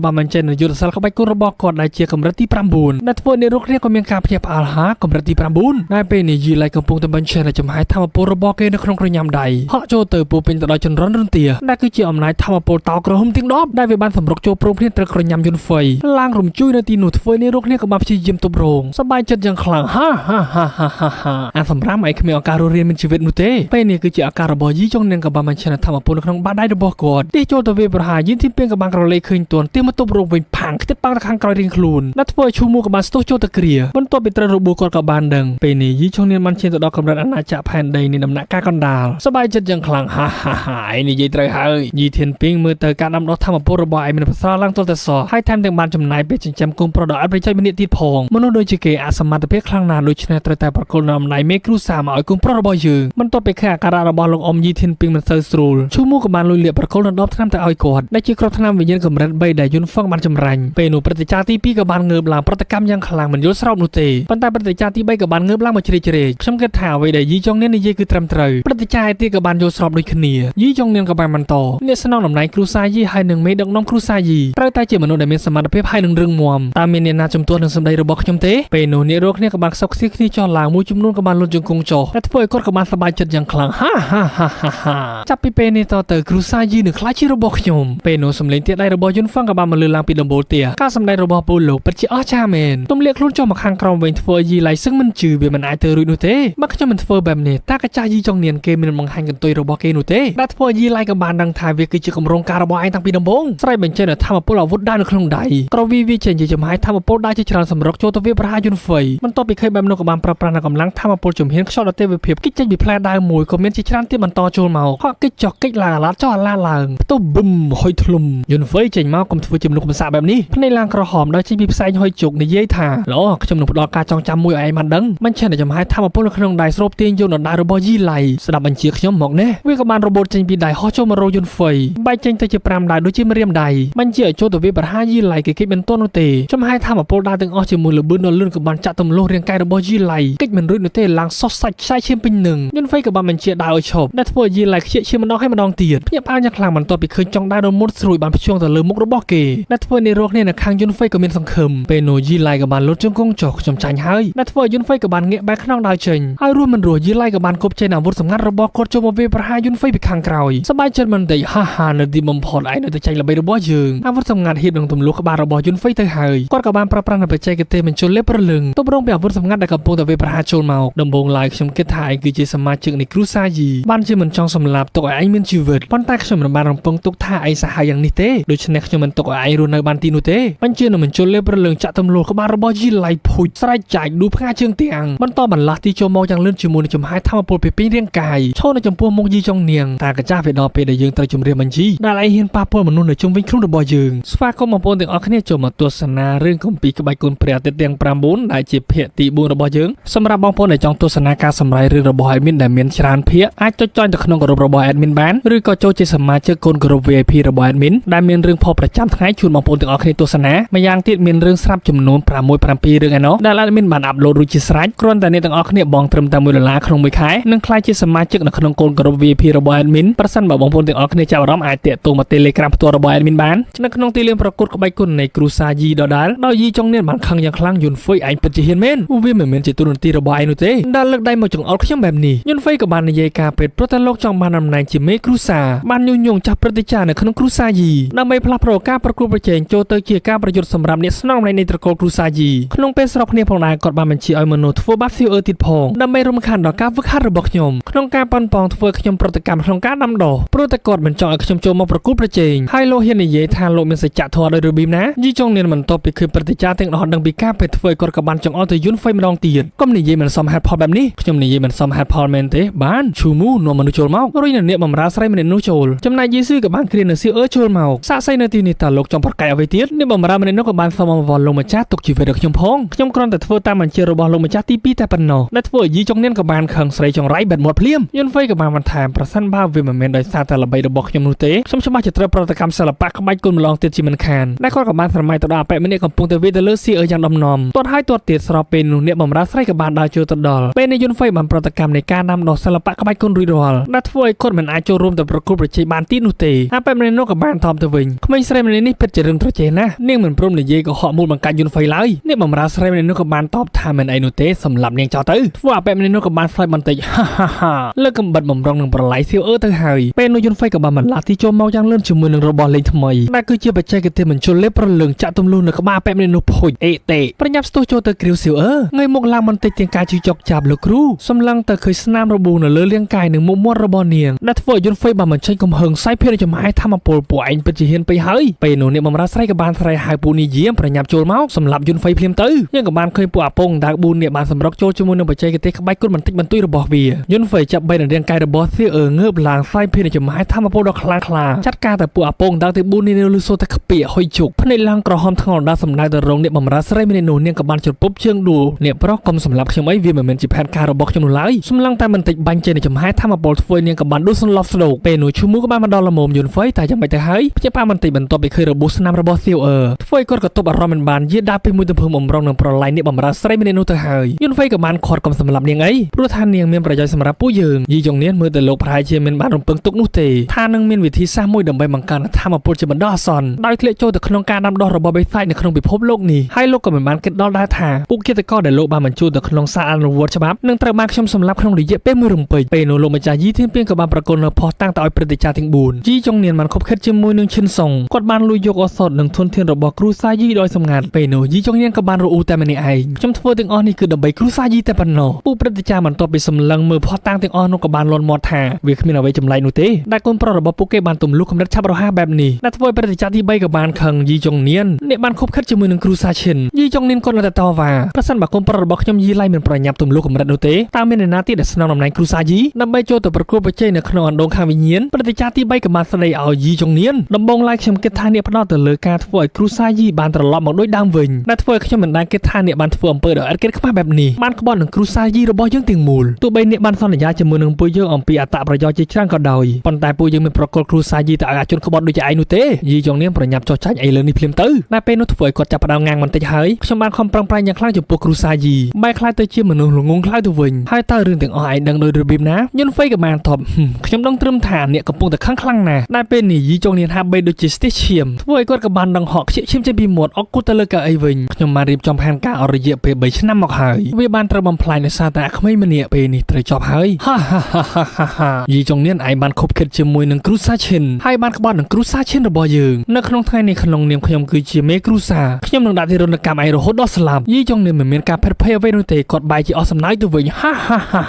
បានបញ្ចេញនូវយុទ្ធសាស្ត្រក្បាច់គុណរបស់គាត់ដែលជាកម្រិតទី9ដែលធ្វើអ្នករកគ្នាក៏មានការភ្ញាក់ផ្អើលហាកម្រិតទី9ដែលពេលនេះយីឡៃកំពុងតែបញ្ចេញនូវចំហាយធម្មពលរបស់គេនៅក្នុងក្រញាំដៃហក់ចូលទៅពោពេញទៅដោយចរន្តរន្ទាដែលគឺជាអំណាចធម្មពលតោក្រហមទាំង10ដែលវាបានសម្រុកចូលព្រមគ្នាត្រូវក្រញាំយុនហ្វៃឡើងរំជួយនៅទីនោះធ្វើនេះរកគ្នាក៏បានព្យាយាមទប់រងសប្បាយចិត្តយ៉ាងខ្លាំងហាហាហាហាហាអាសម្រាមឯងគ្មានឱកាសរស់រានមានជីវិតនោះទេពេលនេះគឺជាឱកាសរបស់យីចុងនាងក៏បានបញ្ចេញធម្មពលនៅក្នុងបាតដៃរបស់គាត់ទីចូលទៅវាប្រហារយីធីពីងក៏បានក្រឡេកឃើញទួនទីមកទប់រងវិញផាំងខ្ទេចប៉ាងទៅខាងក្រោយរៀងខ្លួនដែលធ្វើឲ្យឈូមួក៏បានស្ទុះចូលទៅគ្រាបន្ទាប់ពីត្រូវរបួសគាត់ក៏បានដឹងពេលនេះយីចុងនាងបានឈានទៅដល់កម្រិតអាណាចក្រផែនដីនៃដំណាក់កាលកណ្ដាលសប្បាយចិត្តយ៉ាងខ្លាំងហាហាហាឯងនិយាយត្រូវហើយយីធានពីងមើល ទៅការដាំដុះធម្មពលរបស់ឯងមានប្រសើរឡើងទាល់តែសោះហើយថែមទាំងបានចំណាយពេលចិញ្ចឹមកូនប្រុសដ៏ឥតប្រយោជន៍ម្នាក់ទៀតផងមនុស្សដូចជាគេអសមត្ថភាពខ្លាំងណាស់ដូច្នេះត្រូវតែប្រគល់នៅអំណាចមេគ្រួសារមកឲ្យកូនប្រុសរបស់យើងបន្ទាប់ពីឃើញអាការៈរបស់លោកអ៊ំយីធានពីងមិនសូវស្រួលឈូមូក៏បានលួចលាកប្រគល់នៅដបថ្នាំទៅឲ្យគាត់ដែលជាគ្រាប់ថ្នាំវិញ្ញាណកម្រិត3ដែលយុនហ្វឹងបានចម្រាញ់ពេលនោះព្រឹត្តិការណ៍ទី2ក៏បានងើបឡើងប្រតិកម្មយ៉ាងខ្លាំងមិនយល់ស្របនោះទេប៉ុន្តែព្រឹត្តិការណ៍ទី3ក៏បានងើបឡើងមកជ្រៀតជ្រែកខ្ញុំគិតថាអ្វីដែលយីចុងនាងនិយាយគឺត្រឹមត្រូវព្រឹត្តិការណ៍ឯទៀតក៏បានយល់ស្របដូចគ្នាយីចុងនាងក៏បានបន្តអ្នកស្នងតំណែងគ្រួសារយីហើយនឹងមេដឹកនាំគ្រួសារយីត្រូវតែជាមនុស្សដែលមានសមត្ថភាពហើយនឹងរឹងមាំតើមានអ្នកណាជំទាស់នឹងសម្ដីរបស់ខ្ញុំទេពេលនោះអ្នករាល់គ្នាក៏បានខ្សឹបខ្សៀគ្នាចោះឡើងមួយចំនួនក៏បានលុតជង្គង់ចុះតែធ្វើឲ្យគាត់ក៏បានសប្បាយចិត្តយ៉ាងខ្លាំងហាហាហាហាហាចាប់ពីពេលនេះតទៅគ្រួសារយីនឹងក្លាយជារបស់ខ្ញុំពេលនោះសម្លេងទៀតដៃរបស់យុនហ្វឹងក៏បានមកលឺឡើងពីដំបូលផ្ទះការសម្ដែងរបស់ពូលោកពិតជាអស្ចារ្យមែនទំលាកខ្លួនចុះមកខាងក្រោមវិញធ្វើយីឡៃសឹងមិនជឿវាមិនអាចទៅរួចនោះទេបើខ្ញុំមិនធ្វើបែបនេះតើកាចាស់យីចុងនានគេមិនបង្ហាញកន្ទុយរបស់គេនោះទេដែលធ្វើយីឡៃក៏បានដឹងថាវាគឺជាគម្រោងការរបស់ឯងតាំងពីដំបូងស្រ័យបញ្ចេញនូវធម្មពលអាវុធដើរនៅក្នុងដៃក្រវីវាចេញជាចំហាយធម្មពលដើរជាច្រើនសម្រុកចូលទៅវាប្រហារយុនហ្វៃបន្ទាប់ពីឃើញបែបនោះក៏បានប្រើប្រាស់នូវកម្លាំងធម្មពលជំហានខ្យល់ដល់ទេវភាពគិចចេញពីផ្លែដាវមួយក៏មានជាច្រើនទៀតបន្តចូលមកហក់គិចចុះគិចឡើងអាឡាតចុះអាឡាឡើងផ្ទុះបឹមហុយធ្លុំយុនហ្វៃចេញមកកុំធ្វើជាមនុស្សកំសាកបែបនេះភ្នែកឡើងក្រហមដោយចេញពីផ្សែងហុយជោគនិយាយថាល្អខ្ញុំនឹងផ្ដល់ការចងចាំមួយឲ្យឯងបានដឹងមិនឆេះតែចំហាយធម្មពលនៅក្នុងដៃស្រូបទាញយកដណ្ដើមរបស់យីឡៃស្ដាប់បញ្ជាខ្ញុំមកនេះវាក៏បានរបូតចេញពីដៃហោះចូលមករកយុនហ្វៃបែកចេញទៅជា5ដៃដូចជាម្រាមដៃបញ្ជាឲ្យចូលទៅវាប្រហារយីឡៃគេគិតមិនទាន់នោះទេចំហាយធម្មពលដើរទាំងអស់ជាមួយលបឿនដ៏លឿនក៏បានចាក់ទម្លុះរាងកាយរបស់យីឡៃគិតមិនរួចនោះទេឡើងសោះសាច់ខ្សែឈាមពេញនឹងយុនហ្វៃក៏បានបញ្ជាដើរឲ្យឈប់ដែលធ្វើឲ្យយីឡៃខ្ជិះឈាមម្ដងហើយម្ដងទៀតភ្ញាក់ផ្អើលយ៉ាងខ្លាំងបន្ទាប់ពីឃើញចុងដៃដ៏មុតស្រួយបានភ្ជាងទៅលើមុខរបស់គេដែលធ្វើឲ្យអ្នកគ្នានៅខាងយុនហ្វៃក៏មានសង្ឃឹមពេលនោះយីឡៃក៏បានលុតជង្គង់ចុះខ្ញុំចាញ់ហើយដែលធ្វើឲ្យយុនហ្វៃក៏បានងាកបែរខ្នងដើរចេញហើយរស់មិនរស់យីឡៃក៏បានគប់ចេញអាវុធសម្ងាត់របស់គាត់ចូលមកវាប្រហារយុនហ្វៃពីខាងក្រោយសប្បាយចិត្តមិនតិចហាហានៅទីបំផុតឯងនៅតែចាញ់ល្បីរបស់យើងអាវុធសម្ងាត់ហៀបនឹងទម្លុះក្បាលរបស់យុនហ្វៃទៅហើយគាត់ក៏បានប្រើប្រាស់នូវបច្ចេកទេសបញ្ជុលលេបព្រលឹងទប់រងពីអាវុធសម្ងាត់ដែលកំពុងតែវាប្រហារចូលមកដំបូងឡើយខ្ញុំគិតថាឯងគឺជាសមាជិកនៃគ្រួសារយីបានជាមិនចង់សម្លាប់ទុកឲ្យឯងមានជីវិតប៉ុន្តែខ្ញុំមិនបានរំពឹងទុកថាឯងសាហាវយ៉ាងនេះទេដូច្នេះខ្ញុំមិនទុកឲ្យឯងរស់នៅបានទីនោះទេបញ្ជានឹងបញ្ជុលលេបព្រលឹងចាក់ទម្លុះក្បាលរបស់យីឡៃភូចស្រែកចាយឌូផ្កាជើងទាំងបន្តបន្លាស់ទីចូលមកយ៉ាងលឿនជាមួយនឹងចំហាយធម្មពលពីពេញរាងកាយឈរនៅចំពោះមុខយីចុងនាងតាកាចាស់វាដល់ពេលដែលយើងត្រូវជម្រាបបញ្ជីដែលឯងហ៊ានប៉ះពាល់មនុស្សនៅជុំវិញខ្លួនរបស់យើងស្វាគមន៍បងប្អូនទាំងអស់គ្នាចូលមកទស្សនារឿងគម្ពីរក្បាច់គុណព្រះអាទិត្យទាំង9ដែលជាភាគទី4របស់យើងសម្រាប់បងប្អូនដែលចង់ទស្សនាការសម្រាយរឿងរបស់ admin ដែលមានច្រើនភាគអាចចុចចុចទៅក្នុងក្រុមរបស់ admin បានឬក៏ចូលជាសមាជិកកូនក្រុម VIP របស់ admin ដែលមានរឿងផុសប្រចាំថ្ងៃជូនបងប្អូនទាំងអស់គ្នាទស្សនាម្យ៉ាងទៀតមានរឿងស្រាប់ចំនួន6 7រឿងឯណោះដែល admin បានអាប់ឡូតរួចជាស្រេចគ្រាន់តែអ្នកទាំងអស់គ្នាបងត្រឹមតែ1ដុល្លារក្នុងមួយខែនឹងក្លាយជាសមាជិកនៅក្នុងកូនក្រុម VIP របស់ admin ប្រសិនបើបងប្អូនទាំងអស់គ្នាចាប់អារម្មណ៍អាចទាក់ទងមក Telegram ផ្ទាល់របស់ admin បាននៅក្នុងទីលានប្រកួតក្បាច់គុណនៃគ្រួសារយីដដែលដោយយីចុងនានបានខឹងយ៉ាងខ្លាំងយុនហ្វុយឯងពិតជាហ៊ានមែនវាមិនមែនជាទូនាទីរបស់ឯងនោះទេដែលលើកដៃមកចង្អុលខ្ញុំបែបនេះយុនហ្វុយក៏បាននិយាយការពិតព្រោះតែលោកចង់បានតំណែងជាមេគ្រួសារបានញុះញង់ចាស់ព្រឹទ្ធាចារ្យនៅក្នុងគ្រួសារយីដើម្បីផ្លាស់ប្ដូរការប្រកួតប្រជែងចូលទៅជាការប្រយុទ្ធសម្រាប់អ្នកស្នងតំណែងនៃត្រកូលគ្រួសារយីក្នុងពេលស្របគ្នាផងដែរគាត់បានបញ្ជាឲ្យមនុស្សធ្វើបាបស៊ីអឺទៀតផងដើម្បីរំខានដល់ការហ្វឹកហាត់របស់ខ្ញុំក្នុងការប៉ុនប៉ងធ្វើខ្ញុំប្រតិកម្មក្នុងការដាំដុះព្រោះតែគាត់មិនចង់ឲ្យខ្ញុំចូលមកប្រកួតប្រជែងហើយលោកហ៊ាននិយាយថាលោកមានសច្ចធម៌ដោយរបៀបណាយីចុងនានបន្ទាប់ពីឃើញព្រឹទ្ធាចារ្យទាំងអស់ដឹងពីការពេលធ្វើឲ្យគាត់ក៏បានចង្អុលទៅយុនហ្វៃម្ដងទៀតកុំនិយាយមិនសមហេតុផលបែបនេះខ្ញុំនិយាយមិនសមហេតុផលមែនទេបានឈូមូនាំមនុស្សចូលមករុញនៅអ្នកបម្រើស្រីម្នាក់នោះចូលចំណែកយេស៊ូក៏បានគ្រានៅសៀអឺចូលមកសាកសីនៅទីនេះតើលោកចង់ប្រកែកអ្វីទៀតអ្នកបម្រើម្នាក់នោះក៏បានសុំអង្វរលោកម្ចាស់ទុកជីវិតឲ្យខ្ញុំផងខ្ញុំគ្រាន់តែធ្វើតាមបញ្ជារបស់លោកម្ចាស់ទី2តែប៉ុណ្ណោះដែលធ្វើឲ្យយីចុងនានក៏បានខឹងស្រីចង្រៃបែបមាត់ភ្លាមយុនហ្វៃក៏បានបន្ថែមប្រសិនបើវាមិនមែនដោយសារតែល្បីរបស់ខ្ញុំនោះទេខ្ញុំច្បាស់ជាត្រូវប្រតិកម្មសិល្បៈក្បាច់គុណម្លងទៀតជាមិនខានដែលគាត់ក៏បានស្រមៃទៅដល់អបិម្នាក់កំពុងតែវាទៅលើស៊ីអឺយ៉ាងដំណំទាត់ហើយទាត់ទៀតស្របពេលនោះអ្នកបម្រើស្រីក៏បានដើរចូលទៅដល់ពេលនេះយុនហ្វៃបានប្រតិកម្មនៃការដាំដុះសិល្បៈក្បាច់គុណរួចរាល់ដែលធ្វើឲ្យគាត់មិនអាចចូលរួមទៅប្រកួតប្រជែងបានទៀតនោះទេអបិម្នាក់នោះក៏បានថមទៅវិញក្មេងស្រីម្នាក់នេះពិតជារឿងត្រចេះណាស់នាងមិនព្រមនិយាយកុហកមូលបង្កាច់យុនហ្វៃឡើយអ្នកបម្រើស្រីម្នាក់នោះក៏បានតបថាមិនអីនោះទេសម្រាប់នាងចោលទៅធ្វើអបិម្នាក់នោះក៏បានឆ្លើយបន្តិចហាហាហាលើកកំបិតបំរុងនឹងប្រឡ័យសៀវអឺទៅហើយពេលនោះយុនហ្វៃក៏បានបន្លាស់ទីចូលមកយ៉ាងលឿនជាមួយនឹងរបស់លេងថ្មីដែលគឺជាបច្ចេកទេសបញ្ជុលលេបព្រលឹងចាក់ទម្លុះនៅក្បាលអបិម្នាក់នោះភុចអេតេប្រញាប់ស្ទុះចូលទៅគ្រាវសៀវអឺងាយមុខឡើងបន្តិចទាំងការជិះចុកចាប់លោកគ្រូសម្លឹងទៅឃើញស្នាមរបួសនៅលើរាងកាយនិងមុខមាត់របស់នាងដែលធ្វើឲ្យយុនហ្វៃបានបញ្ចេញកំហឹងសាយភាយចំហាយធម្មពលពួកឯងពិតជាហ៊ានពេកហើយពេលនោះអ្នកបម្រើស្រីក៏បានស្រែកហៅពូនីយាមប្រញាប់ចូលមកសម្រាប់យុនហ្វៃភ្លាមទៅយើងក៏បានឃើញពួកអាពងដៅ4នាក់បានសម្រុកចូលជាមួយនឹងបច្ចេកទេសក្បាច់គុណបន្តិចបន្តួចរបស់វាយុនហ្វៃចាប់បីនឹងរាងកាយរបស់សៀអឺងើបឡើងសាយភាយចំហាយធម្មពលដ៏ខ្លាំងក្លា ចាត់ការតែពួកអាពងដល់ទី4នេះនៅលឺសូតែខ្ពៀហុយជុកភ្នែកឡើងក្រហមថ្ងល់ដល់សម្ដៅទៅរងអ្នកបំរើស្រីម្នាក់នោះនាងក៏បានជពប់ជើងដួលអ្នកប្រុសកុំសម្លាប់ខ្ញុំអីវាមិនមែនជាផែនការរបស់ខ្ញុំនោះឡើយសម្លឹងតែបន្តិចបាញ់ចេញនៅចំហែធម្មពលធ្វើនាងក៏បានដួលសន្លប់ស្លោកពេលនោះឈូមូក៏បានមកដល់ល្មមយុនហ្វៃតែយ៉ាងម៉េចទៅហើយភ្ញាក់ផ្អើលបន្តិចបន្ទាប់ពីឃើញរបួសស្នាមរបស់សៀវអឺធ្វើឲ្យគាត់ក៏ទប់អារម្មណ៍មិនបានយាដាពីមួយទំភើបំរុងនឹងប្រឡាយអ្នកបំរើស្រីម្នាក់នោះទៅហើយយុនហ្វៃក៏បានខាត់កុំសម្លាប់នាងអីព្រោះថានាងមានប្រយោជន៍សម្រាប់ពួកយើងយីចុងនាងមើលទៅលោកប្រហែលជាមិនបានរំពឹងទុកនោះទេថានឹងមានវិធីសាស្ត្រមួយដើម្បីបង្កើនធម៌ពលជាបណ្ដោះអាសន្នដោយធ្លាក់ចូលទៅក្នុងការដាំដុះរបស់បិសាចនៅក្នុងពិភពលោកនេះហើយលោកក៏មិនបានគិតដល់ដែរថាពួកឃាតករដែលលោកបានបញ្ជូនទៅក្នុងសារអនុវត្តច្បាប់នឹងត្រូវបានខ្ញុំសម្លាប់ក្នុងរយៈពេលមួយរំពេចពេលនោះលោកម្ចាស់យីធានពីងក៏បានប្រគល់នៅផុសតាំងទៅឲ្យព្រឹទ្ធាចារ្យទាំង4យីចុងនាងបានខົບខិតជាមួយនឹងឈិនសុងគាត់បានលួចយកឱសថនិងធនធានរបស់គ្រួសារយីដោយសម្ងាត់ពេលនោះយីចុងនាងក៏បានរអ៊ូតែម្នាក់ឯងខ្ញុំធ្វើទាំងអស់នេះគឺដើម្បីគ្រួសារយីតែប៉ុណ្ណោះពួកព្រឹទ្ធាចារ្យបន្ទាប់ពីសម្លឹងមើលផុសតាំងទាំងអស់នោះក៏បានលន់មាត់ថាវាគ្មានអ្វីចម្លែកនោះទេដែលកូនប្រុសរបស់ពួកគេបានទម្លុះកម្រិតឆាប់រហ័សបែបនេះដែលធ្វើឲ្យព្រឹទ្ធាចារ្យទី3ក៏បានខឹងយីចុងនាងអ្នកបានខົບខិតជាមួយនឹងគ្រួសារឈិនយីចុងនាងគាត់នៅតែតវ៉ាប្រសិនបើកូនប្រុសរបស់ខ្ញុំយីឡៃមិនប្រញាប់ទម្លុះកម្រិតនោះទេតើមានអ្នកណាទៀតដែលស្នងតំណែងគ្រួសារយីដើម្បីចូលទៅប្រកួតប្រជែងនៅក្នុងអណ្ដូងខាងវិញ្ញាណព្រឹទ្ធាចារ្យទី3ក៏បានស្ដីឲ្យយីចុងនាងដំបូងឡើយខ្ញុំគិតថាអ្នកផ្ដោតទៅលើការធ្វើឲ្យគ្រួសារយីបានត្រឡប់មកដូចដើមវិញដែលធ្វើឲ្យខ្ញុំមិនដែលគិតថាអ្នកបានធ្វើអំពើដ៏ឥតគិតខ្មាស់បែបនេះបានក្បត់នឹងគ្រួសារយីរបស់យើងទាំងមូលទោះបីអ្នកបានសន្យាជាមួយនឹងពួកយើងអំពីអត្ថប្រយោជន៍ជាច្រើនក៏ដោយប៉ុន្តែពួកយើងមិនប្រគល់គ្រួសារយីទៅឲ្យអាជនក្បត់ដូចជាឯងនោះទេយីចុងនាងប្រញាប់ចោះចាញ់ឥឡូវនេះភ្លាមទៅតែពេលនោះធ្វើឲ្យគាត់ចាប់ផ្ដើមងាងបន្តិចហើយខ្ញុំបានខំប្រឹងប្រែងយ៉ាងខ្លាំងចំពោះគ្រួសារយីបែរខ្លាចទៅជាមនុស្សល្ងងខ្លៅទៅវិញហើយតើរឿងទាំងអស់ឯងដឹងដោយរបៀបណាយុនហ្វៃក៏បានតបខ្ញុំដឹងត្រឹមថាអ្នកកំពុងតែខឹងខ្លាំងណាស់តែពេលនេះយីចុងនាងហាក់បីដូចជាស្ទះឈាមធ្វើឲ្យគាត់ក៏បានដឹងហក់ខ្ជិលឈាមចេញពីមាត់អុកគូទៅលើកៅអីវិញខ្ញុំបានរៀបចំផែនការអស់រយៈពេល3ឆ្នាំមកហើយវាបានត្រូវបំផ្លាញដោយសារតែអាក្មេងម្នាក់ពេលនេះត្រូវចប់ហើយហាហាហាហាហាយីចុងនាងឯងបានខົບខិតជាមួយនឹងគ្រួសារឈិនហើយបានក្បត់នឹងគ្រួសារឈិនរបស់យើងនៅក្នុងថ្ងៃនេះក្នុងនាមខ្ញុំគឺជាមេគ្រួសារខ្ញុំនឹងដាក់ទារុណកម្មឯងរហូតដល់ស្លាប់យីចុងនាងមិនមានការភ័យភ័យអ្វីនោះទេគាត់បែរជាអស់សំណើចទៅវិញហាហាហ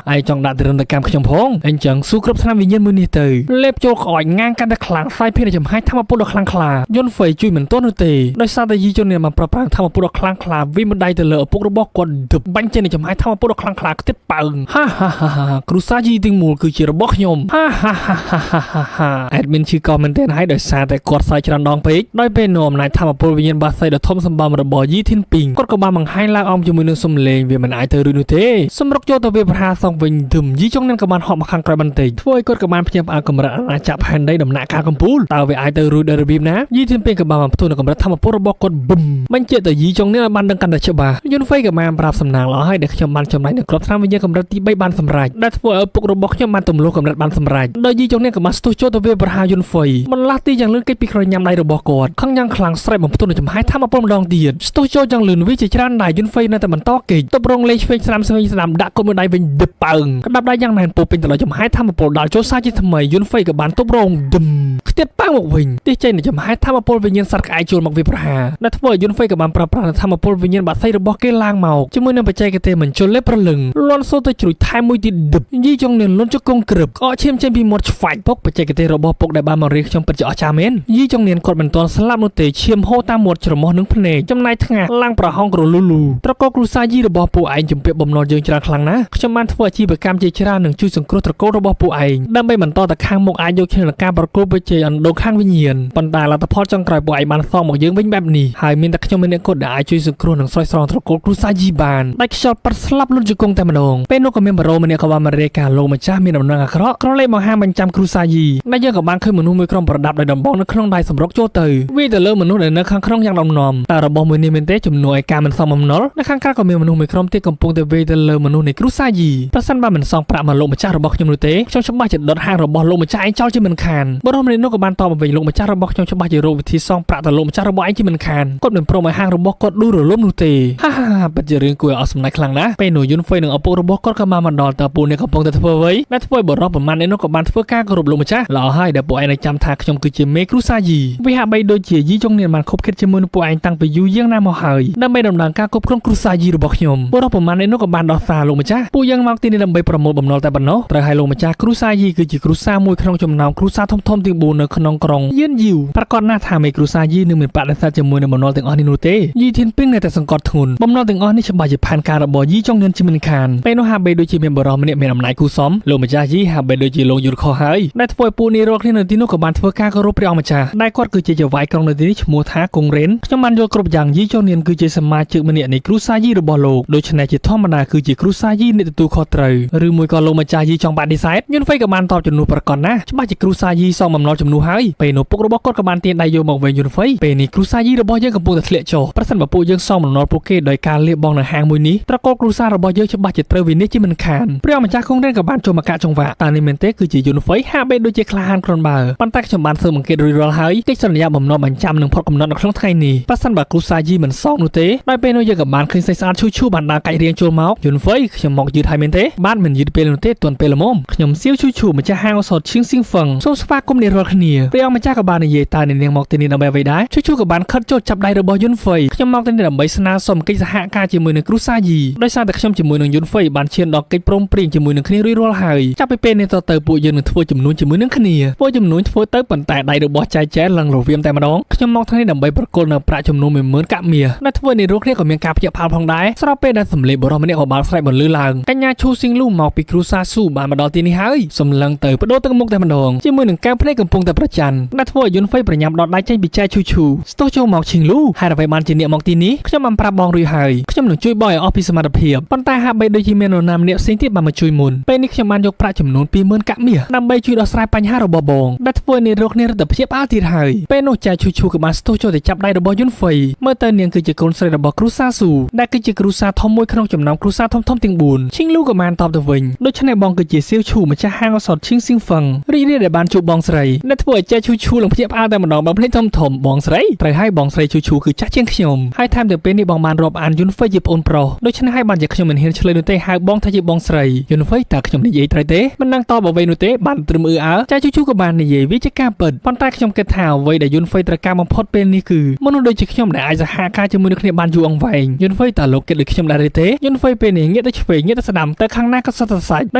ាហាឯងចង់ដាក់ទារុណកម្មខ្ញុំផងអញ្ចឹងស៊ូគ្រប់ឆ្នាំវិញ្ញាណមួយនេះទៅលេបចូលក្អកងាងកាន់តែខ្លាំងផ្សាយភេទចំហាយធម្មពលដ៏ខ្លាំងក្លាយុនហ្វៃជួយមិនទាន់នោះទេដោយសារតែយីចុងនាងបានប្រប្រាំងធម្មពលដ៏ខ្លាំងក្លាវិមិនដៃទៅលើឪពុករបស់គាត់ទបាញ់ចេញចំហាយធម្មពលដ៏ខ្លាំងក្លាខ្ទេចប៉ើងហាហាហាគ្រួសារយីទាំងមូលគឺជារបស់ខ្ញុំហាហាហាហាហាអេដមីនឈឺកមែនទែនហើយដោយសារតែគាត់សើចច្រើនដងពេកដោយពេលនោះអំណាចធម្មពលវិញ្ញាណបាសីដ៏ធំសម្បើមរបស់យីធានពីងគាត់ក៏បានបង្ហាញឡើងអមជាមួយនឹងសំឡេងវាមិនអាចទៅរួចនោះទេសម្រុកចូលទៅវាប្រហារសងវិញទឹមយីចុងនាងក៏បានហក់មកខាងក្រោយបន្តិចធ្វើឲ្យគាត់ក៏បានភ្ញាក់ផ្អើលកម្រិតអាណាចក្រផែនដីដំណាក់កាលកំពូលតើវាអាចទៅរួចដោយរបៀបណាយីធានពីងក៏បានបំផ្ទុះនៅកម្រិតធម្មពលរបស់គាត់បឹមបញ្ជាក់ទៅយីចុងនាងបានដឹងកាន់តែច្បាស់យុនហ្វៃក៏បានប្រាប់សំណាងល្អហើយដែលខ្ញុំបានចំណាយនៅក្របថ្នាំវិញ្ញាណកម្រិតទី3បានសម្រេចដែលធ្វើឲ្យឪពុករបស់ខ្ញុំបានទម្លុះកម្រិតបានសម្រេចដោយយីចុងនាងក៏បានស្ទុះចូលទៅវាប្រហារយុនហ្វៃបន្លាស់ទីយ៉ាងលឿនគេចពីក្រញ៉ាំដៃរបស់គាត់ខឹងយ៉ាងខ្លាំងស្រែកបំផ្ទុះនៅចំហាយធម្មពលម្ដងទៀតស្ទុះចូលយ៉ាងលឿនវាជាច្រើនដៃយុនហ្វៃនៅតែបន្តគេចទប់រងលេងឆ្វេងស្ដាំស្វេងស្ដាំដាក់គុំមួយដៃវិញដឹបប៉ើងក្តាប់ដៃយ៉ាងណែនពោពេញទៅដល់ចំហាយធម្មពលដល់ចូលសារជាថ្មីយុនហ្វៃក៏បានទប់រងដឹមខ្ទាតប៉ាំងមកវិញទីចេញនៅចំហាយធម្មពលវិញ្ញាណសត្វក្អែកចូលមកវាប្រហារដែលធ្វើឲ្យយុនហ្វៃក៏បានប្រើប្រាស់ធម្មពលវិញ្ញាណបាក់សីរបស់គេឡើងមកជាមួយនឹងបច្ចេកទេសបញ្ជុលលេបប្រលឹងលន់សូទៅជ្រួយថែមមួយទៀតដឹបយីចុងនាងលន់ជង្គង់ក្រឹបក្អកឈាមចេញពីមាត់ឆ្វាច់ពុកបច្ចេកទេសរបស់ពុកដែលបានមករៀនខ្ញុំពិតជាអស្ចារ្យមែនយីចុងនាងគាត់មិនទាន់ស្លាប់នោះទេឈាមហូរតាមមាត់ច្រមុះនិងភ្នែកចំណែកថ្ងាសឡើងប្រហោងក្រលូលូត្រកូលគ្រួសារយីរបស់ពួកឯងជំពាក់បំណុលយើងច្រើនខ្លាំងណាស់ខ្ញុំបានធ្វើអាជីវកម្មជាច្រើននិងជួយសង្គ្រោះត្រកូលរបស់ពួកឯងដើម្បីបន្តទៅខាងមុខអាចយកឈ្នះនឹងការប្រកួតប្រជែងអណ្ដូងខាងវិញ្ញាណប៉ុន្តែលទ្ធផលចុងក្រោយពួកឯងបានសងមកយើងវិញបែបនេះហើយមានតែខ្ញុំម្នាក់គត់ដែលអាចជួយសង្គ្រោះនិងស្រោចស្រង់ត្រកូលគ្រួសារយីបានដាច់ខ្យល់ប៉ាត់ស្លាប់លុនជង្គង់តែម្ដងពេលនោះក៏មានបារោម្នាក់ក៏បានមករាយការណ៍លោកម្ចាស់មានដំណឹងអាក្រក់ក្រឡេកមកហាមបញ្ចាំគ្រួសារយីដែលយើងក៏បានឃើញមនុស្សមួយក្រុមប្រដាប់ដោយដំបងនៅក្នុងដៃសម្រុកចូលទៅវាទៅលើមនុស្សដែលនៅខាងក្នុងយ៉ាងដំណំតែរបស់មួយនេះមែនទេជំនួយឲ្យការមិនសមបំណុលនៅខាងក្រៅក៏មានមនុស្សមួយក្រុមទៀតកំពុងតែវាយទៅលើមនុស្សនៃគ្រួសារយីប្រសិនបើមិនសងប្រាក់មកលោកម្ចាស់របស់ខ្ញុំនោះទេខ្ញុំច្បាស់ជាដុតហាងរបស់លោកម្ចាស់ឯងចោលជាមិនខានបុរសម្នាក់នោះក៏បានតបមកវិញលោកម្ចាស់របស់ខ្ញុំច្បាស់ជារកវិធីសងប្រាក់ទៅលោកម្ចាស់របស់ឯងជាមិនខានគាត់មិនព្រមឲ្យហាងរបស់គាត់ដួលរលំនោះទេហាហាពិតជារឿងគួរឲ្យអស់សំណើចខ្លាំងណាស់ពេលនោះយុនហ្វេនិងឪពុករបស់គាត់ក៏បានមកដល់តើពួកនេះកំពុងតែធ្វើអ្វីដែលធ្វើឲ្យបុរសប្រមាណនេះនោះក៏បានធ្វើការគោរពលោកម្ចាស់ល្អហើយដែលពួកឯងនៅចាំថាខ្ញុំគឺជាមេគ្រួសារយីវាហាក់បីដូចជាយីចុងនាងបានខົບខិតជាមួយនឹងពួកឯងតាំងពីយូរយាងណាស់មកហើយដើម្បីដំណើរការគ្រប់គ្រងគ្រួសារយីរបស់ខ្ញុំបុរសប្រមាណនេះនោះក៏បានដោះសារលោកម្ចាស់ពួកយើងមកទីនេះដើម្បីប្រមូលបំណុលតែប៉ុណ្ណោះត្រូវឲ្យលោកម្ចាស់គ្រួសារយីគឺជាគ្រួសារមួយក្នុងចំណោមគ្រួសារធំៗទាំង4នៅក្នុងក្រុងយៀនយូប្រកាសណាស់ថាមេគ្រួសារយីនឹងមិនបដិសេធជាមួយនឹងបំណុលទាំងអស់នេះនោះទេយីធានពីងនៅតែសង្កត់ធ្ងន់បំណុលទាំងអស់នេះច្បាស់ជាផែនការរបស់យីចុងនាងជាមិនខានពេលនោះហាក់បីដូចជាមានបុរសម្នាក់មានអំណាចគូសមលោកម្ចាស់យីហាក់បីដូចជាលោកយល់ខុសហើយដែលធ្វើឲ្យពួកនេះ នេះរាល់គ្នានៅទីនោះក៏បានធ្វើការគោរពព្រះអង្គម្ចាស់ដែលគាត់គឺជាចៅហ្វាយក្រុងនៅទីនេះឈ្មោះថាគង្រេនខ្ញុំបានយល់គ្រប់យ៉ាងយីចូនៀនគឺជាសមាជិកម្នាក់នៃគ្រួសារយីរបស់លោកដូច្នេះជាធម្មតាគឺជាគ្រួសារយីអ្នកទទួលខុសត្រូវឬមួយក៏លោកម្ចាស់យីចង់បដិសេធយុនហ្វៃក៏បានតបជំនួសប្រកបណាស់ច្បាស់ជាគ្រួសារយីសងបំណុលជំនួសហើយពេលនោះពុករបស់គាត់ក៏បានទាញដៃយកមកវិញយុនហ្វៃពេលនេះគ្រួសារយីរបស់យើងកំពុងតែធ្លាក់ចុះប្រសិនបើពួកយើងសងបំណុលពួកគេដោយការលៀបបងនៅហាងមួយនេះត្រកូលគ្រួសាររបស់យើងច្បាស់ជាត្រូវវិនិច្ឆ័យជាមិនខានព្រះម្ចាស់គង្រេនក៏បានចូលមកកាក់ចង្វាក់តើនេះមែនទេគឺជាយុនហ្វៃហាក់បីដូចជាក្លាហានគ្រាន់បើប៉ុន្តែខ្ញុំបានស៊ើបអង្កេតរួចរាល់ហើយកិច្ចសន្យាបំណុលបញ្ចាំនឹងផុតកំណត់នៅក្នុងថ្ងៃនេះប្រសិនបើគ្រួសារយីមិនសងនោះទេដោយពេលនោះយើងក៏បានឃើញស្អាតឈូឈូបានដើរកាច់រៀងចូលមកយុនហ្វៃខ្ញុំមកយឺតហើយមែនទេបានមិនយឺតពេលនោះទេទាន់ពេលល្មមខ្ញុំសៀវឈូឈូម្ចាស់ហាងឱសថឈៀងសៀងហ្វឹងសូមស្វាគមន៍អ្នករាល់គ្នាព្រះអង្គម្ចាស់ក៏បាននិយាយតើអ្នកនាងមកទីនេះដើម្បីអ្វីដែរឈូឈូក៏បានខិតចូលចាប់ដៃរបស់យុនហ្វៃខ្ញុំមកទីនេះដើម្បីស្នើសុំកិច្ចសហការជាមួយនឹងគ្រួសារយីដោយសារតែខ្ញុំជាមួយនឹងយុនហ្វៃបានឈានដល់កិច្ចព្រមព្រៀងជាមួយនឹងគ្នារួចរាល់ហើយចាប់ពីពេលនេះតទៅពួកយើងនឹងធ្វើចំនួនជាមួយនឹងគ្នាធ្វើចំនួនធ្វើទៅប៉ុន្តែដៃរបស់ចែចែឡើងរវាមតែម្ដងខ្ញុំមកថ្ងៃនេះដើម្បីប្រគល់នៅប្រាក់ចំនួន10000កាក់មាសដែលធ្វើនេះរកគ្នាក៏មានការភ្ញាក់ផ្អើលផងដែរស្របពេលដែលសម្លេងបុរសម្នាក់ក៏បានស្រែកបន្លឺឡើងកញ្ញាឈូស៊ីងលូមកពីគ្រួសារស៊ូបានមកដល់ទីនេះហើយសម្លឹងទៅបដូរទឹកមុខតែម្ដងជាមួយនឹងកែវភ្នែកកំពុងតែប្រច័ណ្ឌដែលធ្វើឲ្យយុនហ្វៃប្រញាប់ដកដៃចេញពីចែឈូឈូស្ទោះចូលមកឈីងលូហេតុអ្វីបានជាអ្នកមកទីនេះខ្ញុំបានប្រាប់បងរួចហើយខ្ញុំនឹងជួយបងឲ្យអស់ពីសមត្ថភាពប៉ុន្តែហាក់បីដូចជាមាននរណាម្នាក់ផ្សេងទៀតបានមកជួយមុនពេលនេះខ្ញុំបានយកប្រាក់ចំនួន20000កាក់មាសដើម្បីជួយដោះស្រាយបញ្ហារបស់បងដែលធ្វើឲ្យអ្នករកគ្នារត់ទៅភ្ញាក់ផ្អើលទៀតហើយពេលនោះចែឈូឈូក៏បានស្ទោះចូលទៅចាប់ដៃរបស់យុនហ្វៃមើលទៅនាងគឺជាកូនស្រីរបស់គ្រួសារស៊ូដែលគឺជាគ្រួសារធំមួយក្នុងចំណោមគ្រួសារធំៗទាំង4ឈីងលូក៏បានតបទៅវិញដូច្នេះបងគឺជាសៀវឈូម្ចាស់ហាងឱសថឈៀងសៀងហ្វឹងរីករាយដែលបានជួបបងស្រីដែលធ្វើឲ្យចែឈូឈូនឹងភ្ញាក់ផ្អើលតែម្ដងបើភ្លេចធំធំបងស្រីត្រូវឲ្យបងស្រីឈូឈូគឺចាស់ជាងខ្ញុំហើយថែមទាំងពេលនេះបងបានរាប់អានយុនហ្វៃជាប្អូនប្រុសដូច្នេះហើយបានជាខ្ញុំមិនហ៊ានឆ្លើយនោះទេហៅបងថាជាបងស្រីយុនហ្វៃតើខ្ញុំនិយាយត្រូវទេមិនដឹងតបអ្វីនោះទេបានត្រឹមអឺអើចែឈូឈូក៏បាននិយាយវាជាការពិតប៉ុន្តែខ្ញុំគិតថាអ្វីដែលយុនហ្វៃត្រូវការបំផុតពេលនេះគឺមនុស្សដូចជាខ្ញុំដែលអាចសហការជាមួយនឹងគ្នាបានយូរអង្វែងយុនហ្វៃតើលោកគិតដូចខ្ញុំដែរទេយុនហ្វៃពេលនេះងាកទៅឆ្វេងងាកទៅស្ដាំទៅខាងណាក៏សុទ្ធតែសាច់ដ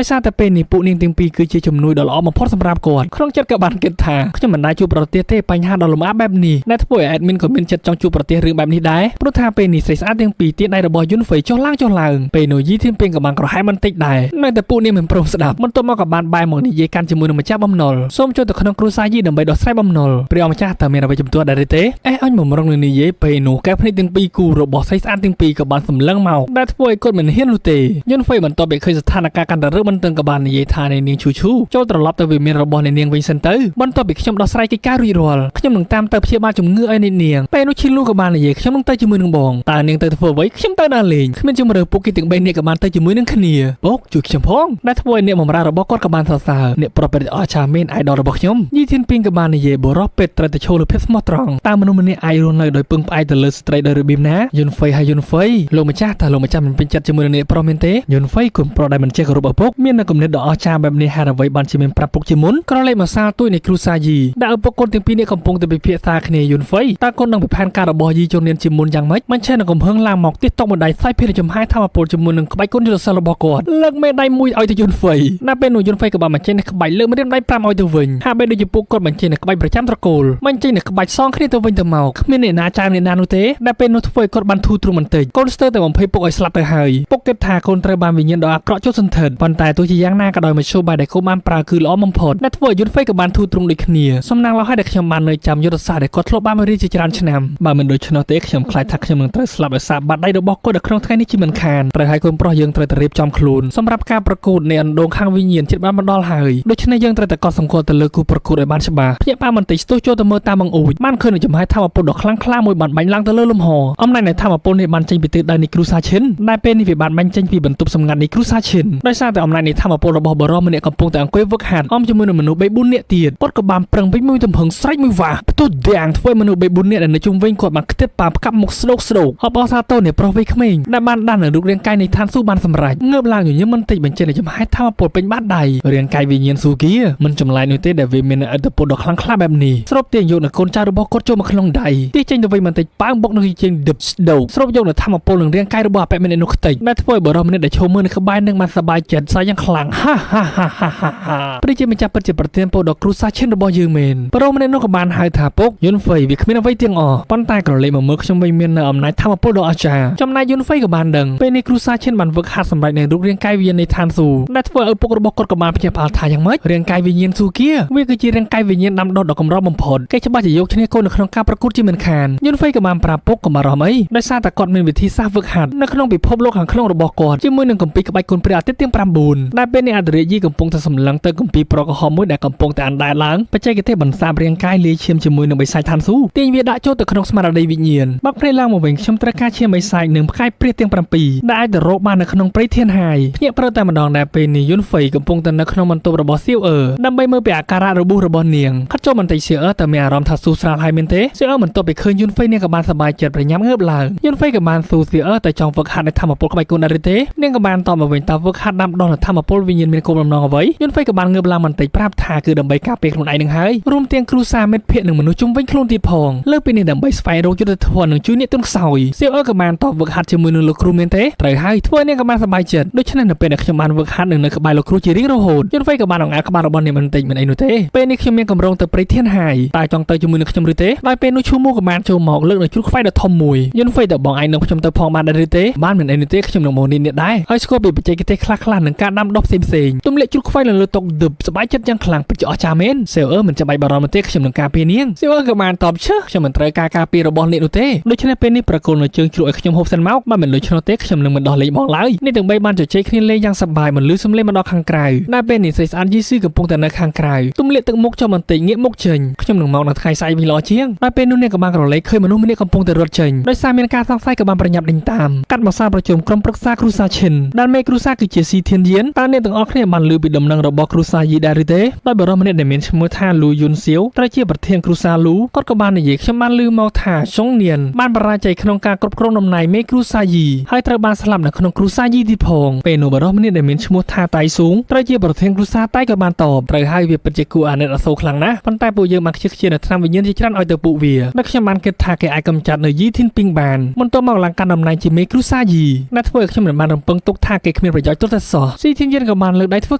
ោយសារតែពេលនេះពួកនាងទាំងពីរគឺជាជំនួយដ៏ល្អបំផុតសម្រាប់គាត់ក្នុងចិត្តក៏បានគិតថាខ្ញុំមិនដែលជួបប្រទះទេបញ្ហាដ៏លំបាកបែបនេះដែលធ្វើឲ្យ admin ក៏មានចិត្តចង់ជួបប្រទះរឿងបែបនេះដែរព្រោះថាពេលនេះស្រីស្អាតទាំងពីរទានដៃរបស់យុនហ្វៃចុះឡើងចុះឡើងពេលនោះយីធានពេងក៏បានក្រហែមបន្តិចដែរនៅតែពួកនាងមិនព្រមស្ដាប់បន្ទាប់មកក៏បានបែរមកនិយាយកាន់ជាមួយនឹងម្ចាស់បំណុលសូមចូលទៅក្នុងគ្រួសារយីដើម្បីដោះស្រាយបំណុលព្រះអង្គម្ចាស់តើមានអ្វីជំទាស់ដែរទេអេអញបំរុងនឹងនិយាយពេលនោះកែវភ្នែកទាំងពីរគូរបស់ស្រីស្អាតទាំងពីរក៏បានសម្លឹងមកដែលធ្វើឲ្យគាត់មិនហ៊ាននោះទេយុនហ្វៃបន្ទាប់ពីឃើញស្ថានភាពកាន់តែរឹងបន្ទឹងក៏បាននិយាយថានាងឈូឈូចូលត្រឡប់ទៅវិមានរបស់នាងវិញសិនទៅបន្ទាប់ពីខ្ញុំដោះស្រាយកិច្ចការរួចរាល់ខ្ញុំនឹងតាមទៅព្យាបាលជំងឺឲ្យនាងពេលនោះឈីលូក៏បាននិយាយខ្ញុំនឹងទៅជាមួយនឹងបងតើនាងទៅធ្វើអ្វីខ្ញុំទៅដើរលេងគ្មានជម្រើសពួកគេទាំង3នាក់ក៏បានទៅជាមួយនឹងគ្នាពុកជួយខ្ញុំផងដែលធ្វើឲ្យអ្នកបម្រើរបស់គាត់ក៏បានសរសើរអ្នកប្រុសប្រតិអស្ចារ្យមែនអាយដលរបស់ខ្ញុំយីធានពីងក៏បាននិយាយបុរសពេទ្យត្រូវតែឈរលើភាពស្មោះត្រង់តើមនុស្សម្នាក់អាចរស់នៅដោយពឹងផ្អែកទៅលើស្ត្រីដោយរបៀបណាយុនហ្វៃហើយយុនហ្វៃលោកម្ចាស់តើលោកម្ចាស់មិនពេញចិត្តជាមួយនឹងអ្នកប្រុសមែនទេយុនហ្វៃគុណប្រុសដែលមិនចេះគោរពឪពុកមាននៅគំនិតដ៏អស្ចារ្យបែបនេះហេតុអ្វីបានជាមានប្រាប់ពុកជាមុនក្រឡេកមកសាលទួយនៃគ្រួសារយីដែលឪពុកកូនទាំងពីរនេះកំពុងតែពិភាក្សាគ្នាយុនហ្វៃតើកូននឹងពិផែនការរបស់យីជូននានជាមុនយ៉ាងម៉េចមិនឆេះនឹងកំហឹងឡើងមកទីតុកបណ្ដៃសាយភារចំហាយធម្មពលជាមួយនឹងក្បាច់គុណយុទ្ធសាស្ត្ររបស់គាត់លើកមេដៃមួយឲ្យទៅយុនហ្វៃដល់ពេលនោះយុនហ្វៃក៏បានបញ្ចេញក្បាច់លើកម្រាមដៃ5ឲ្យទៅវិញហាក់បីដូចជាពួកគាត់បញ្ចេញក្បាច់ប្រចាំត្រកូលបញ្ចេញក្បាច់សងគ្នាទៅវិញទៅមកគ្មានអ្នកណាចាមអ្នកណានោះទេដល់ពេលនោះធ្វើឲ្យគាត់បានធូរទ្រង់បន្តិចកូនស្ទើរតែបំភ័យពុកឲ្យស្លាប់ទៅហើយពុកគិតថាកូនត្រូវបានវិញ្ញាណដ៏អាក្រក់ចូលសន្ធិដ្ឋប៉ុន្តែទោះជាយ៉ាងណាក៏ដោយមធ្យោបាយដែលកូនបានប្រើគឺល្អបំផុតដែលធ្វើឲ្យយុនហ្វៃក៏បានធូរទ្រង់ដូចគ្នាសំណាងឡើយដែលខ្ញុំបាននៅចាំយុទ្ធសាស្ត្រដែលគាត់ធ្លាប់បានរៀនជាច្រើនឆ្នាំបើមិនដូច្នោះទេខ្ញុំខ្លាចថាខ្ញុំនឹងត្រូវស្លាប់ដោយសារបាត់ដៃរបស់គាត់នៅក្នុងថ្ងៃនេះជាមិនខានត្រូវឲ្យកូនប្រុសយើងត្រូវតែរៀបចំខ្លួនសម្រាប់ការប្រកួតនៃអណ្ដូងខាងវិញ្ញាណជិតបានមកដល់ហើយដូច្នេះយើងត្រូវតែកត់សម្គាល់ទៅលើគូប្រកួតឲ្យបានច្បាស់ភ្ញាក់ផ្អើលបន្តិចស្ទុះចូលទៅមើលតាមបង្អួចបានឃើញនឹងចំហាយធម្មពលដ៏ខ្លាំងក្លាមួយបានបាញ់ឡើងទៅលើលំហអំណាចនៃធម្មពលនេះបានចេញពីទិសដៅនៃគ្រួសារឈិនដែលពេលនេះវាបានបាញ់ចេញពីបន្ទប់សម្ងាត់នៃគ្រួសារឈិនដោយសារតែអំណាចនៃធម្មពលរបស់បុរសម្នាក់កំពុងតែអង្គុយវឹកហាត់អមជាមួយនឹងមនុស្ស3 4នាក់ទៀតគាត់ក៏បានប្រឹងវិញមួយទំហឹងស្រែកមួយវ៉ាផ្ទុះទាំងធ្វើឲ្យមនុស្ស3 4នាក់ដែលនៅជុំវិញគាត់បានខ្ទេចប៉ាផ្កាប់មុខស្ដោកស្ដោកអបអរសាទរនៃប្រុសវ័យក្មេងដែលបានដាស់នៅរូបរាងកាយនៃឋានសួគ៌បានសម្រេចងើបឡើងញញឹមបន្តិចបញ្ចេញចំហាយធម្មពលពេញបាតដៃរាងកាយវិញ្ញាណស៊ូគីមិនចម្លែកនោះទេដែលវាមានឥទ្ធិពលដ៏ខ្លាំងក្លាបែបនេះស្រូបទាញយកនៅកូនចៅរបស់គាត់ចូលមកក្នុងដៃទាញចេញទៅវិញបន្តិចប៉ើងបុកនៅជើងដឹបស្ដោកស្រូបយកនៅធម្មពលនឹងរាងកាយរបស់អបិម្នាក់នោះខ្ទេចដែលធ្វើឲ្យបុរសម្នាក់ដែលឈរមើលនៅក្បែរនឹងបានសប្បាយចិត្តសើចយ៉ាងខ្លាំងហាហាហាហាហាព្រះជាម្ចាស់ពិតជាប្រទានពរដល់គ្រួសារឈិនរបស់យើងមែនបុរសម្នាក់នោះក៏បានហៅថាពុកយុនហ្វៃវាគ្មានអ្វីទាំងអស់ប៉ុន្តែក្រឡេកមកមើលខ្ញុំវិញមាននៅអំណាចធម្មពលដ៏អស្ចារ្យចំណែកយុនហ្វៃក៏បានដឹងពេលនេះគ្រួសារឈិនបានវឹកហាត់សម្រេចនៅរូបរាងកាយវិញ្ញាណនៃឋានសួគ៌ដែលធ្វើឲ្យឪពុករបស់គាត់ក៏បានភ្ញាក់ផ្អើលថាយ៉ាងម៉េចរាងកាយវិញ្ញាណស៊ូ គាវាគឺជារាងកាយវិញ្ញាណដាំដុះដ៏កម្របំផុតគេច្បាស់ជាយកឈ្នះកូននៅក្នុងការប្រកួតជាមិនខានយុនហ្វេក៏បានប្រាប់ពុកកុំបារម្ភអីដោយសារតែគាត់មានវិធីសាស្ត្រហ្វឹកហាត់នៅក្នុងពិភពលោកខាងក្នុងរបស់គាត់ជាមួយនឹងគម្ពីរក្បាច់គុណព្រះអាទិត្យទាំង9ដែលពេលនេះអធិរាជយីកំពុងតែសម្លឹងទៅគម្ពីរប្រក្រហមមួយដែលកំពុងតែអណ្ដែតឡើងបច្ចេកទេសបន្សាបរាងកាយលាយឈាមជាមួយនឹងបិសាចឋានសួគ៌ទាញវាដាក់ចូលទៅក្នុងស្មារតីវិញ្ញាណបើកភ្នែកឡើងមកវិញខ្ញុំត្រូវការឈាមបិសាចនិងផ្កាយព្រាសទាំង7ដែលអាចទៅរកបាននៅក្នុងព្រៃធានហាយភ្ញាក់ព្រឹតែម្ដងដែលពេលនេះយុនហ្វេកំពុងតែនៅក្នុងបន្ទប់របស់សៀវអឺដើម្បីមើលពីអាការៈរបួសរបស់នាងខិតចូលបន្តិចសៀវអឺតែមានអារម្មណ៍ថាស៊ូស្រាលហើយមែនទេសៀវអឺបន្ទាប់ពីឃើញយុនហ្វេនាងក៏បានសប្បាយចិត្តប្រញាប់ងើបឡើងយុនហ្វេក៏បានស៊ូសៀវអឺតែចង់ហ្វឹកហាត់នៅធម្មពលក្បាច់គុណដែរឬទេនាងក៏បានតបមកវិញតើហ្វឹកហាត់ដាំដុះនៅធម្មពលវិញ្ញាណមានគោលបំណងអ្វីយុនហ្វេក៏បានងើបឡើងបន្តិចប្រាប់ថាគឺដើម្បីការពារខ្លួនឯងនឹងហើយរួមទាំងគ្រួសារមិត្តភ័ក្តិនិងមនុស្សជុំវិញខ្លួនទៀតផងលើពីនេះដើម្បីស្វែងរកយុត្តិធម៌និងជួយអ្នកទន់ខ្សោយសៀវអឺក៏បានតបហ្វឹកហាត់ជាមួយនឹងលោកគ្រូមែនទេត្រូវហើយធ្វើនាងក៏បានសប្បាយចិត្តដូច្នេះនៅពេលដែលខ្ញុំបានហ្វឹកហាត់នឹងនៅក្បែរលោកគ្រូជារៀងរហូតយុនហ្វេក៏បានអង្អែលក្បាលរបស់នាងបន្តិចមិនអីនោះទេពេលនេះខ្ញុំមានកម្រងទៅព្រៃធានហាយតែចង់ទៅជាមួយនឹងខ្ញុំឬទេដោយពេលនោះឈូមូក៏បានចូលមកលើកនៅជ្រូកខ្វៃដ៏ធំមួយយុនហ្វេតើបងឯងនឹងខ្ញុំទៅផងបានដែរឬទេបានមិនអីនោះទេខ្ញុំនឹងមកនេះដែរឲ្យស្គាល់ពីបច្ចេកទេសខ្លះៗនិងការដាំដុះផ្សេងៗទម្លាក់ជ្រូកខ្វៃនៅលើតុដឹបសប្បាយចិត្តយ៉ាងខ្លាំងពិតជាអស្ចារ្យមែនសៀវអឺមិនចាំបាច់បារម្ភទេខ្ញុំនឹងការពារនាងសៀវអឺក៏បានតបឈឺខ្ញុំមិនត្រូវការការពាររបស់អ្នកនោះទេដូច្នេះពេលនេះប្រគល់នៅជើងជ្រូកឲ្យខ្ញុំហូបសិនមកបើមិនដូច្នោះទេខ្ញុំនឹងមិនដោះលែងបងឡើយនេះទាំងបីបានជជែកគ្នាលេងយ៉ាងសប្បាយមិនលឺសំឡេងមកដល់ខាងក្រៅដែលពេលនេះស្រីស្អាតយីស៊ឺកំពុងតែនៅខាងក្រៅទម្លាក់ទឹកមុខចុះបន្តិចងាកមុខចេញខ្ញុំនឹងមកនៅថ្ងៃស្អែកវិញល្អជាងដោយពេលនោះនាងក៏បានក្រឡេកឃើញមនុស្សម្នាក់កំពុងតែរត់ចេញដោយសារមានការសង្ស័យក៏បានប្រញាប់ដេញតាមកាត់មកសារប្រជុំក្រុមប្រឹក្សាគ្រួសារឈិនដែលមេគ្រួសារគឺជាស៊ីធានយានតើអ្នកទាំងអស់គ្នាបានឮពីដំណឹងរបស់គ្រួសារយីដែរឬទេដោយបរិសម្នាក់ដែលមានឈ្មោះថាលូយុនសៀវត្រូវជាប្រធានគ្រួសារលូគាត់ក៏បាននិយាយខ្ញុំបានឮមកថាចុងនៀនបានបរាជ័យក្នុងការគ្រប់គ្រងតំណែងមេគ្រួសារយីហើយត្រូវបានស្លាប់នៅក្នុងគ្រួសារយីទៀតផងពេលនោះបរិសម្នាក់ដែលមានឈ្មោះថាតៃស៊ូងត្រូវជាប្រធានគ្រួសារតៃក៏បានតបត្រូវហើយវាពិតជាគួរអាណិតអាសូរខ្លាំងណាស់ប៉ុន្តែពួកយើងបានខ្ជិះខ្ជាយនៅថ្នាំវិញ្ញាណជាច្រើនឲ្យទៅពួកវាដែលខ្ញុំបានគិតថាគេអាចកម្ចាត់នៅយីធីនពីងបានបន្ទាប់មកឡើងកាន់តំណែងជាមេគ្រួសារយីដែលធ្វើឲ្យខ្ញុំមិនបានរំពឹងទុកថាគេគ្មានប្រយោជន៍ទាល់តែសោះស៊ីធានយានក៏បានលើកដៃធ្វើ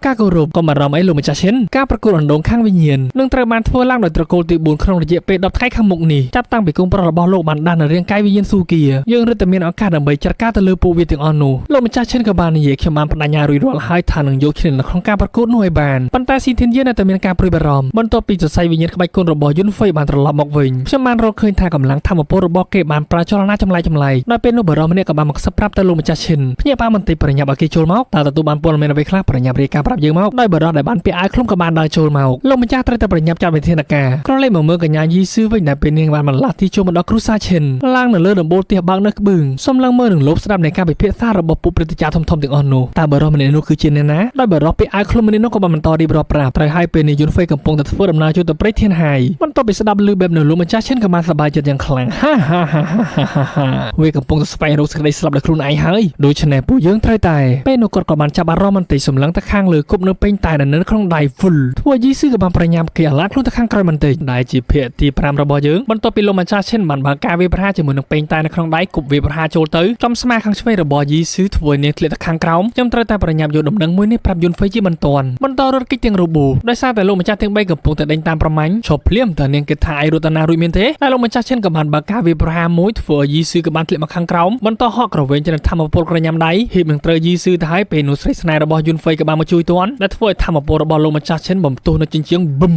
ការគោរពកុំបារម្ភអីលោកម្ចាស់ឈិនការប្រកួតអណ្ដូងខាងវិញ្ញាណនឹងត្រូវបានធ្វើឡើងដោយត្រកូលទី4ក្នុងរយៈពេល10ថ្ងៃខាងមុខនេះចាប់តាំងពីគុំប្រុសរបស់លោកបានដាស់នៅរាងកាយវិញ្ញាណស៊ូគាយើងរឹតតែមានឱកាសដើម្បីចាត់ការទៅលើពួកវាទាំងអស់នោះលោកម្ចាស់ឈិនក៏បាននិយាយខ្ញុំបានបដិញ្ញារួចរាល់ហើយថានឹងយកឈ្នះនៅក្នុងការប្រកួតនោះឲ្យបានប៉ុន្តែស៊ីធានយាននៅតែមានការព្រួយបារម្ភបន្ទាប់ពីសរសៃវិញ្ញាណក្បាច់គុណរបស់យុនហ្វេបានត្រឡប់មកវិញខ្ញុំបានរកឃើញថាកម្លាំងធម្មពលរបស់គេបានប្រើចលនាចម្លែកៗដោយពេលនោះបារម្ភម្នាក់ក៏បានមកខ្សឹបប្រាប់ទៅលោកម្ចាស់ឈិនភ្ញាក់ផ្អើលបន្តិចប្រញាប់ឲ្យគេចូលមកតើទទួលបានព័ត៌មានអ្វីខ្លះប្រញាប់រាយការណ៍ប្រាប់យើងមកដោយបារម្ភដែលបានពាក់អាវឃ្លុំក៏បានដើរចូលមកលោកម្ចាស់ត្រូវតែប្រញាប់ចាត់វិធានការក្រឡេកមកមើលកញ្ញាយីស៊ឺវិញដែលពេលនាងបានបន្លាស់ទីចូលមកដល់គ្រួសារឈិនឡើងនៅលើដំបូលផ្ទះបើកនៅក្បឿងសំឡឹងមើលនឹងលោបស្ដាប់នៃការពិភាក្សារបស់ពួកព្រឹទ្ធាចារ្យធំៗទាំងអស់នោះតើបារម្ភម្នាក់នោះគឺជាអ្នកណាដោយបារម្ភពាក់អាវឃ្លុំម្នាក់នោះក៏បានបន្តរៀបរាប់ប្រាប់ត្រូវហើយពេលនេះយុនហ្វេកំពុងតែធ្វើដំណើរចូលទៅព្រៃធានហាយបន្ទាប់ពីស្ដាប់ឮបែបនោះលោកម្ចាស់ឈិនក៏បានសប្បាយចិត្តយ៉ាងខ្លាំងហាហាហាហាហាវាកំពុងតែស្វែងរកសេចក្តីស្លាប់ដោយខ្លួនឯងហើយដូច្នេះពួកយើងត្រូវតែពេលនោះគាត់ក៏បានចាប់អារម្មណ៍បន្តិចសម្លឹងទៅខាងលើគប់នៅពេញតែនៅក្នុងដៃហ្វុលធ្វើយីស៊ឺក៏បានប្រញាប់គេអាឡាខ្លួនទៅខាងក្រោយបន្តិចដែលជាភាគទី5របស់យើងបន្ទាប់ពីលោកម្ចាស់ឈិនបានបើកការវាយប្រហារជាមួយនឹងពេញតែនៅក្នុងដៃគប់វាយប្រហារចូលទៅចំស្មាខាងឆ្វេងរបស់យីស៊ឺធ្វើនាងធ្លាក់ទៅខាងក្រោមខ្ញុំត្រូវតែប្រញាប់យកដំណឹងមួយនេះប្រាប់យុនហ្វេជាបន្ទាន់បន្តរត់គេចទាំងរបួសដោយសារតែលោកម្ចាស់ទាំង3កំពុងតែដេញតាមប្រមាញ់ឈប់ភ្លាមតើនាងគិតថាឯរតនារួចមានទេតែលោកម្ចាស់ឈិនក៏បានបើកការវាយប្រហារមួយធ្វើឲ្យយីស៊ឺក៏បានធ្លាក់មកខាងក្រោមបន្តហក់ក្រវែងទៅនឹងធម្មពលក្រញាំដៃហៀបនឹងត្រូវយីស៊ឺទៅហើយពេលនោះស្រីស្នេហ៍របស់យុនហ្វេក៏បានមកជួយទាន់ដែលធ្វើឲ្យធម្មពលរបស់លោកម្ចាស់ឈិនបំផ្ទុះនៅជញ្ជាំងបឹម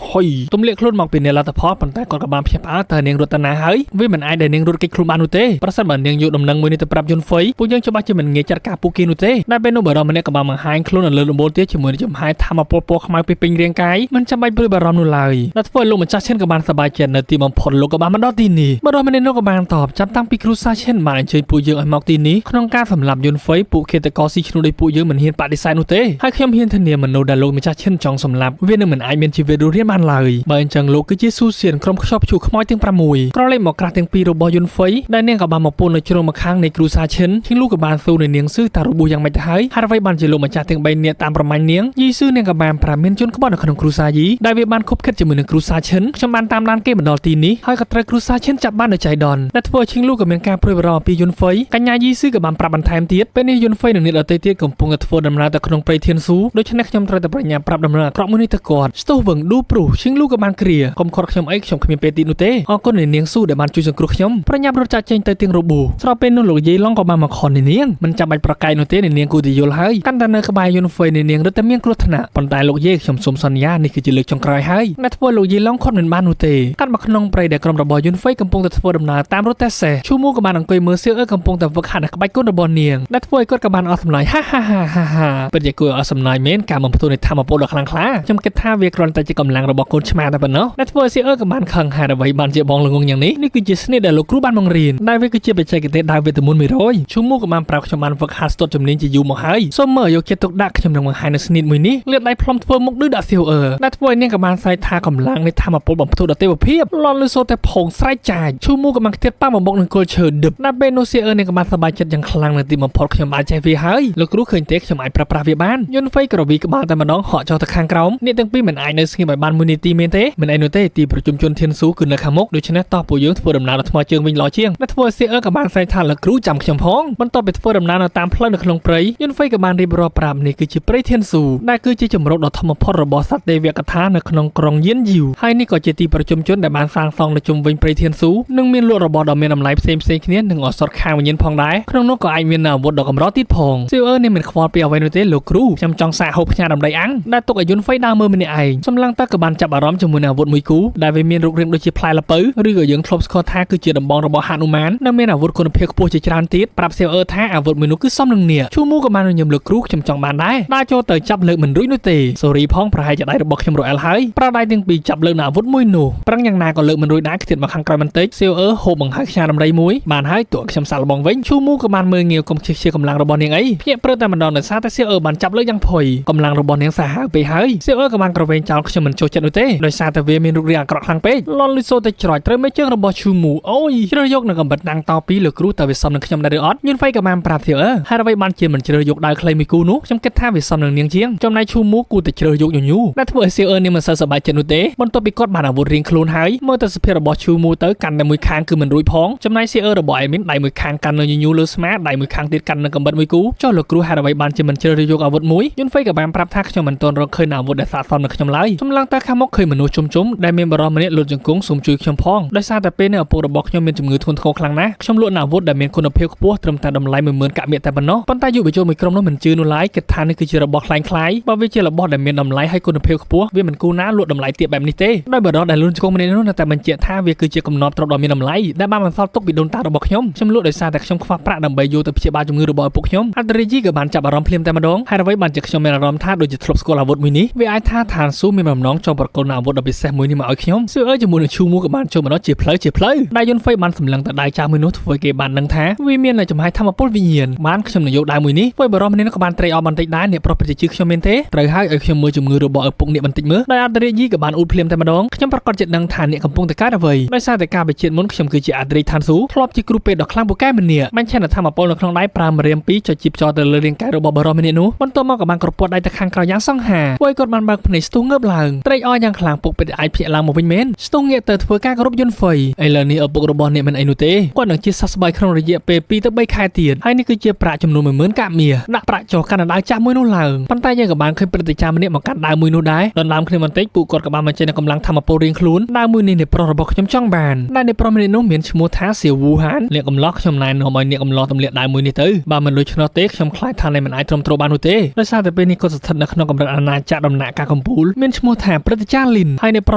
ហុយទម្លាក់ខ្លួនមកពីនៃលទ្ធផលប៉ុន្តែគាត់ក៏បានភ្ញាក់ផ្អើលតើនាងរតនាហើយវាមិនអាចដែលនាងរត់គេចខ្លួនបាននោះទេប្រសិនបើនាងយកដំណឹងមួយនេះទៅប្រាប់យុនហ្វេពួកយើងច្បាស់ជាមិនងាយចាត់ការពួកគេនោះទេដែលពេលនោះបារម្ភម្នាក់ក៏បានបង្ហាញខ្លួននៅលើដំបូលទៀតជាមួយនឹងចំហាយធម្មពលពណ៌ខ្មៅពេញរាងកាយមិនចាំបាច់ព្រួយបារម្ភនោះឡើយដែលធ្វើឲ្យលោកម្ចាស់ឈិនក៏បានសប្បាយចិត្តនៅទីបំផុតលោកក៏បានមកដល់ទីនេះបារម្ភម្នាក់នោះក៏បានតបចាប់តាំងពីគ្រួសារឈិនបានអញ្ជើញពួកយើងឲ្យមកទីនេះក្នុងការសម្លាប់យុនហ្វេពួកឃាតករស៊ីឈ្នួលដោយពួកយើងមិនហ៊ានបដិសេធនោះទេហើយខ្ញុំហ៊ានធានាមនុស្សដែលលោកម្ចាស់ឈិនចង់សម្លាប់វានឹងមិនអាចមានជីវិតរស់រានបានឡើយបើអញ្ចឹងលោកគឺជាស៊ូសៀនក្រុមខ្ជាប់ឈូខ្មោចទាំង6ក្រឡេកមកក្រាស់ទាំងពីររបស់យុនហ្វេដែលនាងក៏បានមកពួននៅជ្រុងម្ខាងនៃគ្រួសារឈិនជាងលោកក៏បានស៊ូនៅនាងស៊ឺតារបួសយ៉ាងម៉េចទៅហើយហើយអ្វីបានជាលោកម្ចាស់ទាំង3នាក់តាមប្រមាញ់នាងយីស៊ឺនាងក៏បានប្រាប់មានជនក្បត់នៅក្នុងគ្រួសារយីដែលវាបានខុបខិតជាមួយនឹងគ្រួសារឈិនខ្ញុំបានតាមដានគេមកដល់ទីនេះហើយក៏ត្រូវគ្រួសារឈិនចាប់បាននៅចៃដន្យដែលធ្វើឲ្យឈិងលូក៏មានការព្រួយបារម្ភពីយុនហ្វេកញ្ញាយីស៊ឺក៏បានប្រាប់បន្ថែមទៀតពេលនេះយុនហ្វេនិងអ្នកដទៃទៀតកំពុងតែធ្វើដំណើរទៅក្នុងព្រៃធានស៊ូដូច្នេះខ្ញុំត្រូវតែប្រញាប់ប្រាប់ដំណឹងអាក្រក់មួយនេះទៅគាត់ស្ទុះវឹងឌូព្រុសឈិងលូក៏បានគ្រាកុំខត់ខ្ញុំអីខ្ញុំគ្មានពេលទីនោះទេអរគុណនាងស៊ូដែលបានជួយសង្គ្រោះខ្ញុំប្រញាប់រត់ចាក់ចេញទៅទាំងរបួសស្របពេលនោះលោកយាយឡុងក៏បានមកខននាងមិនចាំបាច់ប្រកែកនោះទេនាងគួរតែយល់ហើយកាន់តែនៅក្បែរយុនហ្វេនាងរឹតតែមានគ្រោះថ្នាក់ប៉ុន្តែលោកយាយខ្ញុំ ខ្ញុំសូមសន្យានេះគឺជាលើកចុងក្រោយហើយដែលធ្វើលោកយីឡុងខត់មិនបាននោះទេកាត់មកក្នុងព្រៃដែលក្រុមរបស់យុនហ្វៃកំពុងតែធ្វើដំណើរតាមរថសេះឈូមូក៏បានអង្គុយមើលសៀវអឺកំពុងតែវឹកហាត់ក្បាច់គុណរបស់នាងដែលធ្វើឲ្យគាត់ក៏បានអស់សំណើចហាហាហាហាហាពិតជាគួរឲ្យអស់សំណើចមែនការបំផ្ទុះនៃធម៌ពលដ៏ខ្លាំងក្លាខ្ញុំគិតថាវាគ្រាន់តែជាកម្លាំងរបស់កូនឆ្មាតែប៉ុណ្ណោះដែលធ្វើឲ្យសៀវអឺក៏បានខឹងហេតុអ្វីបានជាបងល្ងងយ៉ាងនេះនេះគឺជាស្នេហ៍ដែលលោកគ្រូបានបង្រៀនដែលវាគឺជាបច្ចេកទេសដាវវេទមន្ត100ឈូមូក៏បានប្រាប់ខ្ញុំបានវឹកហាត់ស្ទាត់ជំនាញជាយូរមកហើយសូមមើលយកចិត្តទុកដាក់ខ្ញុំនឹងបង្ហាញនៅស្នៀតមួយនេះលាតដៃផ្លុំធ្វើមុខឌឺដាក់សៀវអឺដែលធ្វើឲ្យនាងក៏បានស្រែកថាកម្លាំងនៃធម៌ពលបំផ្ទុះដល់ទេវភាពលន់លឺសូរតែផោងស្រែកចាចឈូមូក៏បានខ្ទាតប៉ះបំបុកនឹងគល់ឈើដឹបដល់ពេលនោះសៀវអឺនាងក៏បានសប្បាយចិត្តយ៉ាងខ្លាំងនៅទីបំផុតខ្ញុំអាចចេះវាហើយលោកគ្រូឃើញទេខ្ញុំអាចប្រើប្រាស់វាបានយុនហ្វៃក្រវីក្បាលតែម្ដងហក់ចុះទៅខាងក្រោមអ្នកទាំងពីរមិនអាចនៅស្ងៀមឲ្យបានមួយនាទីមែនទេមិនអីនោះទេទីប្រជុំជនធានស៊ូគឺនៅខាងមុខដូច្នេះតោះពួកយើងធ្វើដំណើរដល់ថ្មើរជើងវិញល្អជាងដែលធ្វើឲ្យសៀវអឺក៏បានស្រែកថាលោកគ្រូចាំខ្ញុំផងបន្ទាប់ពីធ្វើដំណើរនៅតាមផ្លូវនៅក្នុងព្រៃយុនហ្វៃក៏បានរៀបរាប់ប្រាប់នេះគឺជាព្រៃធានស៊ូដែលគឺជាជម្រកដ៏ធំបំផុតរបស់សត្វទេវកថានៅក្នុងក្រុងយៀនយូហើយនេះក៏ជាទីប្រជុំជនដែលបានសាងសង់នៅជុំវិញព្រៃធានស៊ូនិងមានលក់របស់ដ៏មានតម្លៃផ្សេងៗគ្នានិងឱសថខាងវិញ្ញាណផងដែរក្នុងនោះក៏អាចមានអាវុធដ៏កម្រទៀតផងសៀវអឺនេះមិនខ្វល់ពីអ្វីនោះទេលោកគ្រូខ្ញុំចង់សាកហូបផ្ញើដំរីអាំងដែលទុកឲ្យយុនហ្វៃដើរមើលម្នាក់ឯងសម្លឹងតើក៏បានចាប់អារម្មណ៍ជាមួយនឹងអាវុធមួយគូដែលវាមានរូបរាងដូចជាផ្លែល្ពៅឬក៏យើងធ្លាប់ស្គាល់ថាគឺជាដំបងរបស់ហនុមាននិងមានអាវុធគុណភាពខ្ពស់ជាច្រើនទៀតប្រាប់សៀវអឺថាអាវុធមួយនោះគឺសមនឹងនាគឈូមូក៏បានញញឹមលោកគ្រូខ្ញុំចង់បានដែរដើរចូលទៅចាប់លើកមិនរួចនោះទេសូរីផងប្រហែលជាដៃរបស់ខ្ញុំរអិលហើយប្រើដៃទាំងពីរចាប់លើកនៅអាវុធមួយនោះប្រឹងយ៉ាងណាក៏លើកមិនរួចដែរខ្ទាតមកខាងក្រោយបន្តិចសៀវអឺហូបបង្ហើខ្យាដំរីមួយបានហើយតួខ្ញុំសាកល្បងវិញឈូមូក៏បានមើលងាយកុំជិះជាកម្លាំងរបស់នាងអីភ្ញាក់ព្រឹតតែម្ដងដោយសារតែសៀវអឺបានចាប់លើកយ៉ាងភ័យកម្លាំងរបស់នាងសាហាវពេកហើយសៀវអឺក៏បានក្រវែងចោលខ្ញុំមិនចូលចិត្តនោះទេដោយសារតែវាមានរូបរាងអាក្រក់ខ្លាំងពេកលន់លុយសូតែច្រចត្រូវមេជើងរបស់ឈូមូអូយជ្រើសយកនៅកំបិតតាំងតពីលោកគ្រូតើវាសមនឹងខ្ញុំដែរឬអត់យុនហ្វៃក៏បានប្រាប់សៀវអឺហេតុអ្វីបានជាមិនជ្រើសយកដាវខ្លីមួយគូនោះខ្ញុំគិតថាវាសមនឹងនាងជាងចំណែកឈូមូគូតែជ្រើសយកញញូដែលធ្វើឲ្យសៀវអឺនាងមិនសូវសប្បាយចិត្តនោះទេបន្ទាប់ពីគាត់បានអាវុធរៀងខ្លួនហើយមើលទៅសភាពរបស់ឈូមូទៅកាន់តែមួយខាងគឺមិនរួចផងចំណែកសៀវអឺរបស់អេមីនដៃមួយខាងកាន់នៅញញូលើស្មាដៃមួយខាងទៀតកាន់នៅកំបិតមួយគូចុះលោកគ្រូហេតុអ្វីបានជាមិនជ្រើសយកអាវុធមួយយុនហ្វៃក៏បានប្រាប់ថាខ្ញុំមិនទាន់រកឃើញអាវុធដែលស័ក្តិសមនឹងខ្ញុំឡើយសម្លឹងទៅខាងមុខឃើញមនុស្សជុំជុំដែលមានបរិសម្នាក់លូតជង្គង់សូមជួយខ្ញុំផងដោយសារតែពេលនេះឪពុករបស់ខ្ញុំមានជំងឺធ្ងន់ធ្ងរខ្លាំងណាស់ខ្ញុំលក់អាវុធដែលមានគុណភាពខ្ពស់ត្រឹមតែតម្លៃ10000កាក់មាសតែប៉ុណ្ណោះប៉ុន្តែយុវជនមួយក្រុមនោះមិនជឿនោះឡើយគិតថានេះគឺជារបស់ក្លែងក្លាយបើវាជារបស់ដែលមានតម្លៃហើយគុណភាពខ្ពស់វាមិនគួរណាលក់តម្លៃទាបបែបនេះទេដោយបរិសដែលលូនជង្គង់ម្នាក់នោះនៅតែបញ្ជាក់ថាវាគឺជាកំណប់ទ្រព្យដ៏មានតម្លៃដែលបានបន្សល់ទុកពីដូនតារបស់ខ្ញុំខ្ញុំលក់ដោយសារតែខ្ញុំខ្វះប្រាក់ដើម្បីយកទៅព្យាបាលជំងឺរបស់ឪពុកខ្ញុំអត្តរិយីក៏បានចាប់អារម្មណ៍ភ្លាមតែម្ដងហើយអ្វីបានជាខ្ញុំមានអារម្មណ៍ថាដូចជាធ្លាប់ស្គាល់អាវុធមួយនេះវាអាចថាឋានស៊ូមានបំណងចង់ប្រគល់នូវអាវុធដ៏ពិសេសមួយនេះមកឲ្យខ្ញុំសៀវអើជាមួយនឹងឈូមូក៏បានចូលមកដល់ជាផ្លូវជាផ្លូវដែលយុនហ្វៃបានសម្លឹងទៅដៃចាស់មួយនោះធ្វើគេបានដឹងថាវាមាននៅចំហាយធម្មពលវិញ្ញាណបានខ្ញុំនឹងយកដៃមួយនេះធ្វើបរិសម្នាក់ក៏បានត្រេកអរបន្តិចដែរអ្នកប្រុសប្រជាជឿខ្ញុំមានទេត្រូវហើយឲ្យខ្ញុំមើលជំងឺរបស់ឪពុកអ្នកបន្តិចមើលដោយអត្តរិយីក៏បានអ៊ូតភ្លាមតែម្ដងខ្ញុំប្រកាសជាដឹងថាអ្នកកំពុងតែកើតអ្វីដោយសារតែការវិជាតិមុនខ្ញុំគឺជាអត្តរិយឋានស៊ូធ្លាប់ជាគ្រូពេទ្យដ៏ខ្លាំងពូកែម្នាក់បានឆានធម្មពលនៅក្នុងដៃប្រើម្រាម2ចុចជីបចោលទៅលើរាងកាយរបស់បរិសម្នាក់នោះបន្ទាប់មកក៏បានក្រពត់ដៃទៅខាងក្រោយយ៉ាងសង្ហាធ្វើឲ្យគាត់បានបើកភ្នែកស្ទុះងើបឡើងត្រេកអរយ៉ាងខ្លាំងពុកពេទ្យអាចភ្ញាក់ឡើងមកវិញមែនស្ទុះងាកទៅធ្វើការគោរពយុនហ្វៃឥឡូវនេះឪពុករបស់អ្នកមិនអីនោះទេគាត់នឹងជាសះស្បើយក្នុងរយៈពេល2ទៅ3ខែទៀតហើយនេះគឺជាប្រាក់ចំនួន10000កាក់មាសដាក់ប្រាក់ចុះកាន់ដាវចាស់មួយនោះឡើងប៉ុន្តែយើងក៏បានឃើញព្រឹទ្ធាចារ្យម្នាក់មកកាន់ដាវមួយនោះដែរដណ្ដើមគ្នាបន្តិចពួកគាត់ក៏បានបញ្ចេញនូវកម្លាំងធម៌ពលរៀងខ្លួនដាវមួយនេះនៃប្រុសរបស់ខ្ញុំចង់បានដែលនៃប្រុសម្នាក់នោះមានឈ្មោះថាសៀវវូហានអ្នកកំឡោះខ្ញុំណែនាំឲ្យអ្នកកំឡោះទម្លាក់ដាវមួយនេះទៅបើមិនដូច្នោះទេខ្ញុំខ្លាចថាអ្នកមិនអាចទ្រាំទ្របាននោះទេដោយសារតែពេលនេះគាត់ស្ថិតនៅក្នុងកម្រិតអាណាចក្រដំណាក់កាលកំពូលមានឈ្មោះថាព្រឹទ្ធាចារ្យលីនហើយនៃប្រុ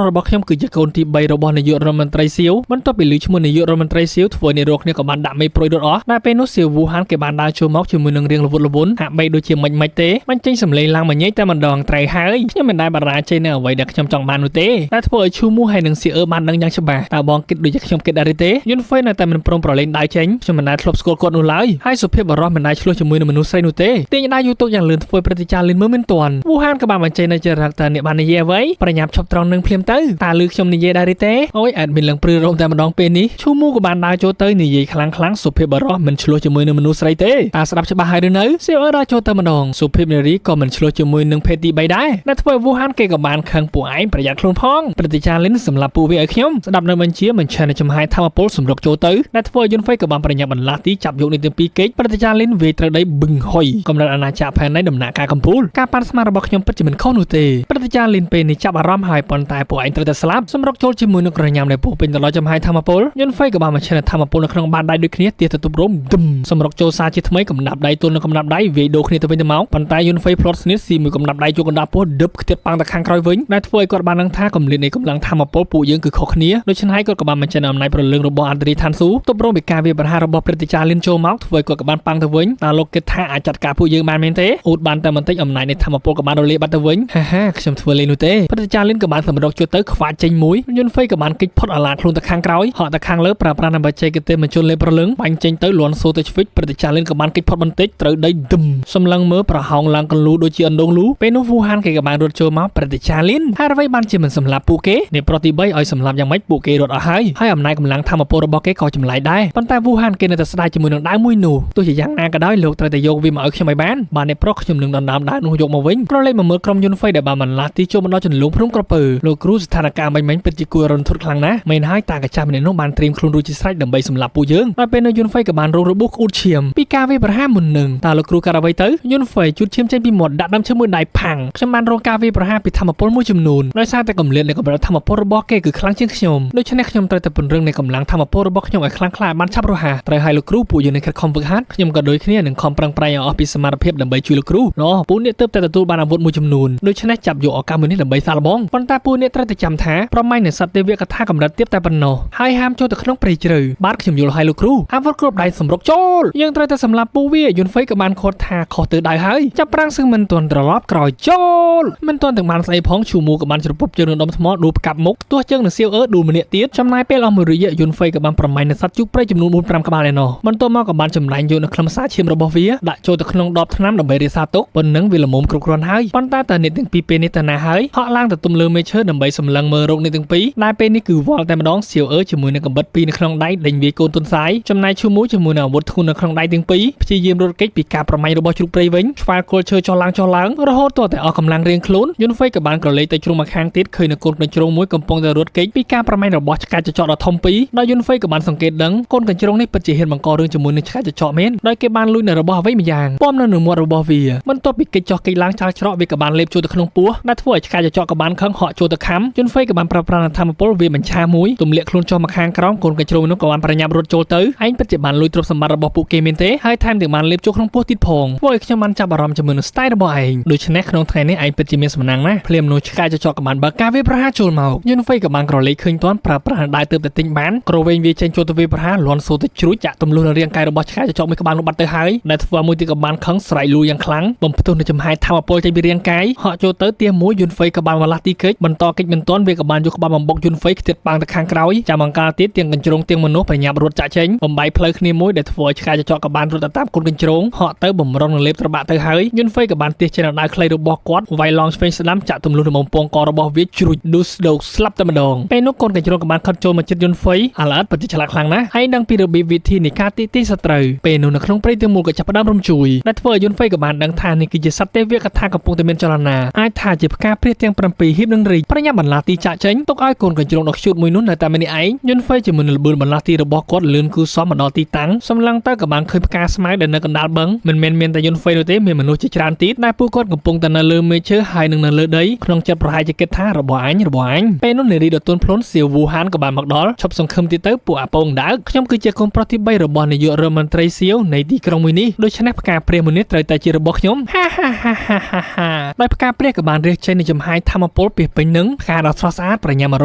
សរបស់ខ្ញុំគឺជាកូនទី3របស់នាយករដ្ឋមន្ត្រីសៀវបន្ទាប់ពីឮឈ្មោះនាយករដ្ឋមន្ត្រីសៀវធ្វើអ្នករកគ្នាក៏បានដាក់មេព្រួយរត់អស់តែពេលនោះសៀវវូហានគេបានដើរចូលមកជាមួយនឹងរាងល្វត់ល្វន់ហាក់បីដូចជាមិនមិនទេបញ្ចេញសម្លេងឡើងមកញែកតែម្ដងត្រូវហើយខ្ញុំមិនដែលបរាជ័យនៅអ្វីដែលខ្ញុំចង់បាននោះទេតែធ្វើឲ្យឈូមូហើយនឹងសៀវអឺបានដឹងយ៉ាងច្បាស់តើបងគិតដូចជាខ្ញុំគិតដែរទេយុនហ្វេនៅតែមិនព្រមប្រឡែងដៃចេញខ្ញុំមិនដែលធ្លាប់ស្គាល់គាត់នោះឡើយហើយសុភាពបរោះមិនដែលឆ្លោះជាមួយនឹងមនុស្សស្រីនោះទេទាញដៃយូរទុកយ៉ាងលឿនធ្វើព្រឹទ្ធាចារ្យលឿនមើលមិនទាន់វូហានក៏បានបញ្ចេញនៅចរិតតើអ្នកបាននិយាយអ្វីប្រញាប់ឈប់ត្រង់នឹងភ្លាមទៅតើលឺខ្ញុំនិយាយដែរទេអូយអេដមីនឡើងព្រឺរោមតែម្ដងពេលនេះឈូមូក៏បានដើរចូលទៅនិយាយខ្លាំងខ្លាំងសុភាពបរោះមិនឆ្លោះជាមួយនឹងមនុស្សស្រីទេតើស្ដាប់ច្បាស់ហើយឬនៅសៀវអឺដើរចូលទៅម្ដងសុភាពនារីក៏មិនឆ្លោះជាមួយនឹងភេទទី3ដែរដែលធ្វើវូហានគេក៏បានខឹងពួកឯងប្រយ័ត្នខ្លួនផងព្រឹទ្ធាចារ្យលិនសម្រាប់ពួកវាឲ្យខ្ញុំស្ដាប់នៅបញ្ជាមិនឆេះនៅចំហាយធម៌ពលសម្រុកចូលទៅដែលធ្វើឲ្យយុនហ្វៃក៏បានប្រញាប់បន្លាស់ទីចាប់យកនេះទាំងពីរគេចព្រឹទ្ធាចារ្យលិនវាយត្រូវដីបឹងហុយកម្រិតអាណាចក្រផែននៃដំណាក់កាលកំពូលការប៉ាន់ស្មានរបស់ខ្ញុំពិតជាមិនខុសនោះទេព្រឹទ្ធាចារ្យលិនពេលនេះចាប់អារម្មណ៍ហើយប៉ុន្តែពួកឯងត្រូវតែស្លាប់សម្រុកចូលជាមួយនឹងក្រញាំដែលពោពេញទៅដល់ចំហាយធម៌ពលយុនហ្វៃក៏បានមកឆេះធម៌ពលនៅក្នុងបានដៃដូចគ្នាទាទៅទប់រំឌឹមសម្រុកចូលសារជាថ្មីកំដាប់ដៃទល់នឹងកំដាប់ដៃវាយដូរគ្នាទៅវិញទៅមកប៉ុន្តែយុនហ្វៃផ្លត់ស្នៀតស៊ីមួយកំដាប់ដៃចូលកណ្ដាប់ពោះ ដឹបខ្ទាតប៉ាំងទៅខាងក្រោយវិញដែលធ្វើឲ្យគាត់បានដឹងថាកម្រិតនៃកម្លាំងធម្មពលពួកយើងគឺខុសគ្នាដូច្នេះហើយគាត់ក៏បានបញ្ចេញអំណាចប្រលឹងរបស់អាដ្រីឋានសួគ៌ទប់រងពីការវាយប្រហាររបស់ព្រឹទ្ធាចារ្យលៀនចូលមកធ្វើឲ្យគាត់ក៏បានប៉ាំងទៅវិញតើលោកគិតថាអាចចាត់ការពួកយើងបានមែនទេអ៊ូតបានតែបន្តិចអំណាចនៃធម្មពលក៏បានរលាយបាត់ទៅវិញហាហាខ្ញុំធ្វើលេងនោះទេព្រឹទ្ធាចារ្យលៀនក៏បានសម្រុកជួយទៅខ្វាចចេញមួយយុនហ្វេក៏បានគេចផុតអាឡាខ្លួនទៅខាងក្រោយហក់ទៅខាងលើប្រើប្រាស់នឹងបច្ចេកទេសបញ្ជូនលេប្រលឹងបាញ់ចេញទៅលន់សូទៅឆ្វិចព្រឹទ្ធាចារ្យលៀនក៏បានគេចផុតបន្តិចត្រូវដីទឹមសម្លឹងមើលប្រហោងឡើងកលូដូចជាអណ្ដូងលូពេលនោះវូហានគេក៏បានរត់ចូលមកព្រឹទ្ធាចារ្យលៀនហើយអ្វីបានជាមិនសម្លាប់ពួកគេនេះប្រុសទី3ឲ្យសម្លាប់យ៉ាងម៉េចពួកគេរត់អស់ហើយហើយអំណាចកម្លាំងធម្មពលរបស់គេក៏ចម្លែកដែរប៉ុន្តែវូហានគេនៅតែស្ដាយជាមួយនឹងដាវមួយនោះទោះជាយ៉ាងណាក៏ដោយលោកត្រូវតែយកវាមកឲ្យខ្ញុំឲ្យបានបាទអ្នកប្រុសខ្ញុំនឹងដណ្ដើមដាវនោះយកមកវិញក្រឡេកមកមើលក្រុមយន្តហ្វេដែលបានបន្លាស់ទីចូលមកដល់ចន្លងភ្នំក្រពើលោកគ្រូស្ថានភាពមិញពិតជាគួររន្ធត់ខ្លាំងណាស់មែនហើយតាកាចាស់ម្នាក់នោះបានត្រៀមខ្លួនរួចជាស្រេចដើម្បីសម្លាប់ពួកយើងដល់ពេលនៅយន្តហ្វេក៏បានរងរបួសក្អួតឈាមពីការវាយប្រហារមុននឹងតើលោកគ្រូកាត់អ្វីទៅយន្តហ្វេជូតឈាមចេញពីមាត់ដាក់ដើមឈើមួយដៃផាំងខ្ញុំបានរងការវាយប្រហារពីធម្មពលមួយចំនួនដោយសារតែកម្រិតនៃកម្រិតធម្មពលរបស់គេគឺខ្លាំងជាងខ្ញុំដូច្នេះខ្ញុំត្រូវតែពង្រឹងនៃកម្លាំងធម្មពលរបស់ខ្ញុំឲ្យខ្លាំងក្លាបានឆាប់រហ័សត្រូវឲ្យលោកគ្រូពួកយើងនឹងខិតខំហ្វឹកហាត់ខ្ញុំក៏ដូចគ្នានឹងខំប្រឹងប្រែងឲ្យអស់ពីសមត្ថភាពដើម្បីជួយលោកគ្រូណោះពួកអ្នកទើបតែទទួលបានអាវុធមួយចំនួនដូច្នេះចាប់យកឱកាសមួយនេះដើម្បីសាកល្បងប៉ុន្តែពួកអ្នកត្រូវតែចាំថាប្រមាញ់នៃសត្វទេវកថាកម្រិតទាបតែប៉ុណ្ណោះហើយហាមចូលទៅក្នុងព្រៃជ្រៅបាទខ្ញុំយល់ឲ្យលោកគ្រូអាវុធគ្រប់ដៃសម្រុកចូលយើងត្រូវតែសម្លាប់ពួកវាយុនហ្វេក៏បានខត់ថាខុសទៅដៅហើយចាប់ប្រាំងសឹងមិនទាន់ត្រឡប់ក្រោយចូលមិនទាន់ទាំងបានស្អីផងឈូមូក៏បានជ្រពប់ជើងនឹងដុំថ្មដួលផ្កាប់មុខទោះជើងនឹងសៀវអឺដួលម្នាក់ទៀតចំណាយពេលអស់មួយរយៈយុនហ្វេក៏បានប្រមាញ់នឹងសត្វជូកព្រៃចំនួន4 5ក្បាលឯណោះបន្ទាប់មកក៏បានចម្លែងយកនៅខ្លឹមសារឈាមរបស់វាដាក់ចូលទៅក្នុងដបថ្នាំដើម្បីរក្សាទុកប៉ុណ្ណឹងវាល្មមគ្រប់គ្រាន់ហើយប៉ុន្តែតើអ្នកទាំងពីរពេលនេះទៅណាហើយហក់ឡើងទៅទំលើមេឈើដើម្បីសម្លឹងមើលរោគអ្នកទាំងពីរដែលពេលនេះគឺវល់តែម្ដងសៀវអឺជាមួយនឹងកំបិតពីរនៅក្នុងដៃដេញវាយកូនទុនសាយចំណែកឈូមូជាមួយនឹងអាវុធធ្ងន់នៅក្នុងដៃទាំងពីរព្យាយាមរត់គេចពីការប្រមាញ់របស់ជ្រូកព្រៃវិញឆ្វាលគល់ឈើចុះឡើងចុះឡើងរហូតទាល់តែអស់កម្លាំងរៀងខ្លួនយុនហ្វេក៏បានក្រឡេកទៅជ្រុងមកខាងទៀតឃើញនៅកូនកញ្ជ្រោងមួយកំពុងតែរត់គេចពីការប្រមាញ់របស់ឆ្កែចចកដ៏ធំពីរដោយយុនហ្វេក៏បានសង្កេតដឹងកូនកញ្ជ្រោងនេះពិតជាហ៊ានបង្ករឿងជាមួយនឹងឆ្កែចចកមែនដោយគេបានលួចនៅរបស់អ្វីម្យ៉ាងពំនៅនឹងមាត់របស់វាបន្ទាប់ពីគេចចោះគេចឡើងឆាល់ច្រកវាក៏បានលេបចូលទៅក្នុងពោះដែលធ្វើឲ្យឆ្កែចចកក៏បានខឹងហក់ចូលទៅខំយុនហ្វេក៏បានប្រើប្រាស់ធម្មពលវាបញ្ឆាមួយទម្លាក់ខ្លួនចុះមកខាងក្រោមកូនកញ្ជ្រោងនោះក៏បានប្រញាប់រត់ចូលទៅឯងពិតជាបានលួចទ្រព្យសម្បត្តិរបស់ពួកគេមែនទេហើយថែមទាំងបានលេបចូលក្នុងពោះទៀតផងធ្វើឲ្យខ្ញុំបានចាប់អារម្មណ៍ជាមួយនឹង style របស់ឯងដូច្នេះក្នុងថ្ងៃនេះឯងពិតជាមានសំណាងណាស់ភ្លាមនោះឆ្កែចចកក៏បានបើកការវាយប្រហារចូលមកយុនហ្វេក៏បានក្រឡេកឃើញទាន់ប្រើប្រាស់ដៃទើបតែទិញបានក្រវែងវាចេញចូលទៅវាយប្រហារលន់សូទៅជ្រួចចាក់ទម្លុះនៅរាងកាយរបស់ឆ្កែចចកមួយក្បាលនោះបាត់ទៅហើយដែលធ្វើឲ្យមួយទៀតក៏បានខឹងស្រែកលូយ៉ាងខ្លាំងបំផ្ទុះនៅចំហាយធម្មពលចេញពីរាងកាយហក់ចូលទៅទៀមួយយុនហ្វេក៏បានវលាស់ទីកិច្ចបន្តកិច្ចមិនទាន់វាក៏បានយកក្បាលបំបុកយុនហ្វេខ្ទាតប៉ាងទៅខាងក្រោយចាំអង្កាលទៀតទៀងកញ្ជ្រោងទៀងមនុស្សប្រញាប់រត់ចាក់ចេញបំបីផ្លូវគ្នាមួយដែលធ្វើឲ្យឆ្កែចចកក៏បានរត់ទៅតាមកូនកញ្ជ្រោងហក់ទៅបំរុងនឹងលេបត្របាក់ទៅហើយយុនហ្វេក៏បានទាសចេញដៅខ្លីរបស់គាត់វាយឡងឆ្វេងស្ដាំចាក់ទម្លុះនៅបំពង់ករបស់វាជ្រួចឌូសដោកស្លាប់តែម្ដងពេលនោះកូនកញ្ជ្រោងក៏បានខិតចូលមកជិតយុនហ្វេអាឡាតពិតជាឆ្លាតខ្លាំងណាស់ហើយដឹងពីរបៀបវិធីនៃការទីសត្រូវពេលនោះនៅក្នុងព្រៃទាំងមូលក៏ចាប់ផ្ដើមរំជួយដែលធ្វើឲ្យយុនហ្វេក៏បានដឹងថានេះគឺជាសត្វទេវកថាកំពុងតែមានចលនាអាចថាជាផ្កាព្រាសទាំង7ហៀបនឹងរីកប្រញាប់បន្លាស់ទីចាក់ចេញទុកឲ្យកូនកញ្ជ្រោងដ៏ខ្ជូតមួយនោះនៅតែម្នាក់ឯងយុនហ្វេជាមួយនឹងល្បឿនបន្លាស់ទីរបស់គាត់លឿនគូសមមកដល់ទីតាំងសម្លឹងទៅក៏បានឃើញផ្កាស្មៅដែលនៅកណ្ដាលបឹងមិនមែនមានតែយុនហ្វេនោះទេមានមនុស្សជាច្រើនទៀតដែលពួកគាត់កំពុងតែនៅលើមេឈើហើយនឹងនៅលើដីក្នុងចិត្តប្រហែលជាគិតថារបស់អញរបស់អញពេលនោះនារីដ៏ទន់ភ្លន់សៀវវូហានក៏បានមកដល់ឈប់សង្ឃឹមទៀតទៅពួកអាពងដើកខ្ញុំគឺជាកូនប្រុសទី3របស់នាយករដ្ឋមន្ត្រីសៀវនៃទីក្រុងមួយនេះដូច្នេះផ្កាព្រាសមួយនេះត្រូវតែជារបស់ខ្ញុំហាហាហាហាហាហាដោយផ្កាព្រាសក៏បានរះចេញនៃចំហាយធម្មពលពីពេញនឹងផ្កាដ៏ស្រស់ស្អាតប្រញាប់មករ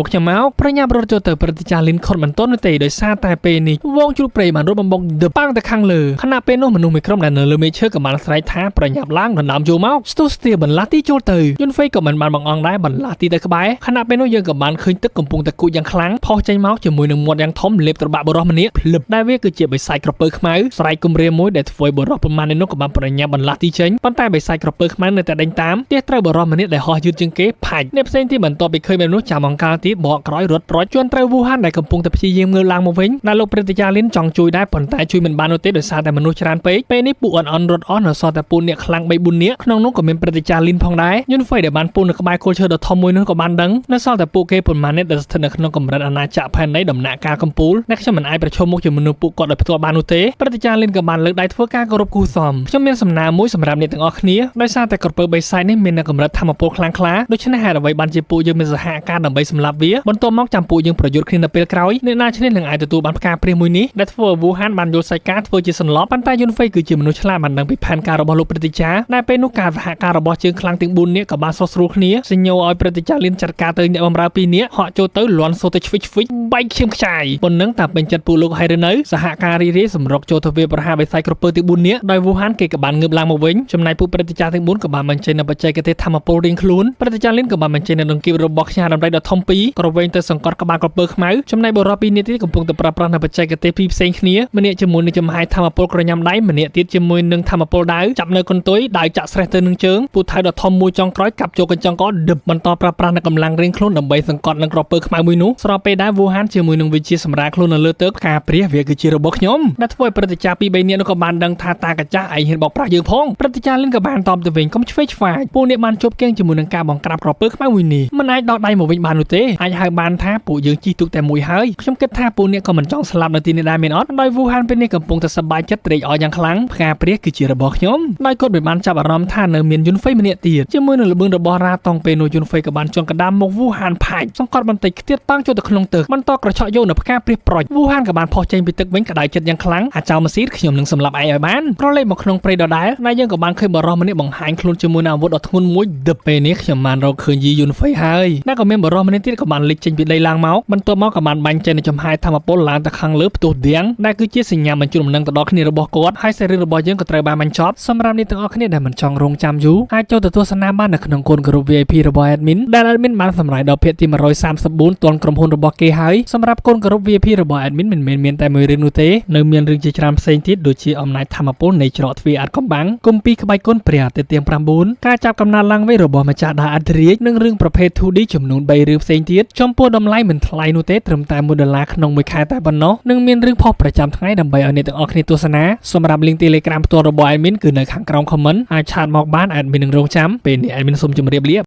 កខ្ញុំមកប្រញាប់រត់ចូលទៅព្រឹទ្ធាចារ្យលីនខុតមិនទាន់នោះទេដោយសារតែពេលនេះវងជ្រូកព្រៃបានរត់បំបុកដប៉ាំងទៅខាងលើខណៈពេលនោះមនុស្សមួយក្រុមដែលនៅលើមេឈើក៏បានស្រែកថាប្រញាប់ឡើងដណ្ដើមចូលមកស្ទុះស្ទាបន្លាស់ទីចូលទៅយុនហ្វេក៏មិនបានបង្អង់ដែរបន្លាស់ទីទៅក្បែរខណៈពេលនោះយើងក៏បានឃើញទឹកកំពុងតែគូចយ៉ាងខ្លាំងផុសចេញមកជាមួយនឹងមាត់យ៉ាងធំលេបត្របាក់បុរសម្នាក់ភ្លឹបដែលវាគឺជាបិសាចក្រពើខ្មៅស្រែកគំរាមមួយដែលធ្វើឲ្យបុរសប្រមាណនេះនោះក៏បានប្រញាប់បន្លាស់ទីចេញប៉ុន្តែបិសាចក្រពើខ្មៅនៅតែដេញតាមទះត្រូវបុរសម្នាក់ដែលហោះយឺតជាងគេផាច់អ្នកផ្សេងទីបន្ទាប់ពីឃើញបែបនោះចាំអង្កាលទៀតបកក្រោយរត់ប្រជន់ត្រូវវូហានដែលកំពុងតែព្យាយាមងើបឡើងមកវិញដែលលោកព្រឹទ្ធាចារ្យលីនចង់ជួយដែរប៉ុន្តែជួយមិនបាននោះទេដោយសារតែមនុស្សច្រើនពេកពេលនេះពួកអន់អន់រត់អស់នៅសល់តែពួកអ្នកខ្លាំង3 4នាក់ក្នុងនោះក៏មានព្រឹទ្ធាចារ្យលីនផងដែរយុនហ្វេដែលបានពូននៅក្បែរគល់ឈើដ៏ធំមួយនោះក៏បានដឹងនៅសល់តែពួកគេប៉ុន្មាននាក់ដែលស្ថិតនៅក្នុងកម្រិតអាណាចក្រផែនដីដំណាក់កាលកំពូលដែលខ្ញុំមិនអាចប្រឈមមុខជាមួយនឹងពួកគាត់ដោយផ្ទាល់បាននោះទេព្រឹទ្ធាចារ្យលីនក៏បានលើកដៃធ្វើការគោរពគូសមខ្ញុំមានសំណើមួយសម្រាប់អ្នកទាំងអស់គ្នាដោយសារតែក្រពើបិសាចនេះមាននៅកម្រិតធម្មពលខ្លាំងក្លាដូច្នេះហេតុអ្វីបានជាពួកយើងមានសហការដើម្បីសម្លាប់វាបន្ទាប់មកចាំពួកយើងប្រយុទ្ធគ្នានៅពេលក្រោយអ្នកណាឈ្នះនឹងអាចទទួលបានផ្កាព្រាសមួយនេះដែលធ្វើឲ្យវូហានបានយល់សាច់ការធ្វើជាសន្លប់ប៉ុន្តែយុនហ្វេគឺជាមនុស្សឆ្លាតបានដឹងពីផែនការរបស់លោកព្រឹទ្ធាចារ្យដែលពេលនោះការសហការរបស់ជើងខ្លាំង ទាំង4នាក់ក៏បានសុះស្រួលគ្នាសញ្ញោឲ្យព្រឹទ្ធាចារ្យលៀនចាត់ការទៅអ្នកបម្រើ2នាក់ហក់ចូលទៅលន់សូទៅឆ្វិចឆ្វិចបែកឈាមខ្ចាយប៉ុណ្ណឹងតាមពេញចិត្តពួកលោកហើយឬនៅសហការរីរាយសម្រុកចូលទៅវាប្រហារបិសាចក្រពើទាំង4នាក់ដោយវូហានគេក៏បានងើបឡើងមកវិញចំណែកពួកព្រឹទ្ធាចារ្យទាំង4ក៏បានបញ្ចេញនូវបច្ចេកទេសធម្មពលរៀងខ្លួនព្រឹទ្ធាចារ្យលៀនក៏បានបញ្ចេញនូវដង្កៀបរបស់ខ្ញាដំរីដ៏ធំពីរក្រវែងទៅសង្កត់ក្បាលក្រពើខ្មៅចំណែកបុរសពីរនាក់ទៀតកំពុងតែប្រើប្រាស់នូវបច្ចេកទេសពីរផ្សេងគ្នាម្នាក់ជាមួយនឹងចំហាយធម្មពលក្រញាំដៃម្នាក់ទៀតជាមួយនឹងធម្មពលដាវចាប់នៅកន្ទុយដាវចាក់ស្រេះទៅនឹងជើងពូថៅដ៏ធំមួយចុងក្រោយកាប់ចូលកញ្ចង់កដឹបបន្តប្រើប្រាស់នូវកម្លាំងរៀងខ្លួនដើម្បីសង្កត់នឹងក្រពើខ្មៅមួយនោះស្របពេលដែលវូហានជាមួយនឹងវិជាសម្រាលខ្លួននៅលើទឹកផ្កាព្រះវាគឺជារបស់ខ្ញុំដែលធ្វើឲ្យព្រឹទ្ធាចារ្យពីរបីនាក់នោះក៏បានដឹងថាតាកាចាស់ឯងហ៊ានបោកប្រាស់យើងផងព្រឹទ្ធាចារ្យលិនក៏បានតបទៅវិញកុំឆ្វេងឆ្វាយពួកនេះបានជប់គៀងជាមួយនឹងការបង្ក្រាបក្រពើខ្មៅមួយនេះមិនអាចដោះដៃមកវិញបាននោះទេអាចហៅបានថាពួកយើងជិះទូកតែមួយហើយខ្ញុំគិតថាពួកនេះក៏មិនចង់ស្លាប់នៅទីនេះដែរមែនអត់ដោយវូហានពេលនេះកំពុងតែសប្បាយចិត្តត្រេកអរយ៉ាងខ្លាំងផ្កាព្រះគឺជារបស់ខ្ញុំដោយគាត់មិនបានចាប់អារម្មណ៍ថានៅមានយុនហ្វេម្នាក់ទៀតជាមួយនឹងល្បឿនរបស់រ៉ាតង់ពេលនោះយុនហ្វេក៏បានជន់កណ្ដាលមកវូហានផាច់សង្កត់បន្តិចខ្ទាតប៉ាំងចូលទៅក្នុងទឹកបន្តក្រឆក់យកនៅផ្កាព្រះប្រុចវូហានក៏បានផុសចេញពីទឹកវិញក្តៅចិត្តយ៉ាងខ្លាំងអាចោម៉ាស៊ីតខ្ញុំនឹងសម្លាប់ឯងឲ្យបានក្រឡេកមកក្នុងព្រៃដដែលដែលយើងក៏បានឃើញបរិសម្នាក់បង្ហាញខ្លួនជាមួយនឹងអាវុធដ៏ធ្ងន់មួយដឹបពេលនេះខ្ញុំបានរកឃើញយីយុនហ្វេហើយដែលក៏មានបរិសម្នាក់ទៀតក៏បានលេចចេញពីដីឡើងមកបន្ទាប់មកក៏បានបាញ់ចេញនៅចំហាយធម្មពលឡើងទៅខាងលើផ្ទុះដៀងដែលគឺជាសញ្ញាបញ្ជូនដំណឹងទៅដល់គ្នារបស់គាត់ហើយសារីរបស់យើងក៏ត្រូវបានបញ្ចប់សម្រាប់អ្នកទាំងអស់គ្នាដែលមិនចង់រងចាំយូរអាចចូលទៅទស្សនាបាននៅក្នុងកូនក្រុម VIP របស់ admin ដែល admin បានសម្រាយដល់ភាគទី134ទាន់ក្រុមហ៊ុនរបស់គេហើយសម្រាប់កូនក្រុម VIP របស់ admin មិនមែនមានតែមួយរឿងនោះទេនៅមានរឿងជាច្រើនផ្សេងទៀតដូចជាអំណាចធម្មពលនៃច្រកទ្វារអាតកំបាំងគម្ពីរក្បាច់គុណព្រះអាទិត្យទាំង9ការចាប់កំណត់ឡើងវិញរបស់ម្ចាស់ដាអធិរាជនិងរឿងប្រភេទ 2D ចំនួន3រឿងផ្សេងទៀតចំពោះតម្លៃមិនថ្លៃនោះទេត្រឹមតែ1ដុល្លារក្នុងមួយខែតែប៉ុណ្ណោះនិងមានរឿងផុសប្រចាំថ្ងៃដើម្បីឲ្យអ្នកទាំងអស់គ្នាទស្សនាសម្រាប់ link Telegram ផ្ទាល់របស់ admin គឺនៅខាងក្រោម comment អាចឆាតមកបាន admin នឹងរងចាំពេលនេះ admin សូមជម្រាបលា